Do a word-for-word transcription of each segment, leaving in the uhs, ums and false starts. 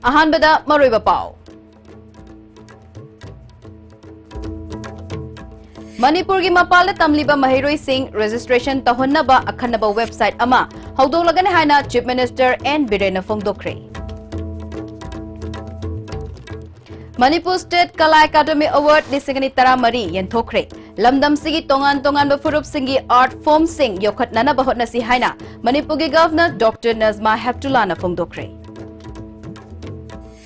ꯑꯍꯥꯟꯕꯗ ꯃꯔꯨꯑꯣꯏꯕ ꯄꯥꯎ꯫ ꯃꯅꯤꯄꯨꯔꯒꯤ ꯃꯄꯥꯟꯗ ꯇꯝꯂꯤꯕ ꯃꯍꯩꯔꯣꯏꯁꯤꯡ registration ꯇꯧꯍꯟꯅꯕ ꯑꯈꯟꯅꯕ website ꯑꯃ ꯍꯧꯗꯣꯛꯂꯒꯅꯤ ꯍꯥꯏꯅ Chief Minister N ꯕꯤꯔꯦꯟꯅ ꯐꯣꯡꯗꯣꯛꯈ꯭ꯔꯦ꯫ Manipur State Kala Academy Award ꯂꯤꯁꯤꯡ ꯑꯅꯤ ꯇꯔꯥꯃꯔꯤ ꯌꯦꯟꯊꯣꯛꯈ꯭ꯔꯦ꯫ ꯂꯝꯗꯝꯁꯤꯒꯤ ꯇꯣꯉꯥꯟ ꯇꯣꯉꯥꯟꯕ ꯐꯨꯔꯨꯞꯁꯤꯡꯒꯤ art formꯁꯤꯡ ꯌꯣꯛꯈꯠꯅꯅꯕ ꯍꯣꯠꯅꯁꯤ ꯍꯥꯏꯅ ꯃꯅꯤꯄꯨꯔꯒꯤ Governor Doctor ꯅꯖꯃꯥ ꯍꯦꯞꯇꯨꯂꯥꯅ ꯐꯣꯡꯗꯣꯛꯈ꯭ꯔꯦ꯫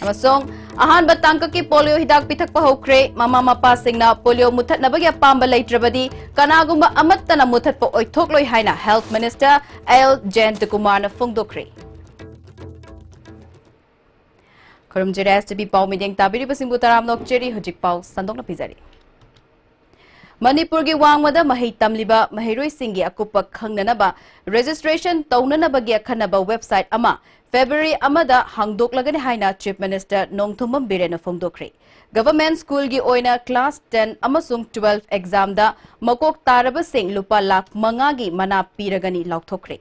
ꯑꯃꯁꯨꯡ ꯑꯍꯥꯟꯕ ꯇꯥꯡꯀꯛꯀꯤ polio ꯍꯤꯗꯥꯛ ꯄꯤꯊꯛꯄ ꯍꯧꯈ꯭ꯔꯦ꯫ ꯃꯃꯥ ꯃꯄꯥꯁꯤꯡꯅ polio ꯃꯨꯠꯊꯠꯅꯕꯒꯤ ꯑꯄꯥꯝꯕ ꯂꯩꯇ꯭ꯔꯕꯗꯤ ꯀꯅꯥꯒꯨꯝꯕ ꯑꯃꯠꯇꯅ ꯃꯨꯠꯊꯠꯄ ꯑꯣꯏꯊꯣꯛꯂꯣꯏ ꯍꯥꯏꯅ Health Minister ꯑꯦꯜ ꯖꯌꯟꯇꯀꯨꯃꯥꯔꯅ ꯐꯣꯡꯗꯣꯛꯈ꯭ꯔꯦ꯫ ꯈꯨꯔꯨꯝꯖꯔꯤ, S T V ꯄꯥꯎ ꯃꯤꯠꯌꯦꯡ ꯇꯥꯕꯤꯔꯤꯕꯁꯤꯡꯕꯨ ꯇꯔꯥꯝꯅ ꯑꯣꯛꯆꯔꯤ꯫ ꯍꯧꯖꯤꯛ ꯄꯥꯎ ꯁꯟꯗꯣꯛꯅ ꯄꯤꯖꯔꯤ꯫ ꯃꯅꯤꯄꯨꯔꯒꯤ ꯋꯥꯡꯃꯗ ꯃꯍꯩ ꯇꯝꯂꯤꯕ ꯃꯍꯩꯔꯣꯏꯁꯤꯡꯒꯤ ꯑꯀꯨꯞꯄ ꯈꯪꯅꯅꯕ registration ꯇꯧꯅꯅꯕꯒꯤ ꯑꯈꯟꯅꯕ website ꯑꯃ February ꯑꯃꯗ ꯍꯥꯡꯗꯣꯛꯂꯒꯅꯤ ꯍꯥꯏꯅ Chief Minister ꯅꯣꯡꯊꯣꯝꯕꯝ ꯕꯤꯔꯦꯟꯅ ꯐꯣꯡꯗꯣꯛꯈ꯭ꯔꯦ꯫ Government schoolꯒꯤ ꯑꯣꯏꯅ class ten ꯑꯃꯁꯨꯡ twelve examꯗ ꯃꯀꯣꯛ ꯇꯥꯔꯕꯁꯤꯡ ꯂꯨꯄꯥ ꯂꯥꯈ ꯃꯉꯥꯒꯤ ꯃꯅꯥ ꯄꯤꯔꯒꯅꯤ ꯂꯥꯎꯊꯣꯛꯈ꯭ꯔꯦ꯫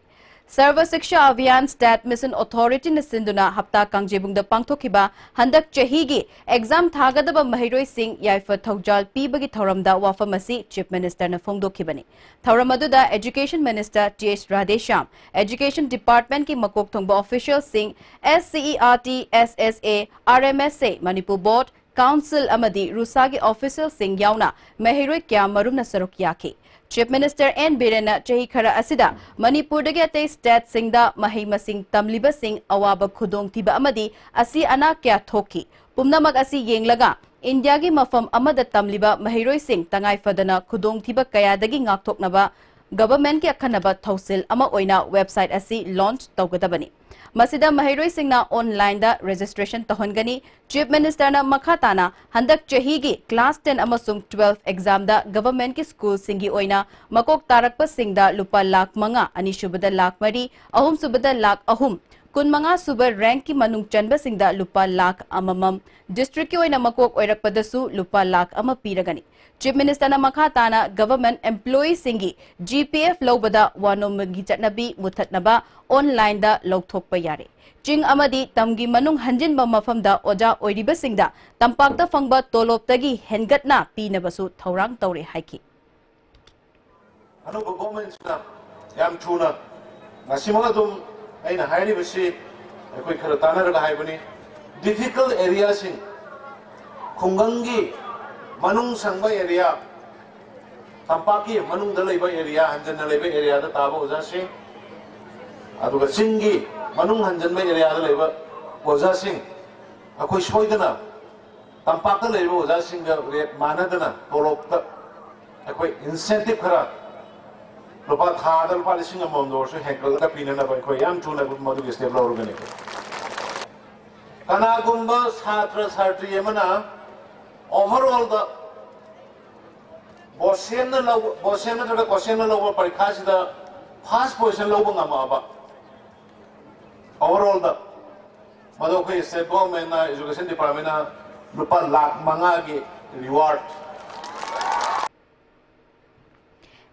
Sarva Shiksha Abhiyan State Mission Authorityꯅ ꯁꯤꯟꯗꯨꯅ ꯍꯞꯇꯥ ꯀꯥꯡꯖꯩꯕꯨꯡꯗ ꯄꯥꯡꯊꯣꯛꯈꯤꯕ ꯍꯟꯗꯛ ꯆꯍꯤꯒꯤ exam ꯊꯥꯒꯗꯕ ꯃꯍꯩꯔꯣꯏꯁꯤꯡ ꯌꯥꯏꯐ ꯊꯧꯖꯥꯜ ꯄꯤꯕꯒꯤ ꯊꯧꯔꯝꯗ ꯋꯥꯐꯝ ꯑꯁꯤ Chief Ministerꯅ ꯐꯣꯡꯗꯣꯛꯈꯤꯕꯅꯤ꯫ ꯊꯧꯔꯝ ꯑꯗꯨꯗ Education Minister T H Radheshyam, Education Departmentꯀꯤ ꯃꯀꯣꯛ ꯊꯣꯡꯕ officialꯁꯤꯡ, S C E R T, S S A, R M S A, Manipur Board, Council ꯑꯃꯗꯤ ꯔꯨꯁꯥꯒꯤ officialꯁꯤꯡ ꯌꯥꯎꯅ ꯃꯍꯩꯔꯣꯏ ꯀꯌꯥ ꯃꯔꯨꯝꯅ ꯁꯔꯨꯛ ꯌꯥꯈꯤ꯫ Chief Minister N ꯕꯤꯔꯦꯟꯅ ꯆꯍꯤ ꯈꯔ ꯑꯁꯤꯗ ꯃꯅꯤꯄꯨꯔꯗꯒꯤ ꯑꯇꯩ stateꯁꯤꯡꯗ ꯃꯍꯩ ꯃꯁꯤꯡ ꯇꯝꯂꯤꯕꯁꯤꯡ ꯑꯋꯥꯕ ꯈꯨꯗꯣꯡꯊꯤꯕ ꯑꯃꯗꯤ ꯑꯁꯤ ꯑꯅꯥ ꯀꯌꯥ ꯊꯣꯛꯈꯤ꯫ ꯄꯨꯝꯅꯃꯛ ꯑꯁꯤ ꯌꯦꯡꯂꯒ ꯏꯟꯗꯤꯌꯥꯒꯤ ꯃꯐꯝ ꯑꯃꯗ ꯇꯝꯂꯤꯕ ꯃꯍꯩꯔꯣꯏꯁꯤꯡ ꯇꯉꯥꯏ ꯐꯗꯅ ꯈꯨꯗꯣꯡꯊꯤꯕ ꯀꯌꯥꯗꯒꯤ ꯉꯥꯛꯊꯣꯛꯅꯕ governmentꯀꯤ ꯑꯈꯟꯅꯕ ꯊꯧꯁꯤꯜ ꯑꯃ ꯑꯣꯏꯅ website ꯑꯁꯤ launch ꯇꯧꯒꯗꯕꯅꯤ꯫ ꯃꯁꯤꯗ ꯃꯍꯩꯔꯣꯏꯁꯤꯡꯅ onlineꯗ registration ꯇꯧꯍꯟꯒꯅꯤ꯫ Chief Ministerꯅ ꯃꯈꯥ ꯇꯥꯅ ꯍꯟꯗꯛ ꯆꯍꯤꯒꯤ class ten ꯑꯃꯁꯨꯡ twelve examꯗ governmentꯀꯤ schoolꯁꯤꯡꯒꯤ ꯑꯣꯏꯅ ꯃꯀꯣꯛ ꯇꯥꯔꯛꯄꯁꯤꯡꯗ ꯂꯨꯄꯥ ꯂꯥꯈ ꯃꯉꯥ, ꯑꯅꯤꯁꯨꯕꯗ ꯂꯥꯈ ꯃꯔꯤ, ꯑꯍꯨꯝꯁꯨꯕꯗ ꯂꯥꯈ ꯑꯍꯨꯝ, ꯀꯨꯟꯃꯉꯥ ꯁꯨꯕ rankꯀꯤ ꯃꯅꯨꯡ ꯆꯟꯕꯁꯤꯡꯗ ꯂꯨꯄꯥ ꯂꯥꯈ ꯑꯃꯃꯝ, districtꯀꯤ ꯑꯣꯏꯅ ꯃꯀꯣꯛ ꯑꯣꯏꯔꯛꯄꯗꯁꯨ ꯂꯨꯄꯥ ꯂꯥꯈ ꯑꯃ ꯄꯤꯔꯒꯅꯤ꯫ Chief Minister ꯅ ꯃꯈꯥ ꯇꯥꯅ government employee ꯁꯤꯡꯒꯤ G P F ꯂꯧꯕꯗ ꯋꯥꯅꯣꯝꯒꯤ ꯆꯠꯅꯕꯤ ꯃꯨꯊꯠꯅꯕ online ꯗ ꯂꯧꯊꯣꯛꯄ ꯌꯥꯔꯦ꯫ ꯆꯤꯡ ꯑꯃꯗꯤ ꯇꯝꯒꯤ ꯃꯅꯨꯡ ꯍꯟꯖꯤꯟꯕ ꯃꯐꯝꯗ ꯑꯣꯖꯥ ꯑꯣꯏꯔꯤꯕꯁꯤꯡꯗ ꯇꯝꯄꯥꯛꯇ ꯐꯪꯕ ꯇꯣꯂꯣꯞꯇꯒꯤ ꯍꯦꯟꯒꯠꯅ ꯄꯤꯅꯕꯁꯨ ꯊꯧꯔꯥꯡ ꯇꯧꯔꯦ ꯍꯥꯏꯈꯤ꯫ ꯑꯅꯧꯕ government ꯁꯤꯅ ꯌꯥꯝ ꯊꯨꯅ, ꯉꯁꯤꯃꯛ ꯑꯗꯨꯝ ꯑꯩꯅ ꯍꯥꯏꯔꯤꯕꯁꯤ ꯑꯩꯈꯣꯏ ꯈꯔ ꯇꯥꯟꯅꯔꯒ ꯍꯥꯏꯕꯅꯤ, difficult area ꯁꯤꯡ, ꯈꯨꯡꯒꯪꯒꯤ ꯃꯅꯨꯡ ꯁꯪꯕ area, ꯇꯝꯄꯥꯛꯀꯤ ꯃꯅꯨꯡꯗ ꯂꯩꯕ area, ꯍꯟꯖꯟꯅ ꯂꯩꯕ area ꯗ ꯇꯥꯕ ꯑꯣꯖꯥꯁꯤꯡ, ꯑꯗꯨꯒ ꯆꯤꯡꯒꯤ ꯃꯅꯨꯡ ꯍꯟꯖꯟꯕ area ꯗ ꯂꯩꯕ ꯑꯣꯖꯥꯁꯤꯡ, ꯑꯩꯈꯣꯏ ꯁꯣꯏꯗꯅ ꯇꯝꯄꯥꯛꯇ ꯂꯩꯔꯤꯕ ꯑꯣꯖꯥꯁꯤꯡꯒ rate ꯃꯥꯟꯅꯗꯅ ꯇꯣꯂꯣꯞꯇ ꯑꯩꯈꯣꯏ incentive ꯈꯔ, ꯂꯨꯄꯥ, ꯊꯥꯗ ꯂꯨꯄꯥ ꯂꯤꯁꯤꯡ ꯑꯃꯃꯝꯗ ꯑꯣꯏꯔꯁꯨ ꯍꯦꯟꯒꯠꯂꯒ ꯄꯤꯅꯅꯕ ꯑꯩꯈꯣꯏ ꯌꯥꯝ ꯊꯨꯅ ꯃꯗꯨꯒꯤ step ꯂꯧꯔꯒꯅꯤ꯫ ꯀꯅꯥꯒꯨꯝꯕ ꯁꯥꯇ꯭ꯔ ꯁꯥꯇ꯭ꯔꯤ ꯑꯃꯅ overall ꯗ BOSEM ꯅ ꯂꯧꯕ, BOSEM ꯅꯠꯇ꯭ꯔꯒ COSEM ꯅ ꯂꯧꯕ ꯄꯔꯤꯈꯥꯁꯤꯗ first position ꯂꯧꯕ ꯉꯝꯃꯛꯑꯕ, overall ꯗ, ꯃꯗꯨ ꯑꯩꯈꯣꯏ state government ꯅ, education department ꯅ ꯂꯨꯄꯥ ꯂꯥꯈ ꯃꯉꯥꯒꯤ reward꯫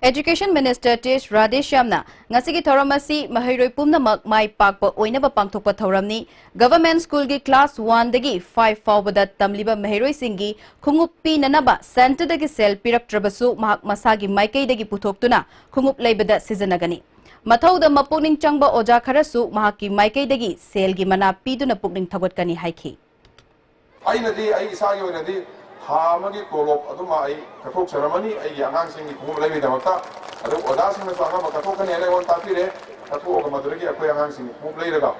Education Minister Tesh Radheshyamꯅ ꯉꯁꯤꯒꯤ ꯊꯧꯔꯝ ꯑꯁꯤ ꯃꯍꯩꯔꯣꯏ ꯄꯨꯝꯅꯃꯛ ꯃꯥꯏ ꯄꯥꯛꯄ ꯑꯣꯏꯅꯕ ꯄꯥꯡꯊꯣꯛꯄ ꯊꯧꯔꯝꯅꯤ꯫ Government school ꯒꯤ class one ꯗꯒꯤ five ꯐꯥꯎꯕꯗ ꯇꯝꯂꯤꯕ ꯃꯍꯩꯔꯣꯏꯁꯤꯡꯒꯤ ꯈꯣꯡꯎꯞ ꯄꯤꯅꯅꯕ centre ꯗꯒꯤ ꯁꯦꯜ ꯄꯤꯔꯛꯇ꯭ꯔꯕꯁꯨ ꯃꯍꯥꯛ ꯃꯁꯥꯒꯤ ꯃꯥꯏꯀꯩꯗꯒꯤ ꯄꯨꯊꯣꯛꯇꯨꯅ ꯈꯣꯡꯎꯞ ꯂꯩꯕꯗ ꯁꯤꯖꯤꯟꯅꯒꯅꯤ꯫ ꯃꯊꯧꯗ ꯃꯄꯨꯛꯅꯤꯡ ꯆꯪꯕ ꯑꯣꯖꯥ ꯈꯔꯁꯨ ꯃꯍꯥꯛꯀꯤ ꯃꯥꯏꯀꯩꯗꯒꯤ ꯁꯦꯜꯒꯤ ꯃꯅꯥ ꯄꯤꯗꯨꯅ ꯄꯨꯛꯅꯤꯡ ꯊꯧꯒꯠꯀꯅꯤ ꯍꯥꯏꯈꯤ꯫ ꯑꯩꯅꯗꯤ, ꯑꯩ ꯏꯁꯥꯒꯤ ꯑꯣꯏꯅꯗꯤ ꯊꯥ ꯑꯃꯒꯤ ꯇꯣꯂꯣꯞ ꯑꯗꯨꯃ ꯑꯩ ꯀꯠꯊꯣꯛꯆꯔꯝꯃꯅꯤ ꯑꯩꯒꯤ ꯑꯉꯥꯡꯁꯤꯡꯒꯤ ꯈꯣꯡꯎꯞ ꯂꯩꯕꯒꯤꯗꯃꯛꯇ꯫ ꯑꯗꯨ ꯑꯣꯖꯥꯁꯤꯡꯅꯁꯨ ꯑꯉꯝꯕ ꯀꯠꯊꯣꯛꯀꯅꯤ ꯍꯥꯏꯅ ꯑꯩꯉꯣꯟꯗ ꯇꯥꯛꯄꯤꯔꯦ꯫ ꯀꯠꯊꯣꯛꯑꯒ ꯃꯗꯨꯗꯒꯤ ꯑꯩꯈꯣꯏ ꯑꯉꯥꯡꯁꯤꯡꯒꯤ ꯈꯣꯡꯎꯞ ꯂꯩꯔꯒ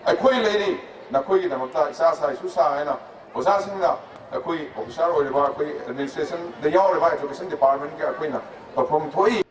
ꯑꯩꯈꯣꯏ ꯂꯩꯔꯤ, ꯅꯈꯣꯏꯒꯤꯗꯃꯛꯇ ꯏꯁꯥ ꯏꯁꯥ ꯏꯁꯨ ꯁꯥ ꯍꯥꯏꯅ ꯑꯣꯖꯥꯁꯤꯡꯅ, ꯑꯩꯈꯣꯏ officer ꯑꯣꯏꯔꯤꯕ, ꯑꯩꯈꯣꯏ administration ꯗ ꯌꯥꯎꯔꯤꯕ education department ꯀꯤ ꯑꯩꯈꯣꯏꯅ ꯇꯧꯐꯝ ꯊꯣꯛꯏ꯫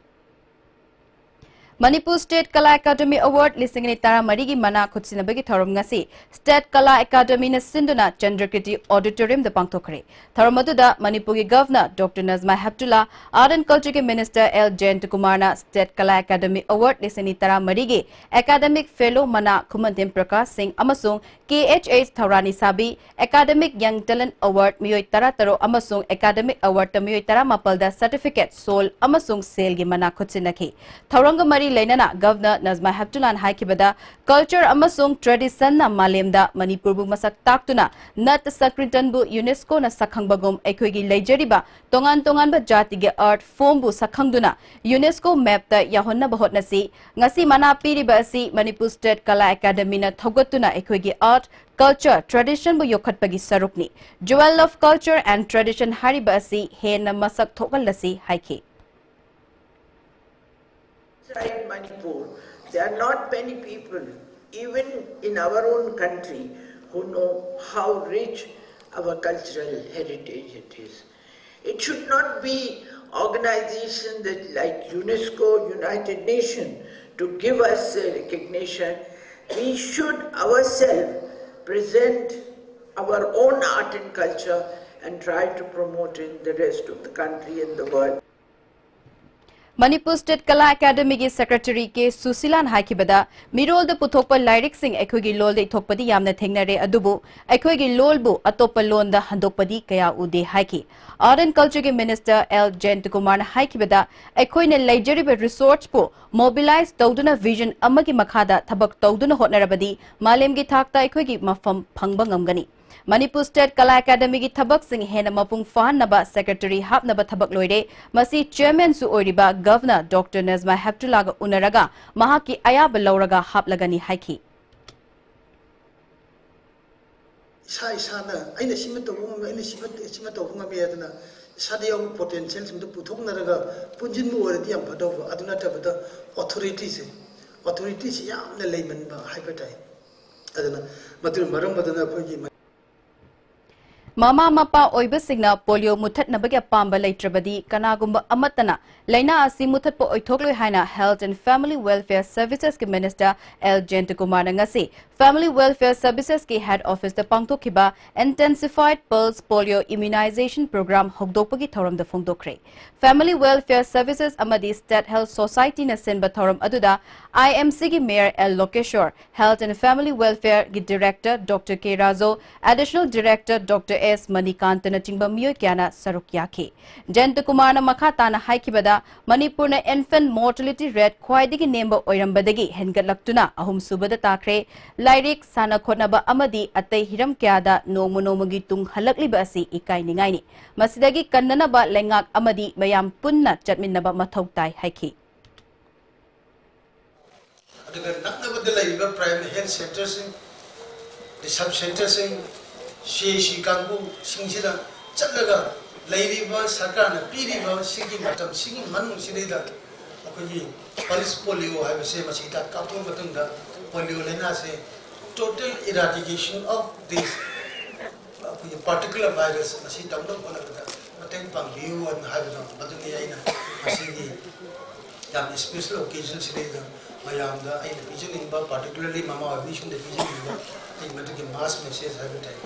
ꯃꯅꯤꯄꯨꯔ ꯁ꯭ꯇꯦꯠ ꯀꯂꯥ ꯑꯦꯀꯥꯗꯃꯤ ꯑꯦꯋꯥꯔꯗ ꯂꯤꯁꯤꯡ ꯑꯅꯤ ꯇꯔꯥꯃꯔꯤꯒꯤ ꯃꯅꯥ ꯈꯨꯠꯁꯤꯟꯅꯕꯒꯤ ꯊꯧꯔꯝ ꯉꯁꯤ ꯁ꯭ꯇꯦꯠ ꯀꯂꯥ ꯑꯦꯀꯥꯗꯃꯤꯅ ꯁꯤꯟꯗꯨꯅ ꯆꯟꯗ꯭ꯔꯀꯤꯔꯇꯤ ꯑꯣꯗꯤꯇꯣꯔꯤꯌꯝꯗ ꯄꯥꯡꯊꯣꯛꯈ꯭ꯔꯦ꯫ ꯊꯧꯔꯝ ꯑꯗꯨꯗ ꯃꯅꯤꯄꯨꯔꯒꯤ governor doctor Najma Heptulla, art and ꯀꯜꯆꯔꯒꯤ ꯃꯤꯅꯤꯁꯇꯔ ꯑꯦꯜ ꯖꯌꯟꯇꯀꯨꯃꯥꯔꯅ ꯁ꯭ꯇꯦꯠ ꯀꯂꯥ ꯑꯦꯀꯥꯗꯃꯤ ꯑꯦꯋꯥꯔꯗ ꯂꯤꯁꯤꯡ ꯑꯅꯤ ꯇꯔꯥꯃꯔꯤꯒꯤ ꯑꯦꯀꯥꯗꯃꯤꯛ ꯐꯦꯂꯣ ꯃꯅꯥ ꯈꯨꯃꯟꯊꯦꯝ ꯄ꯭ꯔꯀꯥꯁ ꯁꯤꯡ ꯑꯃꯁꯨꯡ ꯀꯦ ꯑꯩꯆ ꯑꯩꯆ ꯊꯧꯔꯥꯅꯤꯁꯥꯕꯤ, ꯑꯦꯀꯥꯗꯃꯤꯛ ꯌꯪ ꯇꯦꯂꯦꯟꯠ ꯑꯦꯋꯥꯔꯗ ꯃꯤꯑꯣꯏ ꯇꯔꯥꯇꯔꯨꯛ ꯑꯃꯁꯨꯡ ꯑꯦꯀꯥꯗꯃꯤꯛ ꯑꯦꯋꯥꯔꯗꯇ ꯃꯤꯑꯣꯏ ꯇꯔꯥꯃꯥꯄꯜꯗ ꯁꯔꯇꯤꯐꯤꯀꯦꯠ, ꯁꯣꯜ ꯑꯃꯁꯨꯡ ꯁꯦꯜꯒꯤ ꯃꯅꯥ ꯈꯨꯠꯁꯤꯟꯅꯈꯤ꯫ ꯊꯧꯔꯝꯒ ꯃꯔꯤ ꯂꯩꯅꯅ ꯒꯚꯔꯅꯔ ꯅꯖꯃꯥ ꯍꯦꯞꯇꯨꯂꯥꯅ ꯍꯥꯏꯈꯤꯕꯗ, ꯀꯜꯆꯔ ꯑꯃꯁꯨꯡ ꯇ꯭ꯔꯦꯗꯤꯁꯟꯅ ꯃꯥꯂꯦꯝꯗ ꯃꯅꯤꯄꯨꯔꯕꯨ ꯃꯁꯛ ꯇꯥꯛꯇꯨꯅ ꯅꯠ ꯁꯪꯀ꯭ꯔꯤꯇꯟꯕꯨ ꯌꯨꯅꯦꯁꯀꯣꯅ ꯁꯛꯈꯪꯕꯒꯨꯝ ꯑꯩꯈꯣꯏꯒꯤ ꯂꯩꯖꯔꯤꯕ ꯇꯣꯉꯥꯟ ꯇꯣꯉꯥꯟꯕ ꯖꯥꯇꯤꯒꯤ ꯑꯥꯔꯠ ꯐꯣꯔꯝꯕꯨ ꯁꯛꯈꯪꯗꯨꯅ ꯌꯨꯅꯦꯁꯀꯣ ꯃꯦꯞꯇ ꯌꯥꯎꯍꯟꯅꯕ ꯍꯣꯠꯅꯁꯤ꯫ ꯉꯁꯤ ꯃꯅꯥ ꯄꯤꯔꯤꯕ ꯑꯁꯤ ꯃꯅꯤꯄꯨꯔ ꯁ꯭ꯇꯦꯠ ꯀꯂꯥ ꯑꯦꯀꯥꯗꯃꯤꯅ ꯊꯧꯒꯠꯇꯨꯅ ꯑꯩꯈꯣꯏꯒꯤ ꯑꯥꯔꯠ, ꯀꯜꯆꯔ, ꯇ꯭ꯔꯦꯗꯤꯁꯟꯕꯨ ꯌꯣꯛꯈꯠꯄꯒꯤ ꯁꯔꯨꯛꯅꯤ꯫ Jewel of Culture and Tradition ꯍꯥꯏꯔꯤꯕ ꯑꯁꯤ ꯍꯦꯟꯅ ꯃꯁꯛ ꯊꯣꯛꯍꯜꯂꯁꯤ ꯍꯥꯏꯈꯤ꯫ Inside Manipur, there are not many people, even in our own country, who know how rich our cultural heritage it is. It should not be organizations that like UNESCO, United Nations, to give us a recognition. We should ourselves present our own art and culture and try to promote in the rest of the country and the world. Manipur state ꯀꯂꯥ ꯑꯦꯀꯥꯗꯃꯤꯒꯤ secretary ꯀꯦ ꯁꯨꯁꯤꯂꯥꯅ ꯍꯥꯏꯈꯤꯕꯗ, ꯃꯤꯔꯣꯜꯗ ꯄꯨꯊꯣꯛꯄ ꯂꯥꯏꯔꯤꯛꯁꯤꯡ ꯑꯩꯈꯣꯏꯒꯤ ꯂꯣꯜꯗ ꯏꯊꯣꯛꯄꯗꯤ ꯌꯥꯝꯅ ꯊꯦꯡꯅꯔꯦ, ꯑꯗꯨꯕꯨ ꯑꯩꯈꯣꯏꯒꯤ ꯂꯣꯜꯕꯨ ꯑꯇꯣꯞꯄ ꯂꯣꯟꯗ ꯍꯟꯗꯣꯛꯄꯗꯤ ꯀꯌꯥ ꯎꯗꯦ ꯍꯥꯏꯈꯤ꯫ ꯑꯥꯔꯠ ꯑꯦꯟ ꯀꯜꯆꯔꯒꯤ ꯃꯤꯅꯤꯁꯇꯔ ꯑꯦꯜ ꯖꯌꯟꯇꯀꯨꯃꯥꯔꯅ ꯍꯥꯏꯈꯤꯕꯗ, ꯑꯩꯈꯣꯏꯅ ꯂꯩꯖꯔꯤꯕ ꯔꯤꯁꯣꯔꯁꯄꯨ ꯃꯣꯕꯤꯂꯥꯏꯖ ꯇꯧꯗꯨꯅ ꯚꯤꯖꯟ ꯑꯃꯒꯤ ꯃꯈꯥꯗ ꯊꯕꯛ ꯇꯧꯗꯨꯅ ꯍꯣꯠꯅꯔꯕꯗꯤ ꯃꯥꯂꯦꯝꯒꯤ ꯊꯥꯛꯇ ꯑꯩꯈꯣꯏꯒꯤ ꯃꯐꯝ ꯐꯪꯕ ꯉꯝꯒꯅꯤ꯫ ꯃꯅꯤꯄꯨꯔ ꯁ꯭ꯇꯦꯠ ꯀꯂꯥ ꯑꯦꯀꯥꯗꯃꯤꯒꯤ ꯊꯕꯛꯁꯤꯡ ꯍꯦꯟꯅ ꯃꯄꯨꯡ ꯐꯥꯍꯟꯅꯕ ꯁꯦꯀ꯭ꯔꯦꯇꯔꯤ ꯍꯥꯞꯅꯕ ꯊꯕꯛ ꯂꯣꯏꯔꯦ꯫ ꯃꯁꯤ ꯆꯦꯌꯔꯃꯦꯟꯁꯨ ꯑꯣꯏꯔꯤꯕ ꯒꯚꯔꯅꯔ ꯗꯣꯛꯇꯔ ꯅꯖꯃꯥ ꯍꯦꯞꯇꯨꯂꯥꯒ ꯎꯅꯔꯒ ꯃꯍꯥꯛꯀꯤ ꯑꯌꯥꯕ ꯂꯧꯔꯒ ꯍꯥꯞꯂꯒꯅꯤ ꯍꯥꯏꯈꯤ꯫ ꯏꯁꯥ ꯏꯁꯥꯅ ꯑꯩꯅ ꯁꯤꯃ ꯇꯧꯕ ꯉꯝꯃꯤ, ꯑꯩꯅ ꯁꯤꯃ ꯁꯤꯃ ꯇꯧꯕ ꯉꯝꯃꯤ ꯍꯥꯏꯗꯅ ꯏꯁꯥꯗ ꯌꯥꯎꯕ ꯄꯣꯇꯦꯟꯁꯤꯌꯦꯜꯁꯤꯡꯗꯣ ꯄꯨꯊꯣꯛꯅꯔꯒ ꯄꯨꯟꯁꯤꯟꯕ ꯑꯣꯏꯔꯗꯤ ꯌꯥꯝ ꯐꯗꯧꯕ꯫ ꯑꯗꯨ ꯅꯠꯇꯕꯗ ꯑꯣꯊꯣꯔꯤꯇꯤꯁꯦ, ꯑꯣꯊꯣꯔꯤꯇꯤꯁꯤ ꯌꯥꯝꯅ ꯂꯩꯃꯟꯕ ꯍꯥꯏꯕ ꯇꯥꯏ꯫ ꯑꯗꯨꯅ ꯃꯗꯨꯅ ꯃꯔꯝ ꯑꯗꯨꯅ ꯑꯩꯈꯣꯏꯒꯤ ꯃꯃꯥ ꯃꯄꯥ ꯑꯣꯏꯕꯁꯤꯡꯅ ꯄꯣꯂꯤꯑꯣ ꯃꯨꯠꯊꯠꯅꯕꯒꯤ ꯑꯄꯥꯝꯕ ꯂꯩꯇ꯭ꯔꯕꯗꯤ ꯀꯅꯥꯒꯨꯝꯕ ꯑꯃꯠꯇꯅ ꯂꯥꯏꯅꯥ ꯑꯁꯤ ꯃꯨꯠꯊꯠꯄ ꯑꯣꯏꯊꯣꯛꯂꯣꯏ ꯍꯥꯏꯅ Health and Family Welfare Services ꯀꯤ Minister L ꯖꯌꯟꯇꯀꯨꯃꯥꯔꯅ ꯉꯁꯤ Family Welfare Services ꯀꯤ Head Office ꯇ ꯄꯥꯡꯊꯣꯛꯈꯤꯕ Intensified Pulse Polio Immunization Program ꯍꯧꯗꯣꯛꯄꯒꯤ ꯊꯧꯔꯝꯗ ꯐꯣꯡꯗꯣꯛꯈ꯭ꯔꯦ꯫ Family Welfare Services ꯑꯃꯗꯤ State Health Society ꯅ ꯁꯤꯟꯕ ꯊꯧꯔꯝ ꯑꯗꯨꯗ I M C ꯒꯤ Mayor L ꯂꯣꯀꯦꯁꯣꯔ, Health and Family Welfare ꯒꯤ Director Doctor K Raju, Additional Director Doctor S ꯃꯅꯤꯀꯥꯟꯇꯅꯆꯤꯡꯕ ꯃꯤꯑꯣꯏ ꯀꯌꯥꯅ ꯁꯔꯨꯛ ꯌꯥꯈꯤ꯫ ꯖꯌꯟꯇꯀꯨꯃꯥꯔꯅ ꯃꯈꯥ ꯇꯥꯅ ꯍꯥꯏꯈꯤꯕꯗ, ꯃꯅꯤꯄꯨꯔꯅ infant mortality rate ꯈ꯭ꯋꯥꯏꯗꯒꯤ ꯅꯦꯝꯕ ꯑꯣꯏꯔꯝꯕꯗꯒꯤ ꯍꯦꯟꯒꯠꯂꯛꯇꯨꯅ ꯑꯍꯨꯝꯁꯨꯕꯗ ꯇꯥꯈ꯭ꯔꯦ꯫ ꯂꯥꯏꯔꯤꯛ, ꯁꯥꯟꯅ ꯈꯣꯠꯅꯕ ꯑꯃꯗꯤ ꯑꯇꯩ ꯍꯤꯔꯝ ꯀꯌꯥꯗ ꯅꯣꯡꯃ ꯅꯣꯡꯃꯒꯤ ꯇꯨꯡ ꯍꯜꯂꯛꯂꯤꯕ ꯑꯁꯤ ꯏꯀꯥꯏꯅꯤꯡꯉꯥꯏꯅꯤ꯫ ꯃꯁꯤꯗꯒꯤ ꯀꯟꯅꯅꯕ ꯂꯩꯉꯥꯛ ꯑꯃꯗꯤ ꯃꯌꯥꯝ ꯄꯨꯟꯅ ꯆꯠꯃꯤꯟꯅꯕ ꯃꯊꯧ ꯇꯥꯏ ꯍꯥꯏꯈꯤ꯫ ꯑꯗꯨꯒ ꯅꯛꯅꯕꯗ ꯂꯩꯔꯤꯕ primary health centreꯁꯤꯡ, sub centreꯁꯤꯡ, C H C ꯀꯥꯡꯕꯨꯁꯤꯡꯁꯤꯗ ꯆꯠꯂꯒ ꯂꯩꯔꯤꯕ ꯁꯔꯀꯥꯔꯅ ꯄꯤꯔꯤꯕ ꯁꯤꯒꯤ ꯃꯇꯝꯁꯤꯒꯤ ꯃꯅꯨꯡꯁꯤꯗꯩꯗ ꯑꯩꯈꯣꯏꯒꯤ pulse polio ꯍꯥꯏꯕꯁꯦ ꯃꯁꯤ ꯍꯤꯗꯥꯛ ꯀꯥꯞꯊꯣꯛꯑ ꯃꯇꯨꯡꯗ polio ꯂꯥꯏꯅꯥꯁꯦ total eradication of this ꯑꯩꯈꯣꯏꯒꯤ particular virus ꯃꯁꯤ ꯇꯧꯅꯕ ꯍꯣꯠꯅꯕꯗ ꯃꯇꯦꯡ ꯄꯥꯡꯕꯤꯌꯨ ꯍꯥꯏꯅ ꯍꯥꯏꯕꯗꯣ ꯃꯗꯨꯅꯤ ꯑꯩꯅ ꯉꯁꯤꯒꯤ ꯌꯥꯝꯅ special occasionꯁꯤꯗꯩꯗ ꯃꯌꯥꯝꯗ ꯑꯩꯅ ꯄꯤꯖꯅꯤꯡꯕ, particularly ꯃꯃꯥ ꯑꯣꯏꯕꯤꯁꯤꯡꯗ ꯄꯤꯖꯅꯤꯡꯕ ꯑꯩ ꯃꯗꯨꯒꯤ mass message ꯍꯥꯏꯕ ꯇꯥꯏ꯫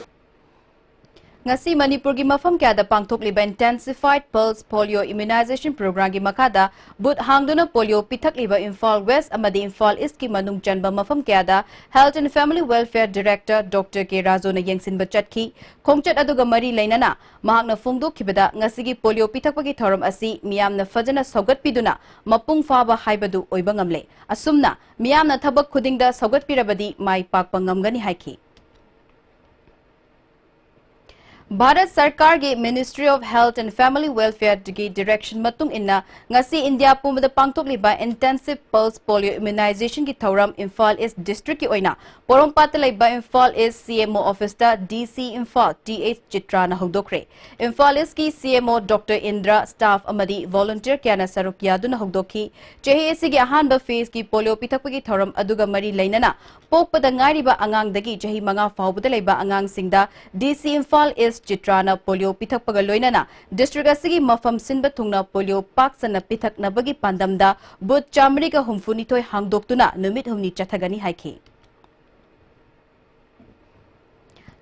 ꯉꯁꯤ ꯃꯅꯤꯄꯨꯔꯒꯤ ꯃꯐꯝ ꯀꯌꯥꯗ ꯄꯥꯡꯊꯣꯛꯂꯤꯕ Intensified Pulse Polio Immunization Programꯒꯤ ꯃꯈꯥꯗ booth ꯍꯥꯡꯗꯨꯅ polio ꯄꯤꯊꯛꯂꯤꯕ ꯏꯝꯐꯥꯜ West ꯑꯃꯗꯤ ꯏꯝꯐꯥꯜ Eastꯀꯤ ꯃꯅꯨꯡ ꯆꯟꯕ ꯃꯐꯝ ꯀꯌꯥꯗ Health and Family Welfare Director Doctor K ꯔꯥꯖꯨꯅ ꯌꯦꯡꯁꯤꯟꯕ ꯆꯠꯈꯤ꯫ ꯈꯣꯡꯆꯠ ꯑꯗꯨꯒ ꯃꯔꯤ ꯂꯩꯅꯅ ꯃꯍꯥꯛꯅ ꯐꯣꯡꯗꯣꯛꯈꯤꯕꯗ, ꯉꯁꯤꯒꯤ polio ꯄꯤꯊꯛꯄꯒꯤ ꯊꯧꯔꯝ ꯑꯁꯤ ꯃꯤꯌꯥꯝꯅ ꯐꯖꯅ ꯁꯧꯒꯠꯄꯤꯗꯨꯅ ꯃꯄꯨꯡ ꯐꯥꯕ ꯍꯥꯏꯕꯗꯨ ꯑꯣꯏꯕ ꯉꯝꯂꯦ꯫ ꯑꯁꯨꯝꯅ ꯃꯤꯌꯥꯝꯅ ꯊꯕꯛ ꯈꯨꯗꯤꯡꯗ ꯁꯧꯒꯠꯄꯤꯔꯕꯗꯤ ꯃꯥꯏ ꯄꯥꯛꯄ ꯉꯝꯒꯅꯤ ꯍꯥꯏꯈꯤ꯫ ꯚꯥꯔꯠ ꯁꯔꯀꯥꯔꯒꯤ Ministry of Health and Family Welfareꯒꯤ direction ꯃꯇꯨꯡ ꯏꯟꯅ ꯉꯁꯤ ꯏꯟꯗꯤꯌꯥ ꯄꯨꯝꯕꯗ ꯄꯥꯡꯊꯣꯛꯂꯤꯕ Intensive Pulse Polio Immunizationꯒꯤ ꯊꯧꯔꯝ ꯏꯝꯐꯥꯜ East Districtꯀꯤ ꯑꯣꯏꯅ ꯄꯣꯔꯣꯝꯄꯥꯠꯇ ꯂꯩꯕ Imphal East C M O officeꯇ D C Imphal T H ꯆꯤꯇ꯭ꯔꯥꯅ ꯍꯧꯗꯣꯛꯈ꯭ꯔꯦ꯫ Imphal Eastꯀꯤ C M O Doctor ꯏꯟꯗ꯭ꯔ, staff ꯑꯃꯗꯤ volunteer ꯀꯌꯥꯅ ꯁꯔꯨꯛ ꯌꯥꯗꯨꯅ ꯍꯧꯗꯣꯛꯈꯤ꯫ ꯆꯍꯤ ꯑꯁꯤꯒꯤ ꯑꯍꯥꯟꯕ phaseꯀꯤ polio ꯄꯤꯊꯛꯄꯒꯤ ꯊꯧꯔꯝ ꯑꯗꯨꯒ ꯃꯔꯤ ꯂꯩꯅꯅ ꯄꯣꯛꯄꯗ ꯉꯥꯏꯔꯤꯕ ꯑꯉꯥꯡꯗꯒꯤ ꯆꯍꯤ ꯃꯉꯥ ꯐꯥꯎꯕꯗ ꯂꯩꯕ ꯑꯉꯥꯡꯁꯤꯡꯗ D C ꯏꯝꯐꯥꯜ East ꯆꯤꯇ꯭ꯔꯥꯅ ꯄꯣꯂꯤꯑꯣ ꯄꯤꯊꯛꯄꯒ ꯂꯣꯏꯅꯅ ꯗꯤꯁꯇ꯭ꯔꯤꯛ ꯑꯁꯤꯒꯤ ꯃꯐꯝ ꯁꯤꯟꯕ ꯊꯨꯡꯅ ꯄꯣꯂꯤꯑꯣ ꯄꯥꯛ ꯁꯟꯅ ꯄꯤꯊꯛꯅꯕꯒꯤ ꯄꯥꯟꯗꯝꯗ ꯕꯨꯊ ꯆꯥꯃꯔꯤꯒ ꯍꯨꯝꯐꯨꯅꯤꯊꯣꯏ ꯍꯥꯡꯗꯣꯛꯇꯨꯅ ꯅꯨꯃꯤꯠ ꯍꯨꯝꯅꯤ ꯆꯠꯊꯒꯅꯤ ꯍꯥꯏꯈꯤ꯫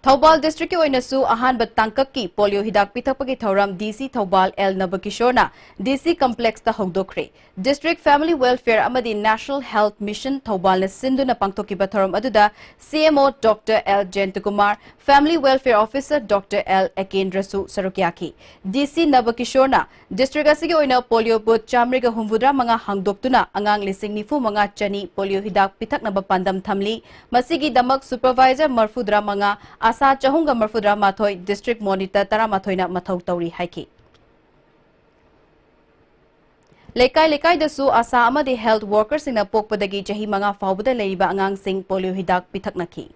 ꯊꯧꯕꯥꯜ ꯗꯤꯁꯇ꯭ꯔꯤꯛꯀꯤ ꯑꯣꯏꯅꯁꯨ ꯑꯍꯥꯟꯕ ꯇꯥꯡꯀꯛꯀꯤ ꯄꯣꯂꯤꯑꯣ ꯍꯤꯗꯥꯛ ꯄꯤꯊꯛꯄꯒꯤ ꯊꯧꯔꯝ ꯗꯤ ꯁꯤ ꯊꯧꯕꯥꯜ ꯑꯦꯜ ꯅꯕꯀꯤꯁꯣꯔꯅ ꯗꯤ ꯁꯤ ꯀꯝꯄ꯭ꯂꯦꯛꯁꯇ ꯍꯧꯗꯣꯛꯈ꯭ꯔꯦ꯫ ꯗꯤꯁꯇ꯭ꯔꯤꯛ ꯐꯦꯃꯤꯂꯤ ꯋꯦꯜꯐꯤꯌꯔ ꯑꯃꯗꯤ ꯅꯦꯁꯅꯦꯜ ꯍꯦꯜꯊ ꯃꯤꯁꯟ ꯊꯧꯕꯥꯜꯅ ꯁꯤꯟꯗꯨꯅ ꯄꯥꯡꯊꯣꯛꯈꯤꯕ ꯊꯧꯔꯝ ꯑꯗꯨꯗ C M O doctor L Jayantakumar, family welfare officer doctor L ꯑꯦꯀꯦꯟꯗ꯭ꯔꯁꯨ ꯁꯔꯨꯛ ꯌꯥꯈꯤ꯫ ꯗꯤ ꯁꯤ ꯅꯕꯀꯤꯁꯣꯔꯅ ꯗꯤꯁꯇ꯭ꯔꯤꯛ ꯑꯁꯤꯒꯤ ꯑꯣꯏꯅ ꯄꯣꯂꯤꯑꯣ ꯕꯨꯊ ꯆꯥꯃꯔꯤꯒ ꯍꯨꯝꯐꯨꯇꯔꯥ ꯃꯉꯥ ꯍꯥꯡꯗꯣꯛꯇꯨꯅ ꯑꯉꯥꯡ ꯂꯤꯁꯤꯡ ꯅꯤꯐꯨ ꯃꯉꯥ ꯆꯅꯤ ꯄꯣꯂꯤꯑꯣ ꯍꯤꯗꯥꯛ ꯄꯤꯊꯛꯅꯕ ꯄꯥꯟꯗꯝ ꯊꯝꯂꯤ꯫ ꯃꯁꯤꯒꯤꯗꯃꯛ ꯁꯨꯄꯔꯚꯥꯏꯖꯔ ꯃꯔꯐꯨꯇꯔꯥ ꯃꯉꯥ, ꯑꯥꯁꯥ ꯆꯍꯨꯝꯒ ꯃꯔꯐꯨꯇꯔꯥ ꯃꯥꯊꯣꯏ, ꯗꯤꯁꯇ꯭ꯔꯤꯛ ꯃꯣꯅꯤꯇꯔ ꯇꯔꯥꯃꯥꯊꯣꯏꯅ ꯃꯊꯧ ꯇꯧꯔꯤ ꯍꯥꯏꯈꯤ꯫ ꯂꯩꯀꯥꯏ ꯂꯩꯀꯥꯏꯗꯁꯨ ꯑꯥꯁꯥ ꯑꯃꯗꯤ ꯍꯦꯜꯊ ꯋꯥꯔꯀꯔꯁꯤꯡꯅ ꯄꯣꯛꯄꯗꯒꯤ ꯆꯍꯤ ꯃꯉꯥ ꯐꯥꯎꯕꯗ ꯂꯩꯔꯤꯕ ꯑꯉꯥꯡꯁꯤꯡ ꯄꯣꯂꯤꯑꯣ ꯍꯤꯗꯥꯛ ꯄꯤꯊꯛꯅꯈꯤ꯫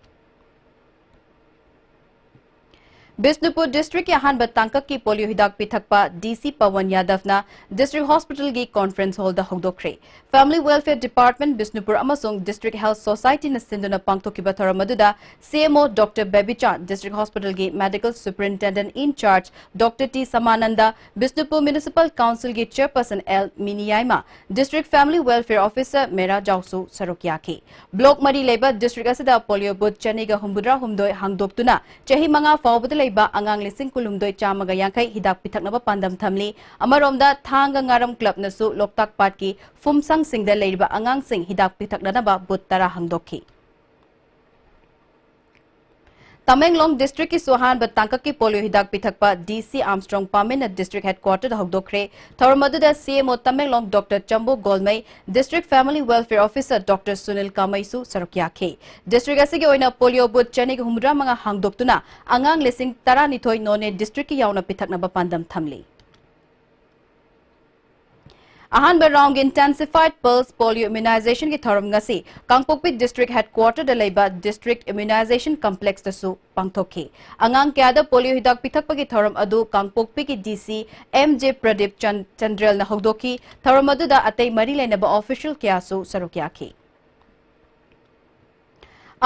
ꯕꯤꯁꯅꯨꯄꯨꯔ ꯗꯤꯁꯇ꯭ꯔꯤꯛꯀꯤ ꯑꯍꯥꯟꯕ ꯇꯥꯡꯀꯛꯀꯤ ꯄꯣꯂꯤꯑꯣ ꯍꯤꯗꯥꯛ ꯄꯤꯊꯛꯄ ꯗꯤ ꯁꯤ ꯄꯋꯟ ꯌꯥꯗꯕꯅ ꯗꯤꯁꯇ꯭ꯔꯤꯛ ꯍꯣꯁꯄꯤꯇꯥꯜꯒꯤ ꯀꯣꯟꯐꯔꯦꯟꯁ ꯍꯣꯜꯗ ꯍꯧꯗꯣꯛꯈ꯭ꯔꯦ꯫ ꯐꯦꯃꯤꯂꯤ ꯋꯦꯜꯐꯤꯌꯔ ꯗꯤꯄꯥꯔꯠꯃꯦꯟꯠ ꯕꯤꯁꯅꯨꯄꯨꯔ ꯑꯃꯁꯨꯡ ꯗꯤꯁꯇ꯭ꯔꯤꯛ ꯍꯦꯜꯊ ꯁꯣꯁꯥꯏꯇꯤꯅ ꯁꯤꯟꯗꯨꯅ ꯄꯥꯡꯊꯣꯛꯈꯤꯕ ꯊꯧꯔꯝ ꯑꯗꯨꯗ C M O doctor Bebichan, district ꯍꯣꯁꯄꯤꯇꯥꯜꯒꯤ medical superintendent in charge doctor T Samananda, Bishnupur municipal ꯀꯥꯎꯟꯁꯤꯜꯒꯤ chairperson L Miniyaima, district family welfare officer Mera ꯖꯥꯎꯁꯨ ꯁꯔꯨꯛ ꯌꯥꯈꯤ꯫ ꯕ꯭ꯂꯣꯛ ꯃꯔꯤ ꯂꯩꯕ ꯗꯤꯁꯇ꯭ꯔꯤꯛ ꯑꯁꯤꯗ ꯄꯣꯂꯤꯑꯣ ꯕꯨꯊ ꯆꯅꯤꯒ ꯍꯨꯝꯐꯨꯇꯔꯥꯍꯨꯝꯗꯣꯏ ꯍꯥꯡꯗꯣꯛꯇꯨꯅ ꯆꯍꯤ ꯃꯉꯥ ꯐꯥꯎꯕꯗ ꯂꯩꯕ ꯑꯉꯥꯡ ꯂꯤꯁꯤꯡ ꯀꯨꯟꯍꯨꯝꯗꯣꯏ ꯆꯥꯝꯃꯒ ꯌꯥꯡꯈꯩ ꯍꯤꯗꯥꯛ ꯄꯤꯊꯛꯅꯕ ꯄꯥꯟꯗꯝ ꯊꯝꯂꯤ꯫ ꯑꯃꯔꯣꯝꯗ, ꯊꯥꯡꯒ ꯉꯥꯔꯝ ꯀ꯭ꯂꯕꯅꯁꯨ ꯂꯣꯛꯇꯥꯛ ꯄꯥꯠꯀꯤ ꯐꯨꯝꯁꯪꯁꯤꯡꯗ ꯂꯩꯔꯤꯕ ꯑꯉꯥꯡꯁꯤꯡ ꯍꯤꯗꯥꯛ ꯄꯤꯊꯛꯅꯅꯕ ꯕꯨꯊ ꯇꯔꯥ ꯍꯥꯡꯗꯣꯛꯈꯤ꯫ ꯇꯃꯦꯡꯂꯣꯡ ꯗꯤꯁꯇ꯭ꯔꯤꯛꯀꯤꯁꯨ ꯑꯍꯥꯟꯕ ꯇꯥꯡꯀꯛꯀꯤ ꯄꯣꯂꯤꯑꯣ ꯍꯤꯗꯥꯛ ꯄꯤꯊꯛꯄ ꯗꯤ ꯁꯤ ꯑꯥꯔꯝꯁꯇ꯭ꯔꯣꯡ ꯄꯥꯃꯤꯟꯅ ꯗꯤꯁꯇ꯭ꯔꯤꯛ ꯍꯦꯗꯀ꯭ꯋꯥꯇꯔꯗ ꯍꯧꯗꯣꯛꯈ꯭ꯔꯦ꯫ ꯊꯧꯔꯝ ꯑꯗꯨꯗ C M O Tamenglong doctor Chambo Golmei, district family welfare officer doctor Sunil ꯀꯥꯃꯩꯁꯨ ꯁꯔꯨꯛ ꯌꯥꯈꯤ꯫ ꯗꯤꯁꯇ꯭ꯔꯤꯛ ꯑꯁꯤꯒꯤ ꯑꯣꯏꯅ ꯄꯣꯂꯤꯑꯣ ꯕꯨꯊ ꯆꯅꯤꯒ ꯍꯨꯝꯐꯨꯇꯔꯥ ꯃꯉꯥ ꯍꯥꯡꯗꯣꯛꯇꯨꯅ ꯑꯉꯥꯡ ꯂꯤꯁꯤꯡ ꯇꯔꯥꯅꯤꯊꯣꯏ ꯅꯣꯅꯦ ꯗꯤꯁꯇ꯭ꯔꯤꯛꯀꯤ ꯌꯥꯎꯅ ꯄꯤꯊꯛꯅꯕ ꯄꯥꯟꯗꯝ ꯊꯝꯂꯤ꯫ ꯑꯍꯥꯟꯕ ꯔꯥꯎꯟꯒꯤ ꯏꯟꯇꯦꯟꯁꯤꯐꯥꯏꯗ ꯄꯜꯁ ꯄꯣꯂꯤꯑꯣ ꯏꯝꯌꯨꯅꯥꯏꯖꯦꯁꯟꯒꯤ ꯊꯧꯔꯝ ꯉꯁꯤ ꯀꯥꯡꯄꯣꯛꯄꯤ ꯗꯤꯁꯇ꯭ꯔꯤꯛ ꯍꯦꯗꯀ꯭ꯋꯥꯇꯔꯗ ꯂꯩꯕ ꯗꯤꯁꯇ꯭ꯔꯤꯛ ꯏꯝꯌꯨꯅꯥꯏꯖꯦꯁꯟ ꯀꯝꯄ꯭ꯂꯦꯛꯁꯇꯁꯨ ꯄꯥꯡꯊꯣꯛꯈꯤ꯫ ꯑꯉꯥꯡ ꯀꯌꯥꯗ ꯄꯣꯂꯤꯑꯣ ꯍꯤꯗꯥꯛ ꯄꯤꯊꯛꯄꯒꯤ ꯊꯧꯔꯝ ꯑꯗꯨ ꯀꯥꯡꯄꯣꯛꯄꯤꯒꯤ ꯗꯤ ꯁꯤ ꯑꯦꯝ ꯖꯦ ꯄ꯭ꯔꯗꯤꯞ ꯆꯟ-, ꯆꯟꯗ꯭ꯔꯦꯜꯅ ꯍꯧꯗꯣꯛꯈꯤ꯫ ꯊꯧꯔꯝ ꯑꯗꯨꯗ ꯑꯇꯩ ꯃꯔꯤ ꯂꯩꯅꯕ ꯑꯣꯐꯤꯁꯤꯌꯦꯜ ꯀꯌꯥꯁꯨ ꯁꯔꯨꯛ ꯌꯥꯈꯤ꯫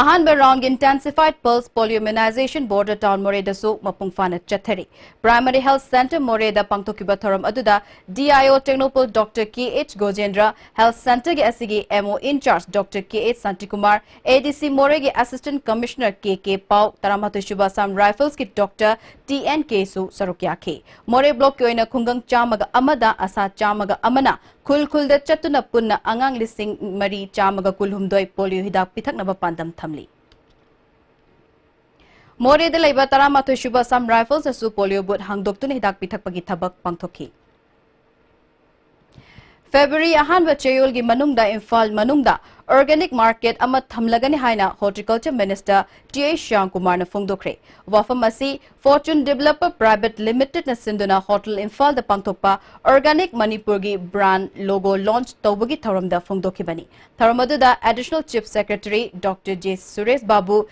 ꯑꯍꯥꯟꯕ round intensified pulse polio immunization border town ꯃꯣꯔꯦꯗꯁꯨ ꯃꯄꯨꯡ ꯐꯥꯅ ꯆꯠꯊꯔꯤ꯫ Primary Health Centre ꯃꯣꯔꯦꯗ ꯄꯥꯡꯊꯣꯛꯈꯤꯕ ꯊꯧꯔꯝ ꯑꯗꯨꯗ D I O Tengnoupal Doctor K H Gojendra, Health Centre ꯒꯤ ꯑꯁꯤꯒꯤ M O in charge Doctor K H Santikumar, A D C ꯃꯣꯔꯦꯒꯤ Assistant Commissioner K K Pao, ꯇꯔꯥꯃꯥꯊꯣꯏ ꯁꯨꯕ Assam Rifles ꯀꯤ Doctor T N K ꯁꯨ ꯁꯔꯨꯛ ꯌꯥꯈꯤ꯫ ꯃꯣꯔꯦ block ꯀꯤ ꯑꯣꯏꯅ ꯈꯨꯡꯒꯪ ꯆꯥꯝꯃꯒ ꯑꯃꯗ ꯑꯁꯥ ꯆꯥꯝꯃꯒ ꯑꯃꯅ ꯈꯨꯜ ꯈꯨꯜꯗ ꯆꯠꯇꯨꯅ ꯄꯨꯟꯅ ꯑꯉꯥꯡ ꯂꯤꯁꯤꯡ ꯃꯔꯤ ꯆꯥꯝꯃꯒ ꯀꯨꯟꯍꯨꯝꯗꯣꯏ polio ꯍꯤꯗꯥꯛ ꯄꯤꯊꯛꯅꯕ ꯄꯥꯟꯗꯝ ꯊꯝꯂꯤ꯫ ꯃꯣꯔꯦꯗ ꯂꯩꯕ ꯇꯔꯥꯃꯥꯊꯣꯏ ꯁꯨꯕ Assam Rifles ꯅꯁꯨ polio booth ꯍꯥꯡꯗꯣꯛꯇꯨꯅ ꯍꯤꯗꯥꯛ ꯄꯤꯊꯛꯄꯒꯤ ꯊꯕꯛ ꯄꯥꯡꯊꯣꯛꯈꯤ꯫ February ꯑꯍꯥꯟꯕ ꯆꯌꯣꯜꯒꯤ ꯃꯅꯨꯡꯗ ꯏꯝꯐꯥꯜ ꯃꯅꯨꯡꯗ organic market ꯑꯃ ꯊꯝꯂꯒꯅꯤ ꯍꯥꯏꯅ Horticulture Minister T I Shyamkumar ꯅ ꯐꯣꯡꯗꯣꯛꯈ꯭ꯔꯦ꯫ ꯋꯥꯐꯝ ꯑꯁꯤ Fortune Developer Private Limited ꯅ ꯁꯤꯟꯗꯨꯅ Hotel ꯏꯝꯐꯥꯜꯗ ꯄꯥꯡꯊꯣꯛꯄ Organic ꯃꯅꯤꯄꯨꯔꯒꯤ brand logo launch ꯇꯧꯕꯒꯤ ꯊꯧꯔꯝꯗ ꯐꯣꯡꯗꯣꯛꯈꯤꯕꯅꯤ꯫ ꯊꯧꯔꯝ ꯑꯗꯨꯗ Additional Chief Secretary Doctor J Suresh Babu,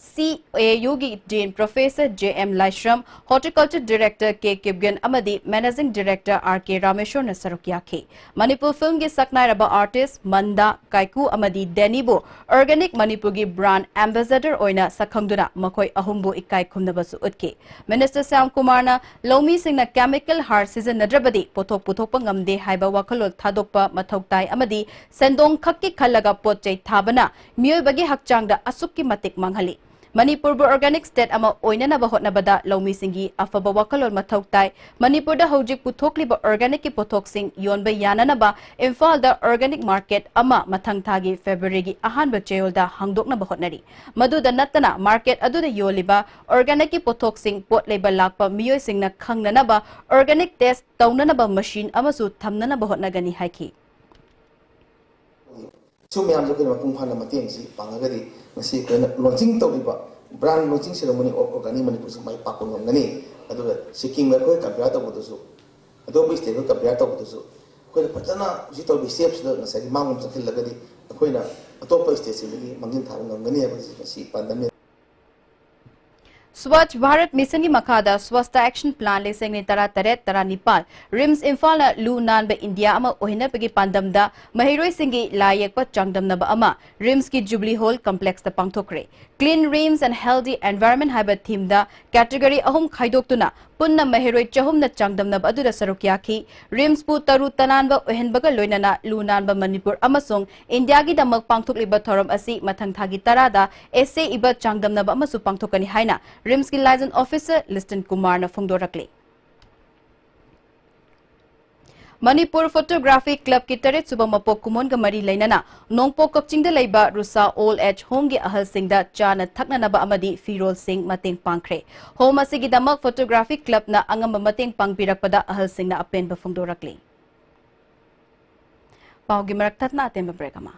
C A U ꯒꯤ Dean Professor J M ꯂꯥꯏꯁ꯭ꯔꯝ, Horticulture Director K ꯀꯤꯞꯒꯦꯟ ꯑꯃꯗꯤ Managing Director R K ꯔꯥꯃꯦꯁ꯭ꯋꯔꯅ ꯁꯔꯨꯛ ꯌꯥꯈꯤ꯫ ꯃꯅꯤꯄꯨꯔ film ꯒꯤ ꯁꯛꯅꯥꯏꯔꯕ artist ꯃꯟꯗꯥ, ꯀꯥꯏꯀꯨ ꯑꯃꯗꯤ ꯗꯦꯅꯤꯕꯨ Organic ꯃꯅꯤꯄꯨꯔꯒꯤ brand ambassador ꯑꯣꯏꯅ ꯁꯛꯈꯪꯗꯨꯅ ꯃꯈꯣꯏ ꯑꯍꯨꯝꯕꯨ ꯏꯀꯥꯏ ꯈꯨꯝꯅꯕꯁꯨ ꯎꯠꯈꯤ꯫ Minister ꯁ꯭ꯌꯥꯝ ꯀꯨꯃꯥꯔꯅ ꯂꯧꯃꯤꯁꯤꯡꯅ chemical ꯍꯥꯔ ꯁꯤꯖꯤꯟꯅꯗ꯭ꯔꯕꯗꯤ ꯄꯣꯠꯊꯣꯛ ꯄꯨꯊꯣꯛꯄ ꯉꯝꯗꯦ ꯍꯥꯏꯕ ꯋꯥꯈꯜꯂꯣꯟ ꯊꯥꯗꯣꯛꯄ ꯃꯊꯧ ꯇꯥꯏ ꯑꯃꯗꯤ ꯁꯦꯟꯗꯣꯡ ꯈꯛꯀꯤ ꯈꯜꯂꯒ ꯄꯣꯠ ꯆꯩ ꯊꯥꯕꯅ ꯃꯤꯑꯣꯏꯕꯒꯤ ꯍꯛꯆꯥꯡꯗ ꯑꯁꯨꯛꯀꯤ ꯃꯇꯤꯛ ꯃꯥꯡꯍꯜꯂꯤ꯫ ꯃꯅꯤꯄꯨꯔꯕꯨ organic state ꯑꯃ ꯑꯣꯏꯅꯅꯕ ꯍꯣꯠꯅꯕꯗ ꯂꯧꯃꯤꯁꯤꯡꯒꯤ ꯑꯐꯕ ꯋꯥꯈꯜꯂꯣꯟ ꯃꯊꯧ ꯇꯥꯏ꯫ ꯃꯅꯤꯄꯨꯔꯗ ꯍꯧꯖꯤꯛ ꯄꯨꯊꯣꯛꯂꯤꯕ organic ꯀꯤ ꯄꯣꯠꯊꯣꯛꯁꯤꯡ ꯌꯣꯟꯕ ꯌꯥꯅꯅꯕ ꯏꯝꯐꯥꯜꯗ organic market ꯑꯃ ꯃꯊꯪ ꯊꯥꯒꯤ February ꯒꯤ ꯑꯍꯥꯟꯕ ꯆꯌꯣꯜꯗ ꯍꯥꯡꯗꯣꯛꯅꯕ ꯍꯣꯠꯅꯔꯤ꯫ ꯃꯗꯨꯗ ꯅꯠꯇꯅ market ꯑꯗꯨꯗ ꯌꯣꯜꯂꯤꯕ organic ꯀꯤ ꯄꯣꯠꯊꯣꯛꯁꯤꯡ ꯄꯣꯠ ꯂꯩꯕ ꯂꯥꯛꯄ ꯃꯤꯑꯣꯏꯁꯤꯡꯅ ꯈꯪꯅꯅꯕ organic test ꯇꯧꯅꯅꯕ machine ꯑꯃꯁꯨ ꯊꯝꯅꯅꯕ ꯍꯣꯠꯅꯒꯅꯤ ꯍꯥꯏꯈꯤ꯫ ꯁꯨꯝ ꯃꯌꯥꯝꯁꯦ ꯑꯩꯈꯣꯏꯅ ꯃꯄꯨꯡ ꯐꯥꯅ ꯃꯇꯦꯡꯁꯤ ꯄꯥꯡꯉꯒꯗꯤ ꯉꯁꯤ ꯑꯩꯈꯣꯏꯅ launching ꯇꯧꯔꯤꯕ brand launching ceremony of organic ꯃꯅꯤꯄꯨꯔꯁꯤ ꯃꯥꯏ ꯄꯥꯛꯄ ꯉꯝꯒꯅꯤ꯫ ꯑꯗꯨꯒ ꯁꯤꯛꯀꯤꯝꯒ ꯑꯩꯈꯣꯏ compare ꯇꯧꯕꯗꯁꯨ, ꯑꯇꯣꯞꯄ state ꯀ compare ꯇꯧꯕꯗꯁꯨ ꯑꯩꯈꯣꯏꯅ ꯐꯖꯅ ꯍꯧꯖꯤꯛ ꯇꯧꯔꯤꯕ step ꯁꯤꯗ ꯉꯁꯥꯏꯒꯤ ꯃꯥꯡꯂꯣꯝ ꯆꯪꯁꯤꯜꯂꯒꯗꯤ ꯑꯩꯈꯣꯏꯅ ꯑꯇꯣꯞꯄ state ꯁꯤꯡꯗꯒꯤ ꯃꯥꯡꯖꯤꯜ ꯊꯥꯕ ꯉꯝꯒꯅꯤ ꯍꯥꯏꯕꯁꯤ ꯉꯁꯤ ꯄꯥꯟꯗꯝꯅꯤ꯫ ꯁ꯭ꯋꯥꯆ ꯚꯥꯔꯠ ꯃꯤꯁꯟꯒꯤ ꯃꯈꯥꯗ ꯁ꯭ꯋꯥꯁꯊ ꯑꯦꯛꯁꯟ ꯄ꯭ꯂꯥꯟ ꯂꯤꯁꯤꯡ ꯑꯅꯤ ꯇꯔꯥ ꯇꯔꯦꯠ ꯇꯔꯥꯅꯤꯄꯥꯜ, ꯔꯤꯝꯁ ꯏꯝꯐꯥꯜꯅ ꯂꯨ ꯅꯥꯟꯕ ꯏꯟꯗꯤꯌꯥ ꯑꯃ ꯑꯣꯏꯍꯟꯅꯕꯒꯤ ꯄꯥꯟꯗꯝꯗ ꯃꯍꯩꯔꯣꯏꯁꯤꯡꯒꯤ ꯂꯥꯏ ꯌꯦꯛꯄ ꯆꯥꯡꯗꯝꯅꯕ ꯑꯃ ꯔꯤꯝꯁꯀꯤ jubilee hall ꯀꯝꯄ꯭ꯂꯦꯛꯁꯇ ꯄꯥꯡꯊꯣꯛꯈ꯭ꯔꯦ꯫ Clean Rims and Healthy Environment ꯍꯥꯏꯕ ꯊꯤꯝꯗ ꯀꯦꯇꯒꯣꯔꯤ ꯑꯍꯨꯝ ꯈꯥꯏꯗꯣꯛꯇꯨꯅ ꯄꯨꯟꯅ ꯃꯍꯩꯔꯣꯏ ꯆꯍꯨꯝꯅ ꯆꯥꯡꯗꯝꯅꯕ ꯑꯗꯨꯗ ꯁꯔꯨꯛ ꯌꯥꯈꯤ꯫ ꯔꯤꯝꯁꯄꯨ ꯇꯔꯨ ꯇꯅꯥꯟꯕ ꯑꯣꯏꯍꯟꯕꯒ ꯂꯣꯏꯅꯅ ꯂꯨ ꯅꯥꯟꯕ ꯃꯅꯤꯄꯨꯔ ꯑꯃꯁꯨꯡ ꯏꯟꯗꯤꯌꯥꯒꯤꯗꯃꯛ ꯄꯥꯡꯊꯣꯛꯂꯤꯕ ꯊꯧꯔꯝ ꯑꯁꯤ ꯃꯊꯪ ꯊꯥꯒꯤ ꯇꯔꯥꯗ essay ꯏꯕ ꯆꯥꯡꯗꯝꯅꯕ ꯑꯃꯁꯨ ꯄꯥꯡꯊꯣꯛꯀꯅꯤ ꯍꯥꯏꯅ ꯔꯤꯝꯁꯀꯤ liaison officer ꯂꯤꯁꯇꯟ ꯀꯨꯃꯥꯔꯅ ꯐꯣꯡꯗꯣꯔꯛꯂꯤ꯫ ꯃꯅꯤꯄꯨꯔ ꯐꯣꯇꯣꯒ꯭ꯔꯥꯐꯤ ꯀ꯭ꯂꯕꯀꯤ ꯇꯔꯦꯠ ꯁꯨꯕ ꯃꯄꯣꯛ ꯀꯨꯝꯑꯣꯟꯒ ꯃꯔꯤ ꯂꯩꯅꯅ ꯅꯣꯡꯄꯣꯛ ꯀꯛꯆꯤꯡꯗ ꯂꯩꯕ ꯔꯨꯁꯥ ꯑꯣꯜ ꯑꯦꯖ ꯍꯣꯝꯒꯤ ꯑꯍꯜꯁꯤꯡꯗ ꯆꯥꯅ ꯊꯛꯅꯅꯕ ꯑꯃꯗꯤ ꯐꯤꯔꯣꯜꯁꯤꯡ ꯃꯇꯦꯡ ꯄꯥꯡꯈ꯭ꯔꯦ꯫ ꯍꯣꯝ ꯑꯁꯤꯒꯤꯗꯃꯛ ꯐꯣꯇꯣꯒ꯭ꯔꯥꯐꯤ ꯀ꯭ꯂꯕꯅ ꯑꯉꯝꯕ ꯃꯇꯦꯡ ꯄꯥꯡꯕꯤꯔꯛꯄꯗ ꯑꯍꯜꯁꯤꯡꯅ ꯑꯄꯦꯟꯕ ꯐꯣꯡꯗꯣꯔꯛꯂꯤ꯫ ꯄꯥꯎꯒꯤ ꯃꯔꯛ ꯊꯠꯅ ꯑꯇꯦꯟꯕ ꯕ꯭ꯔꯦꯛ ꯑꯃ꯫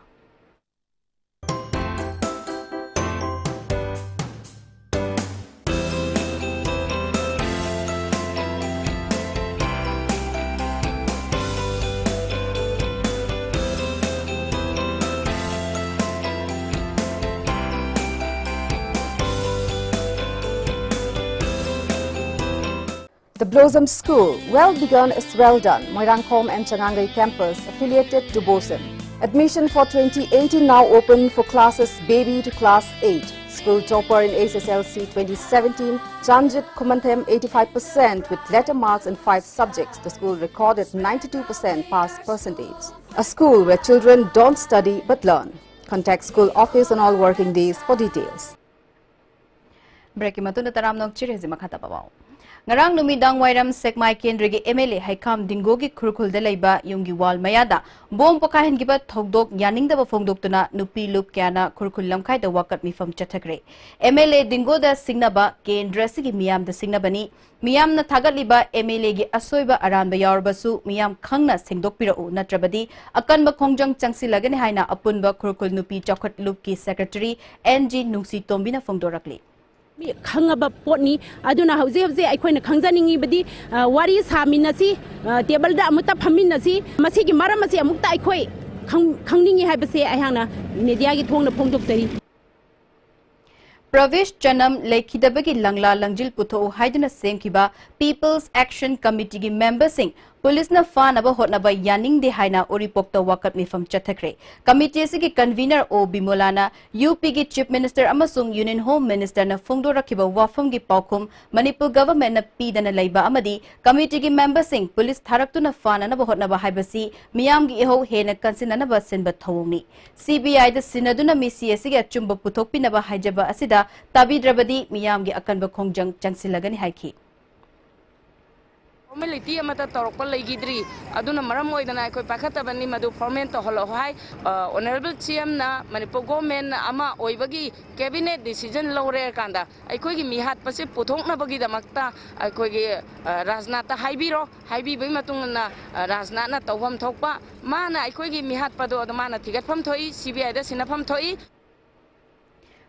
The Blossom School, well begun is well done. Moirangkhom and Changangai campus, affiliated to BOSEM. Admission for twenty eighteen now open for classes baby to class eight. School topper in H S L C twenty seventeen, Chanjit Khumanthem, eighty-five percent with letter marks in five subjects. The school recorded ninety-two percent pass percentage. A school where children don't study but learn. Contact school office on all working days for details. ꯕ꯭ꯔꯦꯛꯀꯤ ꯃꯇꯨꯡꯗ ꯇꯔꯥꯝꯅ ꯑꯣꯛꯆꯔꯤ꯫ ꯍꯧꯖꯤꯛ ꯃꯈꯥ ꯇꯥꯕ ꯄꯥꯎ꯫ ꯉꯔꯥꯡ ꯅꯨꯃꯤꯗꯥꯡ ꯋꯥꯏꯔꯝ ꯁꯦꯛꯃꯥꯏ ꯀꯦꯟꯗ꯭ꯔꯒꯤ ꯑꯦꯝ ꯑꯦꯜ ꯑꯦ ꯍꯩꯈꯥꯝ ꯗꯤꯡꯒꯣꯒꯤ ꯈꯨꯔꯈꯨꯜꯗ ꯂꯩꯕ ꯌꯨꯝꯒꯤ ꯋꯥꯜ ꯃꯌꯥꯗ ꯕꯣꯝ ꯄꯣꯈꯥꯏꯍꯟꯈꯤꯕ ꯊꯧꯗꯣꯛ ꯌꯥꯅꯤꯡꯗꯕ ꯐꯣꯡꯗꯣꯛꯇꯨꯅ ꯅꯨꯄꯤ ꯂꯨꯞ ꯀꯌꯥꯅ ꯈꯨꯔꯈꯨꯜ ꯂꯝꯈꯥꯏꯗ ꯋꯥꯀꯠ ꯃꯤꯐꯝ ꯆꯠꯊꯈ꯭ꯔꯦ꯫ ꯑꯦꯝ ꯑꯦꯜ ꯑꯦ ꯗꯤꯡꯒꯣꯗ ꯁꯤꯡꯅꯕ ꯀꯦꯟꯗ꯭ꯔ ꯑꯁꯤꯒꯤ ꯃꯤꯌꯥꯝꯗ ꯁꯤꯡꯅꯕꯅꯤ꯫ ꯃꯤꯌꯥꯝꯅ ꯊꯥꯒꯠꯂꯤꯕ ꯑꯦꯝ ꯑꯦꯜ ꯑꯦꯒꯤ ꯑꯁꯣꯏꯕ ꯑꯔꯥꯟꯕ ꯌꯥꯎꯔꯕꯁꯨ ꯃꯤꯌꯥꯝ ꯈꯪꯅ ꯁꯦꯡꯗꯣꯛꯄꯤꯔꯛꯎ, ꯅꯠꯇ꯭ꯔꯕꯗꯤ ꯑꯀꯟꯕ ꯈꯣꯡꯖꯪ ꯆꯪꯁꯤꯜꯂꯒꯅꯤ ꯍꯥꯏꯅ ꯑꯄꯨꯟꯕ ꯈꯨꯔꯈꯨꯜ ꯅꯨꯄꯤ ꯆꯥꯎꯈꯠ ꯂꯨꯞꯀꯤ ꯁꯦꯀ꯭ꯔꯦꯇꯔꯤ ꯑꯦꯟ ꯖꯤ ꯅꯨꯡꯁꯤꯇꯣꯝꯕꯤꯅ ꯐꯣꯡꯗꯣꯔꯛꯂꯤ꯫ ꯃꯤ ꯈꯪꯉꯕ ꯄꯣꯠꯅꯤ꯫ ꯑꯗꯨꯅ ꯍꯧꯖꯤꯛ ꯍꯧꯖꯤꯛ ꯑꯩꯈꯣꯏꯅ ꯈꯪꯖꯅꯤꯡꯉꯤꯕꯗꯤ, ꯑ, ꯋꯥꯔꯤ ꯁꯥꯃꯤꯟꯅꯁꯤ, ꯑ, ꯇꯦꯕꯜꯗ ꯑꯃꯨꯛꯇ ꯐꯝꯃꯤꯟꯅꯁꯤ꯫ ꯃꯁꯤꯒꯤ ꯃꯔꯝ ꯑꯁꯤ ꯑꯃꯨꯛꯇ ꯑꯩꯈꯣꯏ ꯈꯪ-, ꯈꯪꯅꯤꯡꯉꯤ ꯍꯥꯏꯕꯁꯦ ꯑꯩꯍꯥꯛꯅ ꯃꯦꯗꯤꯌꯥꯒꯤ ꯊꯣꯡꯅ ꯐꯣꯡꯗꯣꯛꯆꯔꯤ꯫ ꯄ꯭ꯔꯕꯤꯁ ꯆꯅꯝ ꯂꯩꯈꯤꯗꯕꯒꯤ ꯂꯪꯂꯥ ꯂꯪꯖꯤꯜ ꯄꯨꯊꯣꯛꯎ ꯍꯥꯏꯗꯨꯅ ꯁꯦꯝꯈꯤꯕ People's Action Committeeꯒꯤ memberꯁꯤꯡ ꯄꯨꯂꯤꯁꯅ ꯐꯥꯅꯕ ꯍꯣꯠꯅꯕ ꯌꯥꯅꯤꯡꯗꯦ ꯍꯥꯏꯅ ꯎꯔꯤꯄꯣꯛꯇ ꯋꯥꯀꯠ ꯃꯤꯐꯝ ꯆꯠꯊꯈ꯭ꯔꯦ꯫ Committee ꯑꯁꯤꯒꯤ convener ꯑꯣ ꯕꯤꯃꯣꯂꯥꯅ UPꯒꯤ Chief Minister ꯑꯃꯁꯨꯡ Union Home Ministerꯅ ꯐꯣꯡꯗꯣꯔꯛꯈꯤꯕ ꯋꯥꯐꯝꯒꯤ ꯄꯥꯎꯈꯨꯝ ꯃꯅꯤꯄꯨꯔ governmentꯅ ꯄꯤꯗꯅ ꯂꯩꯕ ꯑꯃꯗꯤ committeeꯒꯤ memberꯁꯤꯡ ꯄꯨꯂꯤꯁ ꯊꯥꯔꯛꯇꯨꯅ ꯐꯥꯅꯅꯕ ꯍꯣꯠꯅꯕ ꯍꯥꯏꯕꯁꯤ ꯃꯤꯌꯥꯝꯒꯤ ꯏꯍꯧ ꯍꯦꯟꯅ ꯀꯟꯁꯤꯟꯅꯅꯕ ꯁꯤꯟꯕ ꯊꯧꯑꯣꯡꯅꯤ꯫ CBIꯗ ꯁꯤꯟꯅꯗꯨꯅ ꯃꯤꯁꯤ ꯑꯁꯤꯒꯤ ꯑꯆꯨꯝꯕ ꯄꯨꯊꯣꯛꯄꯤꯅꯕ ꯍꯥꯏꯖꯕ ꯑꯁꯤꯗ ꯇꯥꯕꯤꯗ꯭ꯔꯕꯗꯤ ꯃꯤꯌꯥꯝꯒꯤ ꯑꯀꯟꯕ ꯈꯣꯡꯖꯪ ꯆꯪꯁꯤꯜꯂꯒꯅꯤ ꯍꯥꯏꯈꯤ꯫ Formality ꯑꯃꯠꯇ ꯇꯧꯔꯛꯄ ꯂꯩꯈꯤꯗ꯭ꯔꯤ꯫ ꯑꯗꯨꯅ ꯃꯔꯝ ꯑꯣꯏꯗꯅ ꯑꯩꯈꯣꯏ ꯄꯥꯏꯈꯠꯇꯕꯅꯤ꯫ ꯃꯗꯨ formal ꯇꯧꯍꯜꯂꯛꯑꯣ ꯍꯥꯏ꯫ ꯑ, Honourable CMꯅ ꯃꯅꯤꯄꯨꯔ government ꯑꯃ ꯑꯣꯏꯕꯒꯤ cabinet decision ꯂꯧꯔꯦ ꯀꯥꯟꯗ ꯑꯩꯈꯣꯏꯒꯤ ꯃꯤꯍꯥꯠꯄꯁꯦ ꯄꯨꯊꯣꯛꯅꯕꯒꯤꯗꯃꯛꯇ ꯑꯩꯈꯣꯏꯒꯤ, ꯑ, ꯔꯥꯖꯅꯥꯊꯇ ꯍꯥꯏꯕꯤꯔꯣ꯫ ꯍꯥꯏꯕꯤꯕꯒꯤ ꯃꯇꯨꯡ ꯏꯟꯅ, ꯑ, ꯔꯥꯖꯅꯥꯊꯅ ꯇꯧꯐꯝ ꯊꯣꯛꯄ ꯃꯥꯅ ꯑꯩꯈꯣꯏꯒꯤ ꯃꯤꯍꯥꯠꯄꯗꯣ ꯑꯗꯨ ꯃꯥꯅ ꯊꯤꯒꯠꯐꯝ ꯊꯣꯛꯏ, CBIꯗ ꯁꯤꯟꯅꯐꯝ ꯊꯣꯛꯏ꯫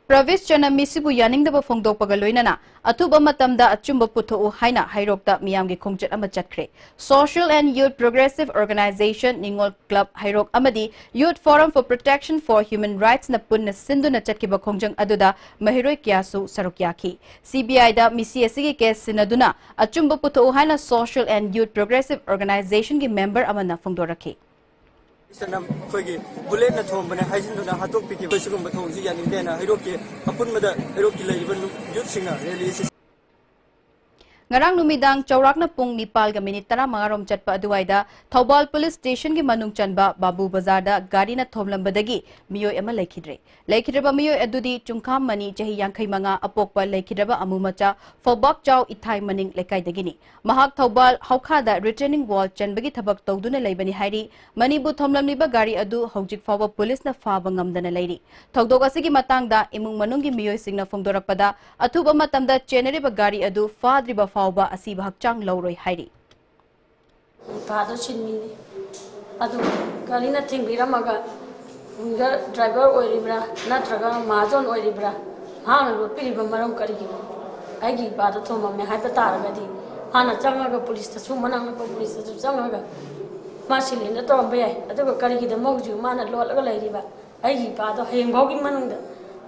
ꯄ꯭ꯔꯕꯤꯁ ꯆꯅꯝ ꯃꯤꯁꯤꯕꯨ ꯌꯥꯅꯤꯡꯗꯕ ꯐꯣꯡꯗꯣꯛꯄꯒ ꯂꯣꯏꯅꯅ ꯑꯊꯨꯕ ꯃꯇꯝꯗ ꯑꯆꯨꯝꯕ ꯄꯨꯊꯣꯛꯎ ꯍꯥꯏꯅ ꯍꯩꯔꯣꯛꯇ ꯃꯤꯌꯥꯝꯒꯤ ꯈꯣꯡꯆꯠ ꯑꯃ ꯆꯠꯈ꯭ꯔꯦ꯫ Social and Youth Progressive Organisation, ꯅꯤꯉꯣꯜ club ꯍꯩꯔꯣꯛ ꯑꯃꯗꯤ Youth Forum for Protection for Human Rightsꯅ ꯄꯨꯟꯅ ꯁꯤꯟꯗꯨꯅ ꯆꯠꯈꯤꯕ ꯈꯣꯡꯖꯪ ꯑꯗꯨꯗ ꯃꯍꯩꯔꯣꯏ ꯀꯌꯥꯁꯨ ꯁꯔꯨꯛ ꯌꯥꯈꯤ꯫ CBIꯗ ꯃꯤꯁꯤ ꯑꯁꯤꯒꯤ case ꯁꯤꯟꯅꯗꯨꯅ ꯑꯆꯨꯝꯕ ꯄꯨꯊꯣꯛꯎ ꯍꯥꯏꯅ Social and Youth Progressive Organisationꯒꯤ member ꯑꯃꯅ ꯐꯣꯡꯗꯣꯔꯛꯈꯤ꯫ ꯁꯅꯝ ꯑꯩꯈꯣꯏꯒꯤ bulletꯅ ꯊꯣꯝꯕꯅꯦ ꯍꯥꯏꯖꯤꯟꯗꯨꯅ ꯍꯥꯠꯇꯣꯛꯄꯤꯈꯤꯕ ꯁꯤꯒꯨꯝꯕ ꯊꯧꯑꯣꯡꯁꯤ ꯌꯥꯅꯤꯡꯗꯦꯅ ꯍꯩꯔꯣꯛꯀꯤ ꯑꯄꯨꯟꯕꯗ ꯍꯩꯔꯣꯛꯀꯤ ꯂꯩꯔꯤꯕ youthꯁꯤꯡꯅ rally ꯑꯁꯤ ꯉꯔꯥꯡ ꯅꯨꯃꯤꯗꯥꯡ ꯆꯥꯎꯔꯥꯛꯅ ꯄꯨꯡ ꯅꯤꯄꯥꯜꯒ minute ꯇꯔꯥꯃꯉꯥ ꯔꯣꯝ ꯆꯠꯄ ꯑꯗꯨꯋꯥꯏꯗ ꯊꯧꯕꯥꯜ police stationꯒꯤ ꯃꯅꯨꯡ ꯆꯟꯕ ꯕꯥꯕꯨ ꯕꯖꯥꯔꯗ ꯒꯥꯔꯤꯅ ꯊꯣꯝꯂꯝꯕꯗꯒꯤ ꯃꯤꯑꯣꯏ ꯑꯃ ꯂꯩꯈꯤꯗ꯭ꯔꯦ꯫ ꯂꯩꯈꯤꯗ꯭ꯔꯕ ꯃꯤꯑꯣꯏ ꯑꯗꯨꯗꯤ ꯆꯨꯡꯈꯥꯝ ꯃꯅꯤ, ꯆꯍꯤ ꯌꯥꯡꯈꯩ ꯃꯉꯥ, ꯑꯄꯣꯛꯄ ꯂꯩꯈꯤꯗ꯭ꯔꯕ ꯑꯃꯨ ꯃꯆꯥ ꯐꯧꯕꯥꯛ ꯆꯥꯎ ꯏꯊꯥꯏ ꯃꯅꯤꯡ ꯂꯩꯀꯥꯏꯗꯒꯤꯅꯤ꯫ ꯃꯍꯥꯛ ꯊꯧꯕꯥꯜ ꯍꯧꯈꯥꯗ retaining wall ꯆꯟꯕꯒꯤ ꯊꯕꯛ ꯇꯧꯗꯨꯅ ꯂꯩꯕꯅꯤ ꯍꯥꯏꯔꯤ꯫ ꯃꯅꯤꯕꯨ ꯊꯣꯝꯂꯝꯂꯤꯕ ꯒꯥꯔꯤ ꯑꯗꯨ ꯍꯧꯖꯤꯛ ꯐꯥꯎꯕ ꯄꯨꯂꯤꯁꯅ ꯐꯥꯕ ꯉꯝꯗꯅ ꯂꯩꯔꯤ꯫ ꯊꯧꯗꯣꯛ ꯑꯁꯤꯒꯤ ꯃꯇꯥꯡꯗ ꯏꯃꯨꯡ ꯃꯅꯨꯡꯒꯤ ꯃꯤꯑꯣꯏꯁꯤꯡꯅ ꯐꯣꯡꯗꯣꯔꯛꯄꯗ, ꯑꯊꯨꯕ ꯃꯇꯝꯗ ꯆꯦꯟꯅꯔꯤꯕ ꯒꯥꯔꯤ ꯑꯗꯨ ꯐꯥꯗ꯭ꯔꯤꯕ ꯐꯥꯎꯕ ꯑꯁꯤꯕ ꯍꯛꯆꯥꯡ ꯂꯧꯔꯣꯏ ꯍꯥꯏꯔꯤ꯫ ꯐꯥꯗꯣ ꯁꯤꯟꯃꯤꯅꯤ꯫ ꯑꯗꯨ ꯒꯥꯔꯤꯅ ꯊꯤꯡꯕꯤꯔꯝꯃꯒ winger driver ꯑꯣꯏꯔꯤꯕ꯭ꯔꯥ ꯅꯠꯇ꯭ꯔꯒ ꯃꯍꯥꯖꯣꯟ ꯑꯣꯏꯔꯤꯕ꯭ꯔꯥ? ꯃꯍꯥꯛꯅ ꯂꯣꯠꯄꯤꯔꯤꯕ ꯃꯔꯝ ꯀꯔꯤꯒꯤꯅꯣ? ꯑꯩꯒꯤ ꯏꯄꯥꯗ ꯊꯣꯝꯃꯝꯃꯦ ꯍꯥꯏꯕ ꯇꯥꯔꯒꯗꯤ ꯃꯥꯅ ꯆꯪꯉꯒ ꯄꯨꯂꯤꯁꯇꯁꯨ, ꯃꯅꯥꯛ ꯅꯛꯄ ꯄꯨꯂꯤꯁꯇꯁꯨ ꯆꯪꯉꯒ ꯃꯥ ꯁꯤꯂꯦꯟꯗꯔ ꯇꯧꯔꯝꯕ ꯌꯥꯏ꯫ ꯑꯗꯨꯒ ꯀꯔꯤꯒꯤꯗꯃꯛ ꯍꯧꯖꯤꯛ ꯃꯥꯅ ꯂꯣꯠꯂꯒ ꯂꯩꯔꯤꯕ? ꯑꯩꯒꯤ ꯏꯄꯥꯗꯣ ꯍꯌꯦꯡ ꯐꯥꯎꯒꯤ ꯃꯅꯨꯡꯗ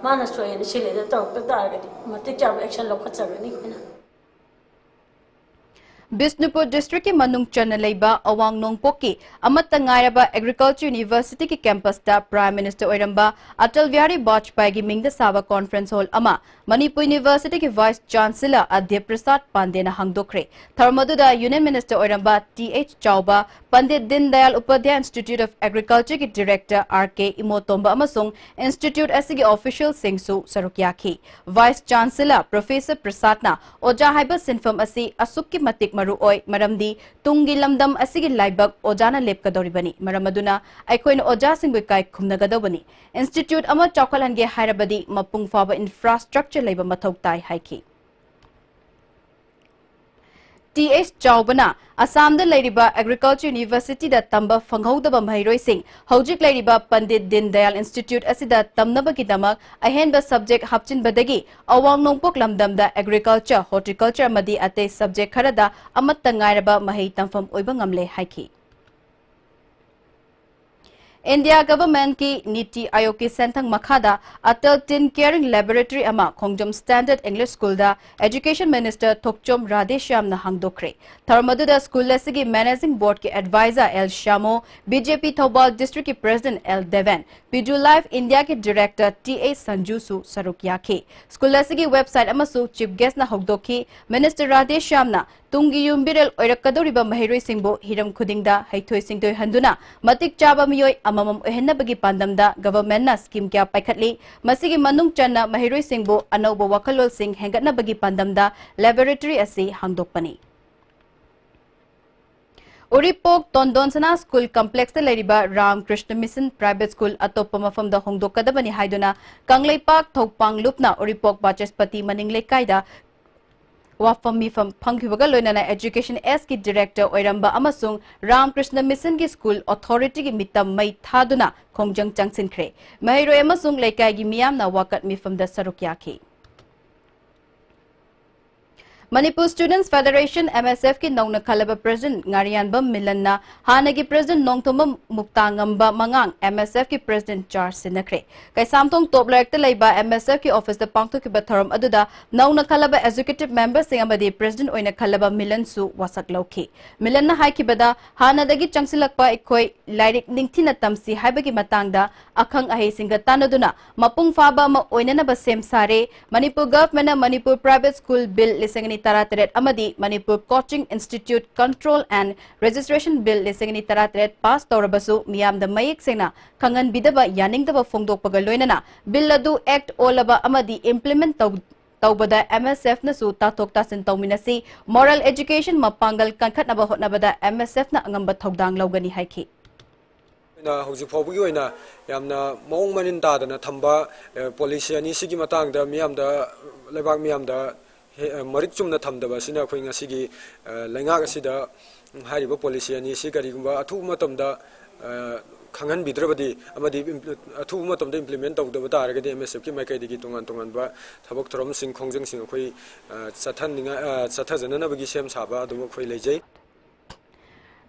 ꯃꯥꯅ ꯁꯣꯏꯌꯦꯅ ꯁꯤꯜꯂꯦꯗ ꯇꯧꯔꯛꯇ ꯇꯥꯔꯒꯗꯤ ꯃꯇꯤꯛ ꯆꯥꯕ action ꯂꯧꯈꯠꯆꯒꯅꯤ ꯑꯩꯈꯣꯏꯅ꯫ ꯕꯤꯁꯅꯨꯄꯨꯔ districtꯀꯤ ꯃꯅꯨꯡ ꯆꯟꯅ ꯂꯩꯕ ꯑꯋꯥꯡ ꯅꯣꯡꯄꯣꯛꯀꯤ ꯑꯃꯠꯇ ꯉꯥꯏꯔꯕ Agriculture Universityꯒꯤ campusꯇ Prime Minister ꯑꯣꯏꯔꯝꯕ ꯑꯇꯜ ꯕꯤꯍꯥꯔꯤ ꯕꯥꯖꯄꯥꯏꯒꯤ ꯃꯤꯡꯗ ꯁꯥꯕ conference hall ꯑꯃ ꯃꯅꯤꯄꯨꯔ Universityꯒꯤ Vice Chancellor ꯑꯗꯤꯞ ꯄ꯭ꯔꯁꯥꯗ ꯄꯥꯟꯗꯦꯅ ꯍꯥꯡꯗꯣꯛꯈ꯭ꯔꯦ꯫ ꯊꯧꯔꯝ ꯑꯗꯨꯗ Union Minister ꯑꯣꯏꯔꯝꯕ ꯇꯤ ꯑꯩꯆ ꯆꯥꯎꯕ, ꯄꯟꯗꯤꯠ ꯗꯤꯟ Dayal Upadhyay Institute of Agricultureꯒꯤ Director R ꯀꯦ ꯏꯃꯣꯇꯣꯝꯕ ꯑꯃꯁꯨꯡ institute ꯑꯁꯤꯒꯤ officialꯁꯤꯡꯁꯨ ꯁꯔꯨꯛ ꯌꯥꯈꯤ꯫ Vice Chancellor Professor ꯄ꯭ꯔꯁꯥꯗꯅ ꯑꯣꯖꯥ ꯍꯥꯏꯕ ꯁꯤꯟꯐꯝ ꯑꯁꯤ ꯑꯁꯨꯛꯀꯤ ꯃꯇꯤꯛ ꯃꯔꯨ ꯑꯣꯏ, ꯃꯔꯝꯗꯤ ꯇꯨꯡꯒꯤ ꯂꯝꯗꯝ ꯑꯁꯤꯒꯤ ꯂꯥꯏꯕꯛ ꯑꯣꯖꯥꯅ ꯂꯦꯞꯀꯗꯧꯔꯤꯕꯅꯤ꯫ ꯃꯔꯝ ꯑꯗꯨꯅ ꯑꯩꯈꯣꯏꯅ ꯑꯣꯖꯥꯁꯤꯡꯕꯨ ꯏꯀꯥꯏ ꯈꯨꯝꯅꯒꯗꯧꯕꯅꯤ꯫ Institute ꯑꯃ ꯆꯥꯎꯈꯠꯍꯟꯒꯦ ꯍꯥꯏꯔꯕꯗꯤ ꯃꯄꯨꯡ ꯐꯥꯕ infrastructure ꯂꯩꯕ ꯃꯊꯧ ꯇꯥꯏ ꯍꯥꯏꯈꯤ꯫ ꯇꯤ ꯑꯩꯆ ꯆꯥꯎꯕꯅ ꯑꯁꯥꯝꯗ ꯂꯩꯔꯤꯕ Agriculture Universityꯗ ꯇꯝꯕ ꯐꯪꯍꯧꯗꯕ ꯃꯍꯩꯔꯣꯏꯁꯤꯡ ꯍꯧꯖꯤꯛ ꯂꯩꯔꯤꯕ ꯄꯟꯗꯤꯠ ꯗꯤꯟ ꯗꯌꯥꯜ Institute ꯑꯁꯤꯗ ꯇꯝꯅꯕꯒꯤꯗꯃꯛ ꯑꯍꯦꯟꯕ subject ꯍꯥꯞꯆꯤꯟꯕꯗꯒꯤ ꯑꯋꯥꯡ ꯅꯣꯡꯄꯣꯛ ꯂꯝꯗꯝꯗ Agriculture, Horticulture ꯑꯃꯗꯤ ꯑꯇꯩ subject ꯈꯔꯗ ꯑꯃꯠꯇ ꯉꯥꯏꯔꯕ ꯃꯍꯩ ꯇꯝꯐꯝ ꯑꯣꯏꯕ ꯉꯝꯂꯦ ꯍꯥꯏꯈꯤ꯫ India Governmentꯀꯤ ꯅꯤꯇꯤ ꯑꯥꯌꯣꯒꯀꯤ ꯁꯦꯟꯊꯪ ꯃꯈꯥꯗ ꯑꯇꯜ Tin Caring Laboratory ꯑꯃ ꯈꯣꯡꯖꯣꯝ Standard English Schoolꯗ Education Minister ꯊꯣꯛꯆꯣꯝ ꯔꯥꯙꯦꯁ꯭ꯌꯥꯝꯅ ꯍꯥꯡꯗꯣꯛꯈ꯭ꯔꯦ꯫ ꯊꯧꯔꯝ ꯑꯗꯨꯗ school ꯑꯁꯤꯒꯤ Managing Boardꯀꯤ advisor L Shyamo, B J P Thoubal districtꯀꯤ President ꯑꯦꯜ ꯗꯦꯕꯦꯟ, Pidulite Indiaꯒꯤ Director ꯇꯤ ꯑꯦ ꯁꯟꯖꯨꯁꯨ ꯁꯔꯨꯛ ꯌꯥꯈꯤ꯫ School ꯑꯁꯤꯒꯤ website ꯑꯃꯁꯨ Chief Guestꯅ ꯍꯧꯗꯣꯛꯈꯤ꯫ Minister ꯔꯥꯙꯦꯁ꯭ꯌꯥꯝꯅ ꯇꯨꯡꯒꯤ ꯌꯨꯝꯕꯤꯔꯦꯜ ꯑꯣꯏꯔꯛꯀꯗꯧꯔꯤꯕ ꯃꯍꯩꯔꯣꯏꯁꯤꯡꯕꯨ ꯍꯤꯔꯝ ꯈꯨꯗꯤꯡꯗ ꯍꯩꯊꯣꯏ ꯁꯤꯡꯊꯣꯏꯍꯟꯗꯨꯅ ꯃꯇꯤꯛ ꯆꯥꯕ ꯃꯤꯑꯣꯏ ꯑꯃꯃꯝ ꯑꯣꯏꯍꯟꯅꯕꯒꯤ ꯄꯥꯟꯗꯝꯗ governmentꯅ scheme ꯀꯌꯥ ꯄꯥꯏꯈꯠꯂꯤ꯫ ꯃꯁꯤꯒꯤ ꯃꯅꯨꯡ ꯆꯟꯅ ꯃꯍꯩꯔꯣꯏꯁꯤꯡꯕꯨ ꯑꯅꯧꯕ ꯋꯥꯈꯜꯂꯣꯟꯁꯤꯡ ꯍꯦꯟꯒꯠꯅꯕꯒꯤ ꯄꯥꯟꯗꯝꯗ laboratory ꯑꯁꯤ ꯍꯥꯡꯗꯣꯛꯄꯅꯤ꯫ ꯎꯔꯤꯄꯣꯛ ꯇꯣꯟꯗꯣꯟꯁꯅꯥ School Complexꯇ ꯂꯩꯔꯤꯕ Ram Krishna Mission Private School ꯑꯇꯣꯞꯄ ꯃꯐꯝꯗ ꯍꯣꯡꯗꯣꯛꯀꯗꯕꯅꯤ ꯍꯥꯏꯗꯨꯅ ꯀꯪꯂꯩꯄꯥꯛ ꯊꯧꯄꯥꯡ ꯂꯨꯞꯅ ꯎꯔꯤꯄꯣꯛ ꯕꯥꯆꯁꯄꯇꯤ ꯃꯅꯤꯡ ꯂꯩꯀꯥꯏꯗ ꯋꯥꯐꯝ ꯃꯤꯐꯝ ꯐꯪꯈꯤꯕꯒ ꯂꯣꯏꯅꯅ Education Sꯀꯤ Director ꯑꯣꯏꯔꯝꯕ ꯑꯃꯁꯨꯡ ꯔꯥꯝ ꯀ꯭ꯔꯤꯁꯅ Missionꯒꯤ School Authorityꯒꯤ ꯃꯤꯇꯝ ꯃꯩ ꯊꯥꯗꯨꯅ ꯈꯣꯡꯖꯪ ꯆꯪꯁꯤꯟꯈ꯭ꯔꯦ꯫ ꯃꯍꯩꯔꯣꯏ ꯑꯃꯁꯨꯡ ꯂꯩꯀꯥꯏꯒꯤ ꯃꯤꯌꯥꯝꯅ ꯋꯥꯀꯠ ꯃꯤꯐꯝꯗ ꯁꯔꯨꯛ ꯌꯥꯈꯤ꯫ Manipur Students Federation, M S F ꯀꯤ ꯅꯧꯅ ꯈꯜꯂꯕ president ꯉꯥꯔꯤꯌꯥꯟꯕꯝ ꯃꯤꯂꯟꯅ ꯍꯥꯟꯅꯒꯤ president Nongthombam ꯃꯨꯛꯇꯥꯉꯝꯕ ꯃꯉꯥꯡ M S F ꯀꯤ president charge ꯁꯤꯟꯅꯈ꯭ꯔꯦ꯫ ꯀꯩꯁꯥꯝꯊꯣꯡ ꯇꯣꯞ ꯂꯩꯔꯛꯇ ꯂꯩꯕ M S F ꯀꯤ office ꯇ ꯄꯥꯡꯊꯣꯛꯈꯤꯕ ꯊꯧꯔꯝ ꯑꯗꯨꯗ ꯅꯧꯅ ꯈꯜꯂꯕ executive member ꯁꯤꯡ ꯑꯃꯗꯤ president ꯑꯣꯏꯅ ꯈꯜꯂꯕ ꯃꯤꯂꯟꯁꯨ ꯋꯥꯁꯛ ꯂꯧꯈꯤ꯫ ꯃꯤꯂꯟꯅ ꯍꯥꯏꯈꯤꯕꯗ, ꯍꯥꯟꯅꯗꯒꯤ ꯆꯪꯁꯤꯜꯂꯛꯄ ꯑꯩꯈꯣꯏ ꯂꯥꯏꯔꯤꯛ ꯅꯤꯡꯊꯤꯅ ꯇꯝꯁꯤ ꯍꯥꯏꯕꯒꯤ ꯃꯇꯥꯡꯗ ꯑꯈꯪ ꯑꯍꯩꯁꯤꯡꯒ ꯇꯥꯟꯅꯗꯨꯅ ꯃꯄꯨꯡ ꯐꯥꯕ ꯑꯃ ꯑꯣꯏꯅꯅꯕ ꯁꯦꯝ ꯁꯥꯔꯦ꯫ ꯃꯅꯤꯄꯨꯔ government ꯅ Manipur Private School Bill ꯂꯤꯁꯤꯡ ꯑꯅꯤ ꯇꯔꯥꯇꯔꯦꯠ ꯑꯃꯗꯤ Manipur Coaching Institute Control and Registration Bill ꯂꯤꯁꯤꯡ ꯑꯅꯤ ꯇꯔꯥꯇꯔꯦꯠ pass ꯇꯧꯔꯕꯁꯨ ꯃꯤꯌꯥꯝꯗ ꯃꯌꯦꯛ ꯁꯦꯡꯅ ꯈꯪꯍꯟꯕꯤꯗꯕ ꯌꯥꯅꯤꯡꯗꯕ ꯐꯣꯡꯗꯣꯛꯄꯒ ꯂꯣꯏꯅꯅ bill ꯑꯗꯨ act ꯑꯣꯜꯂꯕ ꯑꯃꯗꯤ implement ꯇꯧ-, ꯇꯧꯕꯗ M S F ꯅꯁꯨ ꯇꯥꯊꯣꯛ ꯇꯥꯁꯤꯟ ꯇꯧꯃꯤꯟꯅꯁꯤ, moral education ꯃꯄꯥꯡꯒꯜ ꯀꯟꯈꯠꯅꯕ ꯍꯣꯠꯅꯕꯗ M S F ꯅ ꯑꯉꯝꯕ ꯊꯧꯗꯥꯡ ꯂꯧꯒꯅꯤ ꯍꯥꯏꯈꯤ꯫ ꯑꯩꯅ ꯍꯧꯖꯤꯛ ꯐꯥꯎꯕꯒꯤ ꯑꯣꯏꯅ ꯌꯥꯝꯅ ꯃꯑꯣꯡ ꯃꯔꯤꯟ ꯇꯥꯗꯅ ꯊꯝꯕ, ꯑꯦ, policy ꯑꯅꯤꯁꯤꯒꯤ ꯃꯇꯥꯡꯗ ꯃꯤꯌꯥꯝꯗ, ꯂꯩꯕꯥꯛ ꯃꯤꯌꯥꯝꯗ ꯍꯦ-, ꯑꯦ, ꯃꯔꯤꯛ ꯆꯨꯝꯅ ꯊꯝꯗꯕ ꯑꯁꯤꯅ ꯑꯩꯈꯣꯏ ꯉꯁꯤꯒꯤ, ꯑꯦ, ꯂꯩꯉꯥꯛ ꯑꯁꯤꯗ ꯍꯥꯏꯔꯤꯕ policy ꯑꯅꯤꯁꯤ ꯀꯔꯤꯒꯨꯝꯕ ꯑꯊꯨꯕ ꯃꯇꯝꯗ, ꯑꯦ, ꯈꯪꯍꯟꯕꯤꯗ꯭ꯔꯕꯗꯤ ꯑꯃꯗꯤ impl-, ꯑꯊꯨꯕ ꯃꯇꯝꯗ implement ꯇꯧꯗꯕ ꯇꯥꯔꯒꯗꯤ M S F ꯀꯤ ꯃꯥꯏꯀꯩꯗꯒꯤ ꯇꯣꯉꯥꯟ ꯇꯣꯉꯥꯟꯕ ꯊꯕꯛ ꯊꯧꯔꯝꯁꯤꯡ, ꯈꯣꯡꯖꯪꯁꯤꯡ ꯑꯩꯈꯣꯏ, ꯑꯦ, ꯆꯠꯊꯅꯤꯡꯉꯥꯏ, ꯑꯦ, ꯆꯠꯊꯖꯅꯅꯕꯒꯤ ꯁꯦꯝ ꯁꯥꯕ ꯑꯗꯨꯝ ꯑꯩꯈꯣꯏ ꯂꯩꯖꯩ꯫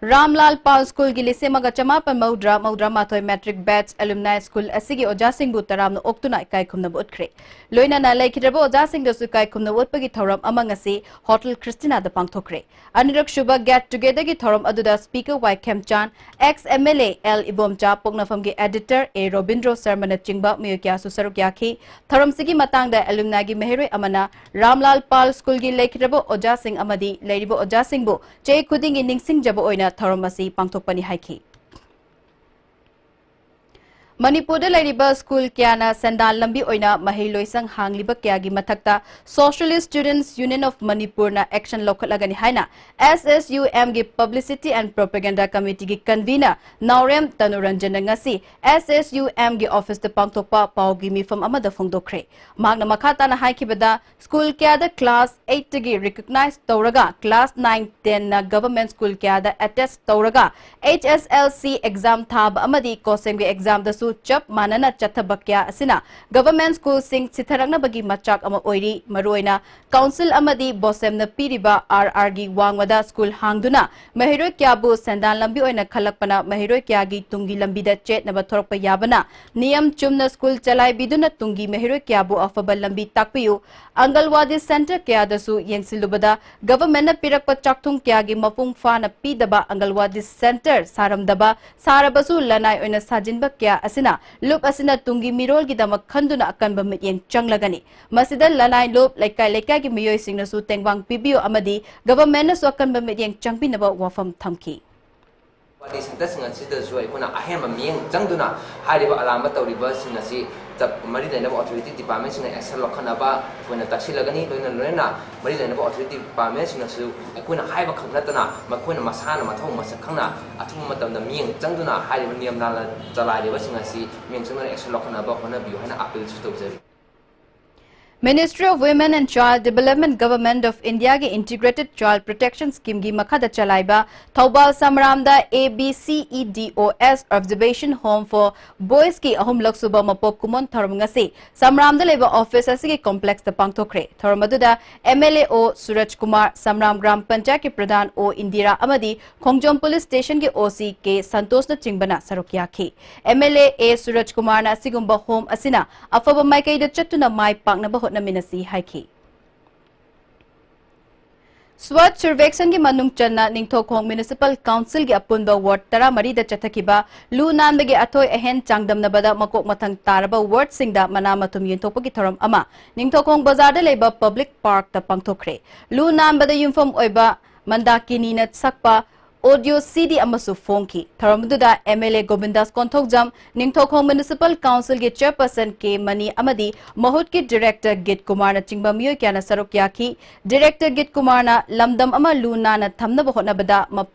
ꯔꯥꯝꯂꯥꯜ ꯄꯥꯜ ꯁ꯭ꯀꯨꯜꯒꯤ ꯂꯤꯁꯤꯡ ꯑꯃꯒ ꯆꯃꯥꯄꯟ ꯃꯧꯗ꯭ꯔꯥ, ꯃꯧꯗ꯭ꯔꯥ ꯃꯥꯊꯣꯏ matric batch alumni ꯁ꯭ꯀꯨꯜ ꯑꯁꯤꯒꯤ ꯑꯣꯖꯥꯁꯤꯡꯕꯨ ꯇꯔꯥꯝꯅ ꯑꯣꯛꯇꯨꯅ ꯏꯀꯥꯏ ꯈꯨꯝꯅꯕ ꯎꯠꯈ꯭ꯔꯦ꯫ ꯂꯣꯏꯅꯅ ꯂꯩꯈꯤꯗ꯭ꯔꯕ ꯑꯣꯖꯥꯁꯤꯡꯗꯁꯨ ꯏꯀꯥꯏ ꯈꯨꯝꯅꯕ ꯎꯠꯄꯒꯤ ꯊꯧꯔꯝ ꯑꯃ ꯉꯁꯤ ꯍꯣꯇꯦꯜ ꯈ꯭ꯔꯤꯁꯇꯤꯅꯥꯗ ꯄꯥꯡꯊꯣꯛꯈ꯭ꯔꯦ꯫ ꯑꯅꯤꯔꯛ ꯁꯨꯕ get together ꯒꯤ ꯊꯧꯔꯝ ꯑꯗꯨꯗ speaker Y ꯈꯦꯝꯆꯥꯟ, ex M L A L Ibomcha, ꯄꯣꯛꯅꯐꯝꯒꯤ editor A Robindro ꯁꯔꯃꯅꯆꯤꯡꯕ ꯃꯤꯑꯣꯏ ꯀꯌꯥꯁꯨ ꯁꯔꯨꯛ ꯌꯥꯈꯤ꯫ ꯊꯧꯔꯝꯁꯤꯒꯤ ꯃꯇꯥꯡꯗ alumni ꯒꯤ ꯃꯍꯩꯔꯣꯏ ꯑꯃꯅ ꯔꯥꯝꯂꯥꯜ ꯄꯥꯜ ꯁ꯭ꯀꯨꯜꯒꯤ ꯂꯩꯈꯤꯗ꯭ꯔꯕ ꯑꯣꯖꯥꯁꯤꯡ ꯑꯃꯗꯤ ꯂꯩꯔꯤꯕ ꯑꯣꯖꯥꯁꯤꯡꯕꯨ ꯆꯍꯤ ꯈꯨꯗꯤꯡꯒꯤ ꯅꯤꯡꯁꯤꯡꯖꯕ ꯑꯣꯏꯅ ꯊꯧꯔꯝ ꯑꯁꯤ ꯄꯥꯡꯊꯣꯛꯄꯅꯤ ꯍꯥꯏꯈꯤ꯫ ꯃꯅꯤꯄꯨꯔꯗ ꯂꯩꯔꯤꯕ ꯁ꯭ꯀꯨꯜ ꯀꯌꯥꯅ ꯁꯦꯟꯗꯥꯟ ꯂꯝꯕꯤ ꯑꯣꯏꯅ ꯃꯍꯩ ꯂꯣꯏꯁꯪ ꯍꯥꯡꯂꯤꯕ ꯀꯌꯥꯒꯤ ꯃꯊꯛꯇ Socialist Students Union of ꯃꯅꯤꯄꯨꯔꯅ action ꯂꯧꯈꯠꯂꯒꯅꯤ ꯍꯥꯏꯅ S S U M ꯒꯤ Publicity and Propaganda Committee ꯒꯤ convener ꯅꯥꯎꯔꯦꯝ ꯇꯅꯨꯔꯟꯖꯟꯅ ꯉꯁꯤ S S U M ꯒꯤ office ꯇ ꯄꯥꯡꯊꯣꯛꯄ ꯄꯥꯎꯒꯤ ꯃꯤꯐꯝ ꯑꯃꯗ ꯐꯣꯡꯗꯣꯛꯈ꯭ꯔꯦ꯫ ꯃꯍꯥꯛꯅ ꯃꯈꯥ ꯇꯥꯅ ꯍꯥꯏꯈꯤꯕꯗ, ꯁ꯭ꯀꯨꯜ ꯀꯌꯥꯗ class eight ꯇꯒꯤ recognize ꯇꯧꯔꯒ class nine, ten ꯅ government ꯁ꯭ꯀꯨꯜ ꯀꯌꯥꯗ attach ꯇꯧꯔꯒ H S L C exam ꯊꯥꯕ ꯑꯃꯗꯤ COHSEM ꯒꯤ exam ꯗꯁꯨ ꯆꯞ ꯃꯥꯟꯅꯅ ꯆꯠꯊꯕ ꯀꯌꯥ ꯑꯁꯤꯅ government schoolꯁꯤꯡ ꯁꯤꯊꯔꯛꯅꯕꯒꯤ ꯃꯆꯥꯛ ꯑꯃ ꯑꯣꯏꯔꯤ꯫ ꯃꯔꯨꯑꯣꯏꯅ council ꯑꯃꯗꯤ BOSEMꯅ ꯄꯤꯔꯤꯕ RRꯒꯤ ꯋꯥꯡꯃꯗ school ꯍꯥꯡꯗꯨꯅ ꯃꯍꯩꯔꯣꯏ ꯀꯌꯥꯕꯨ ꯁꯦꯟꯗꯥꯟ ꯂꯝꯕꯤ ꯑꯣꯏꯅ ꯈꯜꯂꯛꯄꯅ ꯃꯍꯩꯔꯣꯏ ꯀꯌꯥꯒꯤ ꯇꯨꯡꯒꯤ ꯂꯝꯕꯤꯗ ꯆꯦꯠꯅꯕ ꯊꯣꯔꯛꯄ ꯌꯥꯕꯅ ꯅꯤꯌꯝ ꯆꯨꯝꯅ school ꯆꯂꯥꯏꯕꯤꯗꯨꯅ ꯇꯨꯡꯒꯤ ꯃꯍꯩꯔꯣꯏ ꯀꯌꯥꯕꯨ ꯑꯐꯕ ꯂꯝꯕꯤ ꯇꯥꯛꯄꯤꯌꯨ꯫ ꯑꯪꯒꯜꯋꯥꯗꯤ centre ꯀꯌꯥꯗꯁꯨ ꯌꯦꯡꯁꯤꯜꯂꯨꯕꯗ governmentꯅ ꯄꯤꯔꯛꯄ ꯆꯥꯛꯊꯨꯡ ꯀꯌꯥꯒꯤ ꯃꯄꯨꯡ ꯐꯥꯅ ꯄꯤꯗꯕ, ꯑꯪꯒꯜꯋꯥꯗꯤ centre ꯁꯥꯔꯝꯗꯕ, ꯁꯥꯔꯕꯁꯨ ꯂꯅꯥꯏ ꯑꯣꯏꯅ ꯁꯥꯖꯤꯟꯕ ꯀꯌꯥ ꯑꯁꯤꯅ ꯂꯨꯞ ꯑꯁꯤꯅ ꯇꯨꯡꯒꯤ ꯃꯤꯔꯣꯜꯒꯤꯗꯃꯛ ꯈꯟꯗꯨꯅ ꯑꯀꯟꯕ ꯃꯤꯠꯌꯦꯡ ꯆꯪꯂꯒꯅꯤ꯫ ꯃꯁꯤꯗ ꯂꯅꯥꯏ ꯂꯨꯞ, ꯂꯩꯀꯥꯏ ꯂꯩꯀꯥꯏꯒꯤ ꯃꯤꯑꯣꯏꯁꯤꯡꯅꯁꯨ ꯇꯦꯡꯕꯥꯡ ꯄꯤꯕꯤꯌꯨ ꯑꯃꯗꯤ governmentꯅꯁꯨ ꯑꯀꯟꯕ ꯃꯤꯠꯌꯦꯡ ꯆꯪꯕꯤꯅꯕ ꯋꯥꯐꯝ ꯊꯝꯈꯤ꯫ ꯑꯪꯒꯜꯋꯥꯗꯤ centreꯁꯤꯡ ꯑꯁꯤꯗꯁꯨ ꯑꯩꯈꯣꯏꯅ ꯑꯍꯦꯟꯕ ꯃꯤꯠꯌꯦꯡ ꯆꯪꯗꯨꯅ ꯍꯥꯏꯔꯤꯕ ꯑꯔꯥꯟꯕ ꯇꯧꯔꯤꯕꯁꯤꯡ ꯑꯁꯤ ꯆꯞ-, ꯃꯔꯤ ꯂꯩꯅꯕ authority departmentꯁꯤꯡꯅ action ꯂꯧꯈꯠꯅꯕ ꯑꯩꯈꯣꯏꯅ ꯇꯛꯁꯤꯜꯂꯒꯅꯤ꯫ ꯂꯣꯏꯅ ꯂꯣꯏꯅꯅ ꯃꯔꯤ ꯂꯩꯅꯕ authority departmentꯁꯤꯡꯅꯁꯨ ꯑꯩꯈꯣꯏꯅ ꯍꯥꯏꯕ ꯈꯛ ꯅꯠꯇꯅ ꯃꯈꯣꯏꯅ ꯃꯁꯥꯅ ꯃꯊꯧ ꯃꯁꯛ ꯈꯪꯅ ꯑꯊꯨꯕ ꯃꯇꯝꯗ ꯃꯤꯠꯌꯦꯡ ꯆꯪꯗꯨꯅ ꯍꯥꯏꯔꯤꯕ ꯅꯤꯌꯝ ꯂꯥꯟꯅ ꯆꯂꯥꯏꯔꯤꯕꯁꯤꯡ ꯑꯁꯤ ꯃꯤꯠꯌꯦꯡ ꯆꯪꯗꯨꯅ action ꯂꯧꯈꯠꯅꯕ ꯍꯣꯠꯅꯕꯤꯌꯨ ꯍꯥꯏꯅ appealꯁꯨ ꯇꯧꯖꯔꯤ꯫ Ministry of Women and Child Development, Government of Indiaꯒꯤ Integrated Child Protection Schemeꯒꯤ ꯃꯈꯥꯗ ꯆꯂꯥꯏꯕ Thoubal ꯁꯝꯔꯥꯝꯗ ABCEDOS Observation Home for Boysꯀꯤ ꯑꯍꯨꯝꯂꯛ ꯁꯨꯕ ꯃꯄꯣꯛ ꯀꯨꯝꯑꯣꯟ ꯊꯧꯔꯝ ꯉꯁꯤ ꯁꯝꯔꯥꯝꯗ ꯂꯩꯕ office ꯑꯁꯤꯒꯤ complexꯇ ꯄꯥꯡꯊꯣꯛꯈ꯭ꯔꯦ꯫ ꯊꯧꯔꯝ ꯑꯗꯨꯗ MLA ꯑꯣ ꯁꯨꯔꯖ ꯀꯨꯃꯥꯔ, ꯁꯝꯔꯥꯝ ꯒ꯭ꯔꯥꯝ ꯄꯟꯆꯥꯌꯠꯀꯤ ꯄ꯭ꯔꯙꯥꯟ ꯑꯣ ꯏꯟꯗꯤꯔꯥ ꯑꯃꯗꯤ ꯈꯣꯡꯖꯣꯝ police stationꯒꯤ OC ꯀꯦ ꯁꯟꯇꯣꯁꯅꯆꯤꯡꯕꯅ ꯁꯔꯨꯛ ꯌꯥꯈꯤ꯫ MLA ꯑꯦ ꯁꯨꯔꯖ ꯀꯨꯃꯥꯔꯅ ꯑꯁꯤꯒꯨꯝꯕ home ꯑꯁꯤꯅ ꯑꯐꯕ ꯃꯥꯏꯀꯩꯗ ꯆꯠꯇꯨꯅ ꯃꯥꯏ ꯄꯥꯛꯅꯕ ꯍꯣꯠꯅꯃꯤꯟꯅꯁꯤ ꯍꯥꯏꯈꯤ꯫ Swachh Survekshanꯒꯤ ꯃꯅꯨꯡ ꯆꯟꯅ ꯅꯤꯡꯊꯧꯈꯣꯡ Municipal Councilꯒꯤ ꯑꯄꯨꯟꯕ ward ꯇꯔꯥꯃꯔꯤꯗ ꯆꯠꯊꯈꯤꯕ ꯂꯨ ꯅꯥꯟꯕꯒꯤ ꯑꯊꯣꯏ ꯑꯍꯦꯟ ꯆꯥꯡꯗꯝꯅꯕꯗ ꯃꯀꯣꯛ ꯃꯊꯪ ꯇꯥꯔꯕ wardꯁꯤꯡꯗ ꯃꯅꯥ ꯃꯊꯨꯝ ꯌꯦꯟꯊꯣꯛꯄꯒꯤ ꯊꯧꯔꯝ ꯑꯃ ꯅꯤꯡꯊꯧꯈꯣꯡ ꯕꯖꯥꯔꯗ ꯂꯩꯕ Public Parkꯇ ꯄꯥꯡꯊꯣꯛꯈ꯭ꯔꯦ꯫ ꯂꯨ ꯅꯥꯟꯕꯗ ꯌꯨꯝꯐꯝ ꯑꯣꯏꯕ ꯃꯟꯗꯥꯀꯤꯅꯤꯅ ꯁꯛꯄ audio CD ꯑꯃꯁꯨ ꯐꯣꯡꯈꯤ꯫ ꯊꯧꯔꯝ ꯑꯗꯨꯗ MLA ꯒꯣꯕꯤꯟꯗꯥꯁ Konthoujam, Ningthoukhong Municipal Councilꯒꯤ Chairperson ꯀꯦ ꯃꯅꯤ ꯑꯃꯗꯤ ꯃꯍꯨꯠꯀꯤ Director ꯒꯤꯠ ꯀꯨꯃꯥꯔꯅꯆꯤꯡꯕ ꯃꯤꯑꯣꯏ ꯀꯌꯥꯅ ꯁꯔꯨꯛ ꯌꯥꯈꯤ꯫ Director ꯒꯤꯠ ꯀꯨꯃꯥꯔꯅ ꯂꯝꯗꯝ ꯑꯃ ꯂꯨ ꯅꯥꯟꯅ ꯊꯝꯅꯕ ꯍꯣꯠꯅꯕꯗ ꯃ-,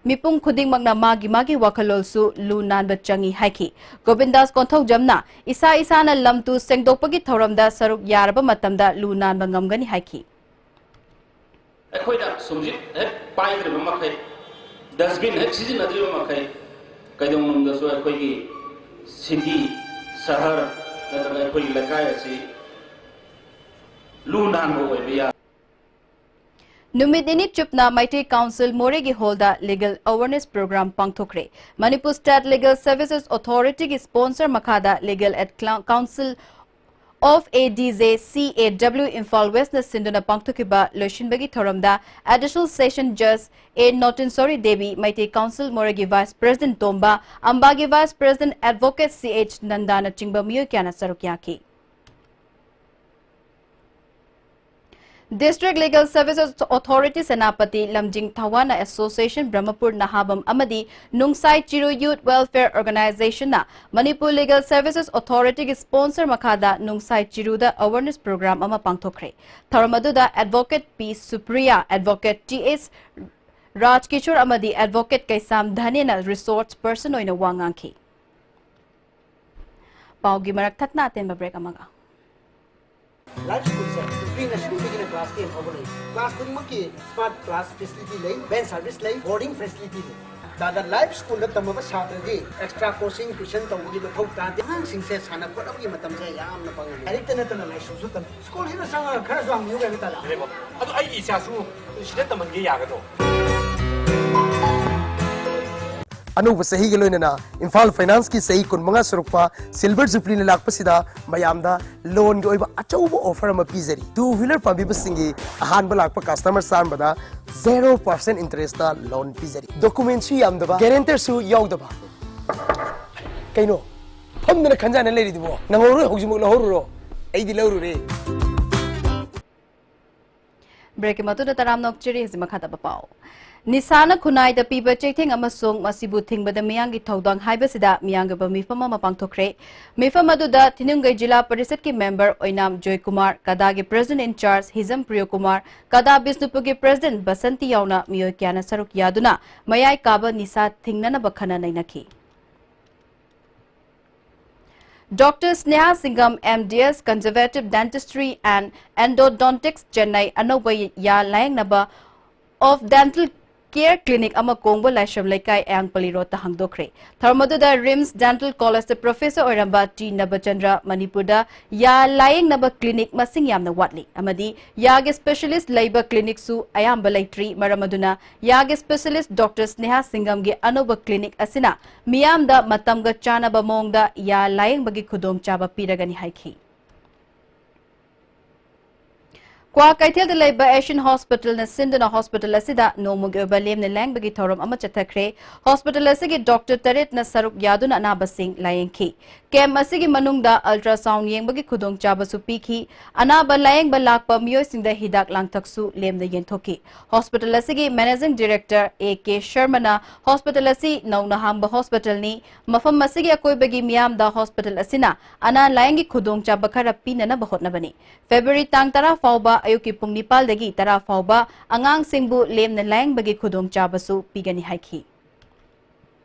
ꯃꯤꯄꯨꯝ ꯈꯨꯗꯤꯡꯃꯛꯅ ꯃꯥꯒꯤ ꯃꯥꯒꯤ ꯋꯥꯈꯜꯂꯣꯟꯁꯨ ꯂꯨ ꯅꯥꯟꯕ ꯆꯪꯏ ꯍꯥꯏꯈꯤ꯫ ꯒꯣꯕꯤꯟꯗꯥꯁ ꯀꯣꯟꯊꯧꯖꯝꯅ ꯏꯁꯥ ꯏꯁꯥꯅ ꯂꯝ ꯇꯨ ꯁꯦꯡꯗꯣꯛꯄꯒꯤ ꯊꯧꯔꯝꯗ ꯁꯔꯨꯛ ꯌꯥꯔꯕ ꯃꯇꯝꯗ ꯂꯨ ꯅꯥꯟꯕ ꯉꯝꯒꯅꯤ ꯍꯥꯏꯈꯤ꯫ ꯑꯩꯈꯣꯏꯅ ꯁꯨꯝꯁꯤꯠ ꯍꯦꯛ ꯄꯥꯏꯗ꯭ꯔꯤꯕ ꯃꯈꯩ, dustbin ꯍꯦꯛ ꯁꯤꯖꯤꯟꯅꯗ꯭ꯔꯤꯕ ꯃꯈꯩ, ꯀꯩꯗꯧꯅꯨꯡꯗꯁꯨ ꯑꯩꯈꯣꯏꯒꯤ ꯁꯤꯇꯤ, ꯁꯍꯔ ꯅꯠꯇ꯭ꯔꯒ ꯑꯩꯈꯣꯏꯒꯤ ꯂꯩꯀꯥꯏ ꯑꯁꯤ ꯂꯨ ꯅꯥꯟꯕ ꯑꯣꯏꯕ ꯌꯥ ꯅꯨꯃꯤꯠ ꯅꯤꯅꯤ ꯆꯨꯞꯅ ꯃꯩꯇꯩ ꯀꯥꯎꯟꯁꯤꯜ ꯃꯣꯔꯦꯒꯤ ꯍꯣꯜꯗ ꯂꯤꯒꯦꯜ ꯑꯦꯋꯥꯔꯅꯦꯁ ꯄ꯭ꯔꯣꯒ꯭ꯔꯥꯝ ꯄꯥꯡꯊꯣꯛꯈ꯭ꯔꯦ꯫ ꯃꯅꯤꯄꯨꯔ ꯁ꯭ꯇꯦꯠ ꯂꯤꯒꯦꯜ ꯁꯔꯚꯤꯁꯦꯁ ꯑꯣꯊꯣꯔꯤꯇꯤꯒꯤ ꯁ꯭ꯄꯣꯟꯁꯔ ꯃꯈꯥꯗ legal aid council of A D J C A W Imphal ꯋꯦꯁꯅ ꯁꯤꯟꯗꯨꯅ ꯄꯥꯡꯊꯣꯛꯈꯤꯕ ꯂꯣꯏꯁꯤꯟꯕꯒꯤ ꯊꯧꯔꯝꯗ ꯑꯦꯗꯤꯁꯅꯦꯜ ꯁꯦꯁꯟ ꯖꯖ ꯑꯦ ꯅꯣꯇꯤꯟꯁꯣꯔꯤ ꯗꯦꯕꯤ, ꯃꯩꯇꯩ ꯀꯥꯎꯟꯁꯤꯜ ꯃꯣꯔꯦꯒꯤ ꯚꯥꯏꯁ ꯄ꯭ꯔꯦꯁꯤꯗꯦꯟꯠ ꯇꯣꯝꯕ, ꯑꯝꯕꯥꯒꯤ vice president advocate C H Nandachingba ꯃꯤꯑꯣꯏ ꯀꯌꯥꯅ ꯁꯔꯨꯛ ꯌꯥꯈꯤ꯫ District legal services authority Senapati ꯂꯝꯖꯤꯡ ꯊꯋꯥꯅ ꯑꯦꯁꯣꯁꯤꯌꯦꯁꯟ ꯕ꯭ꯔꯍꯃꯄꯨꯔ ꯅꯍꯥꯕꯝ ꯑꯃꯗꯤ Nungshai Chiru youth welfare ꯑꯣꯔꯒꯅꯥꯏꯖꯦꯁꯟꯅ Manipur legal services ꯑꯣꯊꯣꯔꯤꯇꯤꯒꯤ ꯁ꯭ꯄꯣꯟꯁꯔ ꯃꯈꯥꯗ ꯅꯨꯡꯁꯥꯏ ꯆꯤꯔꯨꯗ ꯑꯦꯋꯥꯔꯅꯦꯁ ꯄ꯭ꯔꯣꯒ꯭ꯔꯥꯝ ꯑꯃ ꯄꯥꯡꯊꯣꯛꯈ꯭ꯔꯦ꯫ ꯊꯧꯔꯝ ꯑꯗꯨꯗ ꯑꯦꯗꯚꯣꯀꯦꯠ ꯄꯤ ꯁꯨꯄ꯭ꯔꯤꯌꯥ, ꯑꯦꯗꯚꯣꯀꯦꯠ ꯇꯤ ꯑꯦꯁ ꯔꯥꯖꯀꯤꯁꯣꯔ ꯑꯃꯗꯤ ꯑꯦꯗꯚꯣꯀꯦꯠ ꯀꯩꯁꯥꯝ ꯙꯅꯦꯅ ꯔꯤꯁꯣꯔꯁ ꯄꯔꯁꯟ ꯑꯣꯏꯅ ꯋꯥ ꯉꯥꯡꯈꯤ꯫ ꯄꯥꯎꯒꯤ ꯃꯔꯛ ꯊꯠꯅ ꯑꯇꯦꯟꯕ ꯕ꯭ꯔꯦꯛ ꯑꯃꯒ꯫ ꯂꯥꯏꯐ ꯁ꯭ꯀꯨꯜꯁꯦ ꯄ꯭ꯔꯤ ꯅꯔꯁꯔꯤꯗꯒꯤꯅ ꯀ꯭ꯂꯥꯁ ꯇꯦꯟ ꯐꯥꯎꯕ ꯂꯩ꯫ ꯀ꯭ꯂꯥꯁ ꯈꯨꯗꯤꯡꯃꯛꯀꯤ ꯁ꯭ꯃꯥꯔꯠ ꯀ꯭ꯂꯥꯁ ꯐꯦꯁꯤꯂꯤꯇꯤ ꯂꯩ, ꯚꯦꯟ ꯁꯔꯚꯤꯁ ꯂꯩ, ꯕꯣꯔꯗꯤꯡ ꯐꯦꯁꯤꯂꯤꯇꯤ ꯂꯩ꯫ ꯇꯥꯗ ꯂꯥꯏꯐ ꯁ꯭ꯀꯨꯜꯗ ꯇꯝꯃꯕ ꯁꯥꯇ꯭ꯔꯗꯤ ꯑꯦꯛꯁꯇ꯭ꯔꯥ ꯀꯣꯆꯤꯡ ꯇ꯭ꯌꯨꯁꯟ ꯇꯧꯕꯒꯤ ꯃꯊꯧ ꯇꯥꯗꯦ꯫ ꯑꯉꯥꯡꯁꯤꯡꯁꯦ ꯁꯥꯟꯅ ꯈꯣꯠꯅꯕꯒꯤ ꯃꯇꯝꯁꯦ ꯌꯥꯝꯅ ꯐꯪꯍꯜꯂꯤ꯫ ꯂꯥꯏꯔꯤꯛꯇ ꯅꯠꯇꯅ ꯂꯥꯏꯁꯨꯁꯨ ꯇꯝꯃꯤ꯫ ꯁ꯭ꯀꯨꯜꯁꯤꯗ ꯆꯪꯉꯒ ꯈꯔꯁꯨ ꯍꯪꯕꯤꯌꯨ ꯀꯩꯅꯣ ꯇꯥꯗ꯫ ꯑꯗꯣ ꯑꯩꯒꯤ ꯏꯆꯥꯁꯨ ꯁꯤꯗ ꯇꯝꯍꯟꯒꯦ ꯌꯥꯒꯗ꯭ꯔꯣ? ꯑꯅꯧꯕ ꯆꯍꯤꯒ ꯂꯣꯏꯅꯅ ꯏꯝꯐꯥꯜ ꯐꯥꯏꯅꯥꯟꯁꯀꯤ ꯆꯍꯤ ꯀꯨꯟꯃꯉꯥ ꯁꯨꯔꯛꯄ ꯁꯤꯜꯚꯔ ꯖꯨꯕꯤꯂꯤꯅ ꯂꯥꯛꯄꯁꯤꯗ ꯃꯌꯥꯝꯗ ꯂꯣꯟꯒꯤ ꯑꯣꯏꯕ ꯑꯆꯧꯕ ꯑꯣꯐꯔ ꯑꯃ ꯄꯤꯖꯔꯤ꯫ ꯇꯨ ꯋꯤꯂꯔ ꯄꯥꯝꯕꯤꯕꯁꯤꯡꯒꯤ ꯑꯍꯥꯟꯕ ꯂꯥꯛꯄ ꯀꯁꯇꯃꯔ ꯆꯥꯝꯃꯗ ꯖꯦꯔꯣ ꯄꯥꯔꯁꯦꯟ ꯏꯟꯇꯔꯦꯁꯇ ꯂꯣꯟ ꯄꯤꯖꯔꯤ꯫ ꯗꯣꯀꯨꯃꯦꯟꯁꯨ ꯌꯥꯝꯗꯕ, ꯒꯦꯔꯦꯟꯇꯔꯁꯨ ꯌꯥꯎꯗꯕ꯫ ꯀꯩꯅꯣ ꯐꯝꯗꯅ ꯈꯟꯖꯥꯅ ꯂꯩꯔꯤꯗꯨꯕꯣ? ꯅꯪꯍꯧꯔꯣꯏ, ꯍꯧꯖꯤꯛꯃꯛ ꯂꯧꯍꯧꯔꯨꯔꯣ, ꯑꯩꯗꯤ ꯂꯧꯔꯨꯔꯦ꯫ ꯕ꯭ꯔꯦꯛꯀꯤ ꯃꯇꯨꯡꯗ ꯇꯔꯥꯝꯅ ꯑꯣꯛꯆꯔꯤ꯫ ꯍꯧꯖꯤꯛ ꯃꯈꯥ ꯇꯥꯕ ꯄꯥꯎ꯫ ꯅꯤꯁꯥꯅ ꯈꯨꯟꯅꯥꯏꯗ ꯄꯤꯕ ꯆꯩꯊꯦꯡ ꯑꯃꯁꯨꯡ ꯃꯁꯤꯕꯨ ꯊꯤꯡꯕꯗ ꯃꯤꯌꯥꯝꯒꯤ ꯊꯧꯗꯥꯡ ꯍꯥꯏꯕꯁꯤꯗ ꯃꯤꯌꯥꯝꯒꯤ ꯑꯣꯏꯕ ꯃꯤꯐꯝ ꯑꯃ ꯄꯥꯡꯊꯣꯛꯈ꯭ꯔꯦ꯫ ꯃꯤꯐꯝ ꯑꯗꯨꯗ ꯊꯤꯅꯨꯡꯒꯩ ꯖꯤꯂꯥ ꯄꯔꯤꯁꯠꯀꯤ ꯃꯦꯝꯕꯔ ꯑꯣꯏꯅꯥꯝ ꯖꯣꯏꯀꯨꯃꯥꯔ, ꯀꯗꯥꯒꯤ ꯄ꯭ꯔꯦꯁꯤꯗꯦꯟꯠ ꯏꯟꯆꯥꯔꯖ ꯍꯤꯖꯝ ꯄ꯭ꯔꯤꯌꯣꯀꯨꯃꯥꯔ, ꯀꯗꯥ ꯕꯤꯁꯅꯨꯄꯨꯔꯒꯤ ꯄ꯭ꯔꯦꯁꯤꯗꯦꯟꯠ ꯕꯁꯟꯇꯤ ꯌꯥꯎꯅ ꯃꯤꯑꯣꯏ ꯀꯌꯥꯅ ꯁꯔꯨꯛ ꯌꯥꯗꯨꯅ ꯃꯌꯥꯏ ꯀꯥꯕ ꯅꯤꯁꯥ ꯊꯤꯡꯅꯅꯕ ꯈꯟꯅ ꯅꯩꯅꯈꯤ꯫ Doctor Sneha Singam, M D S, Conservative Dentistry and Endodontics, Chennai, ꯑꯅꯧꯕ ꯌꯥ ꯂꯥꯌꯦꯡꯅꯕ ꯑꯣꯐ ꯗꯦꯟꯇꯦꯜ Care Clinic ꯑꯃ ꯀꯣꯡꯕ ꯂꯥꯏꯁ꯭ꯔꯝ ꯂꯩꯀꯥꯏ ꯑꯌꯥꯡꯄꯜꯂꯤ ꯔꯣꯗꯇ ꯍꯥꯡꯗꯣꯛꯈ꯭ꯔꯦ꯫ ꯊꯧꯔꯝ ꯑꯗꯨꯗ ꯔꯤꯝꯁ ꯗꯦꯟꯇꯦꯜ ꯀꯣꯂꯦꯖꯇ ꯄ꯭ꯔꯣꯐꯦꯁꯔ ꯑꯣꯏꯔꯝꯕ ꯇꯤ ꯅꯕꯆꯟꯗ꯭ꯔ ꯃꯅꯤꯄꯨꯔꯗ ꯌꯥ ꯂꯥꯌꯦꯡꯅꯕ ꯀ꯭ꯂꯤꯅꯤꯛ ꯃꯁꯤꯡ ꯌꯥꯝꯅ ꯋꯥꯠꯂꯤ ꯑꯃꯗꯤ ꯌꯥꯒꯤ ꯁ꯭ꯄꯦꯁꯤꯌꯦꯂꯤꯁ꯭ꯠ ꯂꯩꯕ ꯀ꯭ꯂꯤꯅꯤꯛꯁꯨ ꯑꯌꯥꯝꯕ ꯂꯩꯇ꯭ꯔꯤ, ꯃꯔꯝ ꯑꯗꯨꯅ ꯌꯥꯒꯤ ꯁ꯭ꯄꯦꯁꯤꯌꯦꯂꯤꯁ꯭ꯠ ꯗꯣꯛꯇꯔ ꯁ꯭ꯅꯦꯍꯥ ꯁꯤꯡꯒꯝꯒꯤ ꯑꯅꯧꯕ ꯀ꯭ꯂꯤꯅꯤꯛ ꯑꯁꯤꯅ ꯃꯤꯌꯥꯝꯗ ꯃꯇꯝꯒ ꯆꯥꯟꯅꯕ ꯃꯑꯣꯡꯗ ꯌꯥ ꯂꯥꯌꯦꯡꯕꯒꯤ ꯈꯨꯗꯣꯡꯆꯥꯕ ꯄꯤꯔꯒꯅꯤ ꯍꯥꯏꯈꯤ꯫ ꯀ꯭ꯋꯥꯀꯩꯊꯦꯜꯗ ꯂꯩꯕ ꯑꯦꯁꯤꯌꯟ ꯍꯣꯁꯄꯤꯇꯥꯜꯅ ꯁꯤꯟꯗꯨꯅ ꯍꯣꯁꯄꯤꯇꯥꯜ ꯑꯁꯤꯗ ꯅꯣꯡꯃꯒꯤ ꯑꯣꯏꯕ ꯂꯦꯝꯅ ꯂꯥꯌꯦꯡꯕꯒꯤ ꯊꯧꯔꯝ ꯑꯃ ꯆꯠꯊꯈ꯭ꯔꯦ꯫ ꯍꯣꯁꯄꯤꯇꯥꯜ ꯑꯁꯤꯒꯤ ꯗꯣꯛꯇꯔ ꯇꯔꯦꯠꯅ ꯁꯔꯨꯛ ꯌꯥꯗꯨꯅ ꯑꯅꯥꯕꯁꯤꯡ ꯂꯥꯌꯦꯡꯈꯤ꯫ ꯀꯦꯝꯞ ꯑꯁꯤꯒꯤ ꯃꯅꯨꯡꯗ ꯑꯜꯇ꯭ꯔꯥꯁꯥꯎꯟ ꯌꯦꯡꯕꯒꯤ ꯈꯨꯗꯣꯡꯆꯥꯕꯁꯨ ꯄꯤꯈꯤ꯫ ꯑꯅꯥꯕ ꯂꯥꯌꯦꯡꯕ ꯂꯥꯛꯄ ꯃꯤꯑꯣꯏꯁꯤꯡꯗ ꯍꯤꯗꯥꯛ ꯂꯥꯡꯊꯛꯁꯨ ꯂꯦꯝꯅ ꯌꯦꯟꯊꯣꯛꯈꯤ꯫ ꯍꯣꯁꯄꯤꯇꯥꯜ ꯑꯁꯤꯒꯤ ꯃꯦꯅꯦꯖꯤꯡ ꯗꯤꯔꯦꯛꯇꯔ ꯑꯦ ꯀꯦ ꯁꯔꯃꯅ ꯍꯣꯁꯄꯤꯇꯥꯜ ꯑꯁꯤ ꯅꯧꯅ ꯍꯥꯡꯕ ꯍꯣꯁꯄꯤꯇꯥꯜꯅꯤ, ꯃꯐꯝ ꯑꯁꯤꯒꯤ ꯑꯀꯣꯏꯕꯒꯤ ꯃꯤꯌꯥꯝꯗ ꯍꯣꯁꯄꯤꯇꯥꯜ ꯑꯁꯤꯅ ꯑꯅꯥ ꯂꯥꯌꯦꯡꯒꯤ ꯈꯨꯗꯣꯡꯆꯥꯕ ꯈꯔ ꯄꯤꯅꯅꯕ ꯍꯣꯠꯅꯕꯅꯤ꯫ ꯐꯦꯕ꯭ꯔꯨꯋꯥꯔꯤ ꯇꯥꯡ ꯇꯔꯥ ꯐꯥꯎꯕ ꯑꯌꯨꯛꯀꯤ ꯄꯨꯡ ꯅꯤꯄꯥꯜꯗꯒꯤ ꯇꯔꯥ ꯐꯥꯎꯕ ꯑꯉꯥꯡꯁꯤꯡꯕꯨ ꯂꯦꯝꯅ ꯂꯥꯌꯦꯡꯕꯒꯤ ꯈꯨꯗꯣꯡꯆꯥꯕꯁꯨ ꯄꯤꯒꯅꯤ ꯍꯥꯏꯈꯤ꯫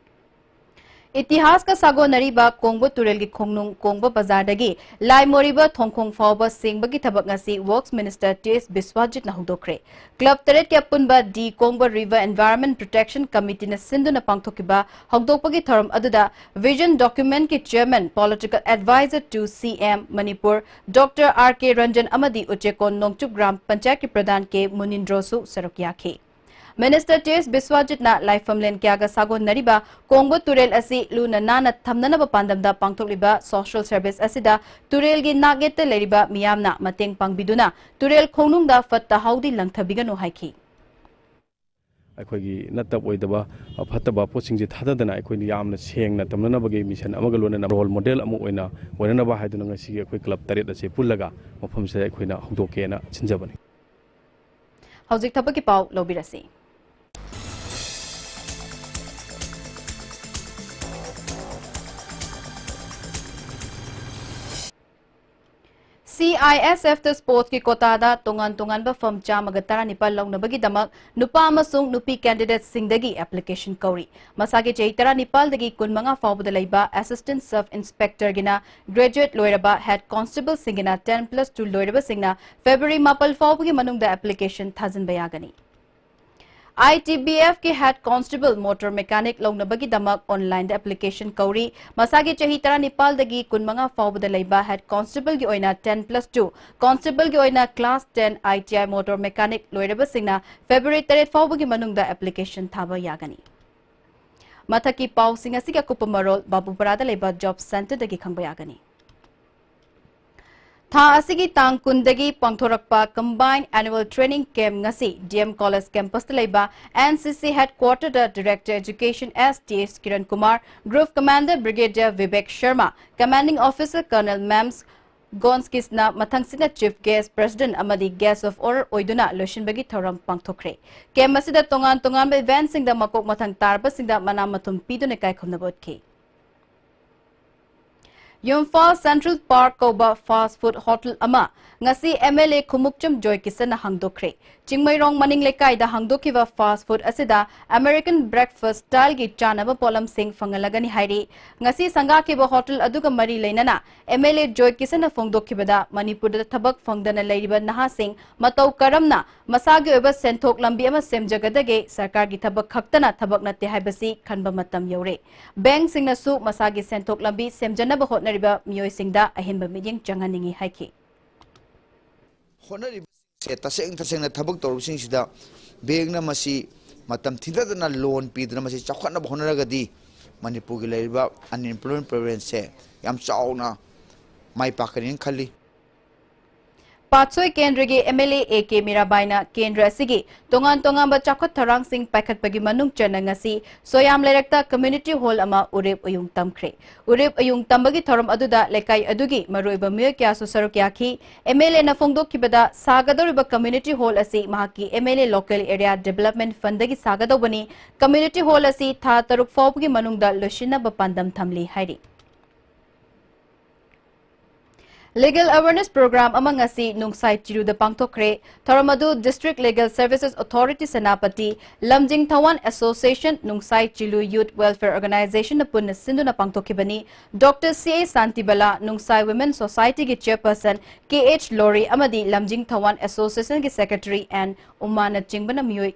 ꯏꯇꯤꯍꯥꯁꯀ ꯁꯥꯒꯣꯟꯅꯔꯤꯕ ꯀꯣꯡꯕ ꯇꯨꯔꯦꯜꯒꯤ ꯈꯣꯡꯅꯨꯡ ꯀꯣꯡꯕ ꯕꯖꯥꯔꯗꯒꯤ ꯂꯥꯏꯃꯣꯔꯤꯕ ꯊꯣꯡꯈꯣꯡ ꯐꯥꯎꯕ ꯁꯦꯡꯕꯒꯤ ꯊꯕꯛ ꯉꯁꯤ ꯋꯔꯛꯁ ꯃꯤꯅꯤꯁꯇꯔ ꯇꯤ ꯑꯦꯁ ꯕꯤꯁ꯭ꯋꯥꯖꯤꯠꯅ ꯍꯧꯗꯣꯛꯈ꯭ꯔꯦ꯫ ꯀ꯭ꯂꯕ ꯇꯔꯦꯠꯀꯤ ꯑꯄꯨꯟꯕ the Kongba river environment protection ꯀꯃꯤꯇꯤꯅ ꯁꯤꯟꯗꯨꯅ ꯄꯥꯡꯊꯣꯛꯈꯤꯕ ꯍꯧꯗꯣꯛꯄꯒꯤ ꯊꯧꯔꯝ ꯑꯗꯨꯗ ꯚꯤꯖꯟ ꯗꯣꯀ꯭ꯌꯨꯃꯦꯟꯠꯀꯤ chairman, political advisor to C M Manipur doctor R K Ranjan ꯑꯃꯗꯤ ꯎꯆꯦꯀꯣꯟ ꯅꯣꯡꯆꯨꯞ ꯒ꯭ꯔꯥꯝ ꯄꯟꯆꯥꯌꯠꯀꯤ ꯄ꯭ꯔꯙꯥꯟ ꯀꯦ ꯃꯨꯅꯤꯟꯗ꯭ꯔꯣꯁꯨ ꯁꯔꯨꯛ ꯌꯥꯈꯤ꯫ ꯃꯤꯅꯤꯁꯇꯔ ꯇꯤ ꯑꯦꯁ ꯕꯤꯁ꯭ꯋꯥꯖꯤꯠꯅ ꯂꯥꯏꯐꯝꯂꯦꯟ ꯀꯌꯥꯒ ꯁꯥꯒꯣꯟꯅꯔꯤꯕ ꯀꯣꯡꯕ ꯇꯨꯔꯦꯜ ꯑꯁꯤ ꯂꯨꯅ ꯅꯥꯟꯅ ꯊꯝꯅꯅꯕ ꯄꯥꯟꯗꯝꯗ ꯄꯥꯡꯊꯣꯛꯂꯤꯕ ꯁꯣꯁꯤꯌꯦꯜ ꯁꯔꯚꯤꯁ ꯑꯁꯤꯗ ꯇꯨꯔꯦꯜꯒꯤ ꯅꯥꯛꯌꯦꯠꯇ ꯂꯩꯔꯤꯕ ꯃꯤꯌꯥꯝꯅ ꯃꯇꯦꯡ ꯄꯥꯡꯕꯤꯗꯨꯅ ꯇꯨꯔꯦꯜ ꯈꯣꯡꯅꯨꯡꯗ ꯐꯠꯇ ꯍꯥꯎꯗꯤ ꯂꯪꯊꯕꯤꯒꯅꯨ ꯍꯥꯏꯈꯤ꯫ ꯑꯩꯈꯣꯏꯒꯤ ꯅꯠꯇꯕ ꯑꯣꯏꯗꯕ, ꯑ, ꯐꯠꯇꯕ ꯄꯣꯠꯁꯤꯡꯁꯦ ꯊꯥꯗꯗꯅ ꯑꯩꯈꯣꯏꯅ ꯌꯥꯝꯅ ꯁꯦꯡꯅ ꯊꯝꯅꯅꯕꯒꯤ ꯃꯤꯁꯟ ꯑꯃꯒ ꯂꯣꯏꯅꯅ ꯔꯣꯜ ꯃꯣꯗꯦꯜ ꯑꯃ ꯑꯣꯏꯅ ꯑꯣꯏꯅꯅꯕ ꯍꯥꯏꯗꯨꯅ ꯉꯁꯤꯒꯤ ꯑꯩꯈꯣꯏ ꯀ꯭ꯂꯕ ꯇꯔꯦꯠ ꯑꯁꯦ ꯄꯨꯜꯂꯒ ꯃꯐꯝꯁꯤꯗ ꯑꯩꯈꯣꯏꯅ ꯍꯧꯗꯣꯛꯀꯦꯅ ꯁꯤꯟꯖꯕꯅꯤ꯫ ꯍꯧꯖꯤꯛ ꯊꯕꯛꯀꯤ ꯄꯥꯎ ꯂꯧꯕꯤꯔꯁꯤ꯫ ꯁꯤ ꯑꯥꯏ ꯑꯦꯁ ꯑꯦꯐꯇ ꯁ꯭ꯄꯣꯔꯠꯁꯀꯤ ꯀꯣꯇꯥꯗ ꯇꯣꯉꯥꯟ ꯇꯣꯉꯥꯟꯕ ꯐꯝ ꯆꯥꯝꯃꯒ ꯇꯔꯥꯅꯤꯄꯥꯜ ꯂꯧꯅꯕꯒꯤꯗꯃꯛ ꯅꯨꯄꯥ ꯑꯃꯁꯨꯡ ꯅꯨꯄꯤ ꯀꯦꯟꯗꯤꯗꯦꯠꯁꯤꯡꯗꯒꯤ ꯑꯦꯄ꯭ꯂꯤꯀꯦꯁꯟ ꯀꯧꯔꯤ꯫ ꯃꯁꯥꯒꯤ ꯆꯍꯤ ꯇꯔꯥꯅꯤꯄꯥꯜꯗꯒꯤ ꯀꯨꯟꯃꯉꯥ ꯐꯥꯎꯕꯗ ꯂꯩꯕ ꯑꯦꯁꯤꯁꯇꯦꯟꯠ ꯁꯕ ꯏꯟꯁꯄꯦꯛꯇꯔꯒꯤꯅ ꯒ꯭ꯔꯦꯖꯨꯑꯦꯠ ꯂꯣꯏꯔꯕ, ꯍꯦꯗ ꯀꯣꯟꯁꯇꯦꯕꯜꯁꯤꯡꯒꯤꯅ ꯇꯦꯟ ꯄ꯭ꯂꯁ ꯇꯨ ꯂꯣꯏꯔꯕꯁꯤꯡꯅ ꯐꯦꯕ꯭ꯔꯨꯋꯥꯔꯤ ꯃꯥꯄꯜ ꯐꯥꯎꯕꯒꯤ ꯃꯅꯨꯡꯗ ꯑꯦꯄ꯭ꯂꯤꯀꯦꯁꯟ ꯊꯥꯖꯤꯟꯕ ꯌꯥꯒꯅꯤ꯫ ITBF ꯀꯤ head constable motor mechanic ꯂꯧꯅꯕꯒꯤꯗꯃꯛ online ꯗ application ꯀꯧꯔꯤ꯫ ꯃꯁꯥꯒꯤ ꯆꯍꯤ ꯇꯔꯥꯅꯤꯄꯥꯜꯗꯒꯤ ꯀꯨꯟꯃꯉꯥ ꯐꯥꯎꯕꯗ ꯂꯩꯕ head constable ꯒꯤ ꯑꯣꯏꯅ ten plus two, constable ꯒꯤ ꯑꯣꯏꯅ class ten ITI motor mechanic ꯂꯣꯏꯔꯕꯁꯤꯡꯅ February ꯇꯔꯦꯠ ꯐꯥꯎꯕꯒꯤ ꯃꯅꯨꯡꯗ application ꯊꯥꯕ ꯌꯥꯒꯅꯤ꯫ ꯃꯊꯛꯀꯤ ꯄꯥꯎꯁꯤꯡ ꯑꯁꯤꯒꯤ ꯑꯀꯨꯞꯄ ꯃꯔꯣꯜ ꯕꯥꯕꯨꯄꯔꯥꯗ ꯂꯩꯕ job centre ꯗꯒꯤ ꯈꯪꯕ ꯌꯥꯒꯅꯤ꯫ ꯊꯥ ꯑꯁꯤꯒꯤ ꯇꯥꯡ ꯀꯨꯟꯗꯒꯤ ꯄꯥꯡꯊꯣꯔꯛꯄ Combined Annual Training Camp ꯉꯁꯤ DM College campus ꯇ ꯂꯩꯕ NCC headquarter ꯗ Director Education S T S Kiran Kumar, Group Commander Brigadier Vivek Sharma, Commanding Officer Colonel Mams Gonskisna ꯃꯊꯪꯁꯤꯠꯅ Chief Guest, President ꯑꯃꯗꯤ Guest of Honour ꯑꯣꯏꯗꯨꯅ ꯂꯣꯏꯁꯤꯟꯕꯒꯤ ꯊꯧꯔꯝ ꯄꯥꯡꯊꯣꯛꯈ꯭ꯔꯦ꯫ Camp ꯑꯁꯤꯗ ꯇꯣꯉꯥꯟ ꯇꯣꯉꯥꯟꯕ event ꯁꯤꯡꯗ ꯃꯀꯣꯛ ꯃꯊꯪ ꯇꯥꯔꯕꯁꯤꯡꯗ ꯃꯅꯥ ꯃꯊꯨꯝ ꯄꯤꯗꯨꯅ ꯏꯀꯥꯏ ꯈꯨꯝꯅꯕ ꯎꯠꯈꯤ꯫ ꯏꯝꯐꯥꯜ Central Park ꯀꯧꯕ fast food hotel ꯑꯃ ꯉꯁꯤ MLA ꯈꯨꯃꯨꯛꯆꯝ ꯖꯣꯏꯀꯤꯁꯟꯅ ꯍꯥꯡꯗꯣꯛꯈ꯭ꯔꯦ꯫ ꯆꯤꯡꯃꯩꯔꯣꯡ ꯃꯅꯤꯡ ꯂꯩꯀꯥꯏꯗ ꯍꯥꯡꯗꯣꯛꯈꯤꯕ fast food ꯑꯁꯤꯗ American breakfast style ꯒꯤ ꯆꯥꯅꯕ ꯄꯣꯠꯂꯝꯁꯤꯡ ꯐꯪꯍꯜꯂꯒꯅꯤ ꯍꯥꯏꯔꯤ꯫ ꯉꯁꯤ ꯁꯪꯒꯥꯈꯤꯕ hotel ꯑꯗꯨꯒ ꯃꯔꯤ ꯂꯩꯅꯅ MLA ꯖꯣꯏꯀꯤꯁꯟꯅ ꯐꯣꯡꯗꯣꯛꯈꯤꯕꯗ, ꯃꯅꯤꯄꯨꯔꯗ ꯊꯕꯛ ꯐꯪꯗꯅ ꯂꯩꯔꯤꯕ ꯅꯍꯥꯁꯤꯡ ꯃꯇꯧ ꯀꯔꯝꯅ ꯃꯁꯥꯒꯤ ꯑꯣꯏꯕ ꯁꯦꯟꯊꯣꯛ ꯂꯝꯕꯤ ꯑꯃ ꯁꯦꯝꯖꯒꯗꯒꯦ? ꯁꯔꯀꯥꯔꯒꯤ ꯊꯕꯛ ꯈꯛꯇꯅ ꯊꯕꯛ ꯅꯠꯇꯦ ꯍꯥꯏꯕꯁꯤ ꯈꯟꯕ ꯃꯇꯝ ꯌꯧꯔꯦ꯫ Bank ꯁꯤꯡꯅꯁꯨ ꯃꯁꯥꯒꯤ ꯁꯦꯟꯊꯣꯛ ꯂꯝꯕꯤ ꯁꯦꯝꯖꯅꯕ ꯍꯣꯠꯅꯔꯤꯕ ꯃꯤꯑꯣꯏꯁꯤꯡꯗ ꯑꯍꯦꯟꯕ ꯃꯤꯠꯌꯦꯡ ꯆꯪꯍꯟꯅꯤꯡꯏ ꯍꯥꯏꯈꯤ꯫ ꯍꯣꯠꯅꯔꯤꯕꯁꯦ ꯇꯁꯦꯡ ꯇꯁꯦꯡꯅ ꯊꯕꯛ ꯇꯧꯔꯤꯕꯁꯤꯡꯁꯤꯗ bank ꯅ ꯃꯁꯤ ꯃꯇꯝ ꯊꯤꯟꯊꯗꯅ loan ꯄꯤꯗꯨꯅ ꯃꯁꯤ ꯆꯥꯎꯈꯠꯅꯕ ꯍꯣꯠꯅꯔꯒꯗꯤ ꯃꯅꯤꯄꯨꯔꯒꯤ ꯂꯩꯔꯤꯕ unemployment prevalence ꯁꯦ ꯌꯥꯝ ꯆꯥꯎꯅ ꯃꯥꯏ ꯄꯥꯛꯀꯅꯤꯅ ꯈꯜꯂꯤ꯫ ꯄꯥꯠꯁꯣꯏ ꯀꯦꯟꯗ꯭ꯔꯒꯤ MLA A K ꯃꯤꯔꯥꯕꯥꯏꯅ ꯀꯦꯟꯗ꯭ꯔ ꯑꯁꯤꯒꯤ ꯇꯣꯉꯥꯟ ꯇꯣꯉꯥꯟꯕ ꯆꯥꯎꯈꯠ ꯊꯧꯔꯥꯡꯁꯤꯡ ꯄꯥꯏꯈꯠꯄꯒꯤ ꯃꯅꯨꯡ ꯆꯟꯅ ꯉꯁꯤ ꯁꯣꯌꯥꯝ ꯂꯩꯔꯛꯇ community hall ꯑꯃ ꯎꯔꯦꯞ ꯎꯌꯨꯡ ꯇꯝꯈ꯭ꯔꯦ꯫ ꯎꯔꯦꯞ ꯎꯌꯨꯡ ꯇꯝꯕꯒꯤ ꯊꯧꯔꯝ ꯑꯗꯨꯗ ꯂꯩꯀꯥꯏ ꯑꯗꯨꯒꯤ ꯃꯔꯨꯑꯣꯏꯕ ꯃꯤꯑꯣꯏ ꯀꯌꯥꯁꯨ ꯁꯔꯨꯛ ꯌꯥꯈꯤ꯫ MLA ꯅ ꯐꯣꯡꯗꯣꯛꯈꯤꯕꯗ, ꯁꯥꯒꯗꯧꯔꯤꯕ community hall ꯑꯁꯤ ꯃꯍꯥꯛꯀꯤ MLA local area development fund ꯗꯒꯤ ꯁꯥꯒꯗꯧꯕꯅꯤ꯫ Community hall ꯑꯁꯤ ꯊꯥ ꯇꯔꯨꯛ ꯐꯥꯎꯕꯒꯤ ꯃꯅꯨꯡꯗ ꯂꯣꯏꯁꯤꯟꯅꯕ ꯄꯥꯟꯗꯝ ꯊꯝꯂꯤ ꯍꯥꯏꯔꯤ꯫ Legal awareness program ꯑꯃ ꯉꯁꯤ ꯅꯨꯡꯁꯥꯏ ꯆꯤꯔꯨꯗ ꯄꯥꯡꯊꯣꯛꯈ꯭ꯔꯦ꯫ ꯊꯧꯔꯝ ꯑꯗꯨ District Legal Services Authority Senapati, ꯂꯝꯖꯤꯡ ꯊꯋꯥꯟ Association, ꯅꯨꯡꯁꯥꯏ ꯆꯤꯂꯨ Youth Welfare Organization ꯅ ꯄꯨꯟꯅ ꯁꯤꯟꯗꯨꯅ ꯄꯥꯡꯊꯣꯛꯈꯤꯕꯅꯤ꯫ Doctor C A Shantibala, ꯅꯨꯡꯁꯥꯏ Women Society ꯒꯤ Chairperson K H ꯂꯣꯔꯤ ꯑꯃꯗꯤ ꯂꯝꯖꯤꯡ ꯊꯋꯥꯟ Association ꯒꯤ Secretary N ꯎꯃꯥꯅꯆꯤꯡꯕꯅ ꯃꯤꯑꯣꯏ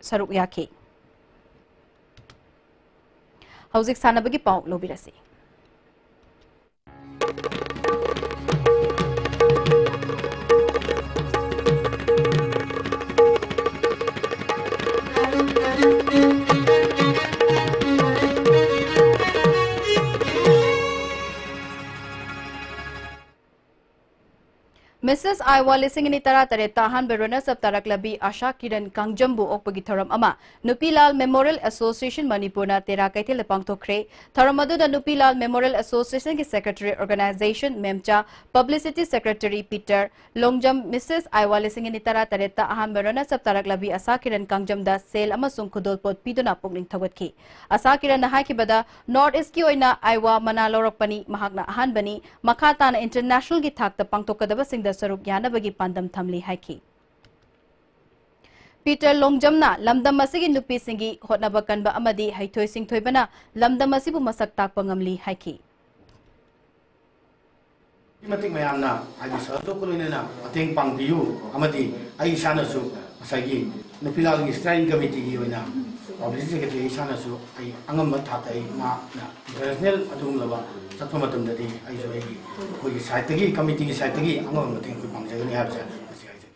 ꯁꯔꯨꯛ ꯌꯥꯈꯤ꯫ ꯍꯧꯖꯤꯛ ꯁꯥꯟꯅꯕꯒꯤ ꯄꯥꯎ ꯂꯧꯕꯤꯔꯁꯤ꯫ Missus Iowa ꯂꯤꯁꯤꯡ ꯑꯅꯤ ꯇꯔꯥꯇꯔꯦꯠꯇ ꯑꯍꯥꯟꯕ runners up ꯇꯥꯔꯛꯂꯕꯤ ꯑꯥꯁꯥ ꯀꯤꯔꯟ ꯀꯥꯡꯖꯝꯕꯨ ꯑꯣꯛꯄꯒꯤ ꯊꯧꯔꯝ ꯑꯃ ꯅꯨꯄꯤꯂꯥꯜ Memorial Association ꯃꯅꯤꯄꯨꯔꯅ ꯇꯦꯔꯥ ꯀꯩꯊꯦꯜꯗ ꯄꯥꯡꯊꯣꯛꯈ꯭ꯔꯦ꯫ ꯊꯧꯔꯝ ꯑꯗꯨꯗ ꯅꯨꯄꯤꯂꯥꯜ Memorial Associationꯒꯤ Secretary Organization Memcha, Publicity Secretary Peter Longjam, Missus Iowa ꯂꯤꯁꯤꯡ ꯑꯅꯤ ꯇꯔꯥꯇꯔꯦꯠꯇ ꯑꯍꯥꯟꯕ runners up ꯇꯥꯔꯛꯂꯕꯤ ꯑꯥꯁꯥ ꯀꯤꯔꯟ ꯀꯥꯡꯖꯝꯗ ꯁꯦꯜ ꯑꯃꯁꯨꯡ ꯈꯨꯗꯣꯜꯄꯣꯠ ꯄꯤꯗꯨꯅ ꯄꯨꯛꯅꯤꯡ ꯊꯧꯒꯠꯈꯤ꯫ ꯑꯥꯁꯥ ꯀꯤꯔꯟꯅ ꯍꯥꯏꯈꯤꯕꯗ, North Eastꯀꯤ ꯑꯣꯏꯅ Iowa ꯃꯅꯥ ꯂꯧꯔꯛꯄꯅꯤ, ꯃꯍꯥꯛꯅ ꯑꯍꯥꯟꯕꯅꯤ, ꯃꯈꯥ ꯇꯥꯅ internationalꯒꯤ ꯊꯥꯛꯇ ꯄꯥꯡꯊꯣꯛꯀꯗꯕꯁꯤꯡꯗ ꯁꯔꯨꯛ ꯌꯥꯅꯕꯒꯤ ꯄꯥꯟꯗꯝ ꯊꯝꯂꯤ ꯍꯥꯏꯈꯤ꯫ ꯄꯤꯇꯔ ꯂꯣꯡꯖꯝꯅ ꯂꯝꯗꯝ ꯑꯁꯤꯒꯤ ꯅꯨꯄꯤꯁꯤꯡꯒꯤ ꯍꯣꯠꯅꯕ ꯀꯟꯕ ꯑꯃꯗꯤ ꯍꯩꯊꯣꯏ ꯁꯤꯡꯊꯣꯏꯕꯅ ꯂꯝꯗꯝ ꯑꯁꯤꯕꯨ ꯃꯁꯛ ꯇꯥꯛꯄ ꯉꯝꯂꯤ ꯍꯥꯏꯈꯤ꯫ ꯑꯗꯨꯛꯀꯤ ꯃꯇꯤꯛ ꯃꯌꯥꯝꯅ, ꯍꯥꯏꯗꯤ, ꯁꯍꯖꯣꯛꯀ ꯂꯣꯏꯅꯅ ꯃꯇꯦꯡ ꯄꯥꯡꯕꯤꯌꯨ, ꯑꯃꯗꯤ ꯑꯩ ꯏꯁꯥꯅꯁꯨ ꯉꯁꯥꯏꯒꯤ ꯅꯨꯄꯤꯂꯥꯜꯒꯤ steering committeeꯒꯤ ꯑꯣꯏꯅ publicity secretary ꯑꯩ ꯏꯁꯥꯅꯁꯨ ꯑꯩ ꯑꯉꯝꯕ ꯊꯥꯛꯇ ꯑꯩ ꯃꯥꯅ international ꯑꯗꯨꯒꯨꯝꯂꯕ ꯆꯠꯄ ꯃꯇꯝꯗꯗꯤ ꯑꯩꯁꯨ ꯑꯩꯒꯤ, ꯑꯩꯈꯣꯏꯒꯤ sideꯇꯒꯤ, committeeꯒꯤ sideꯇꯒꯤ ꯑꯉꯝꯕ ꯃꯇꯦꯡ ꯑꯩꯈꯣꯏ ꯄꯥꯡꯖꯒꯅꯤ ꯍꯥꯏꯕꯁꯦ ꯃꯁꯤ ꯍꯥꯏꯖꯒꯦ꯫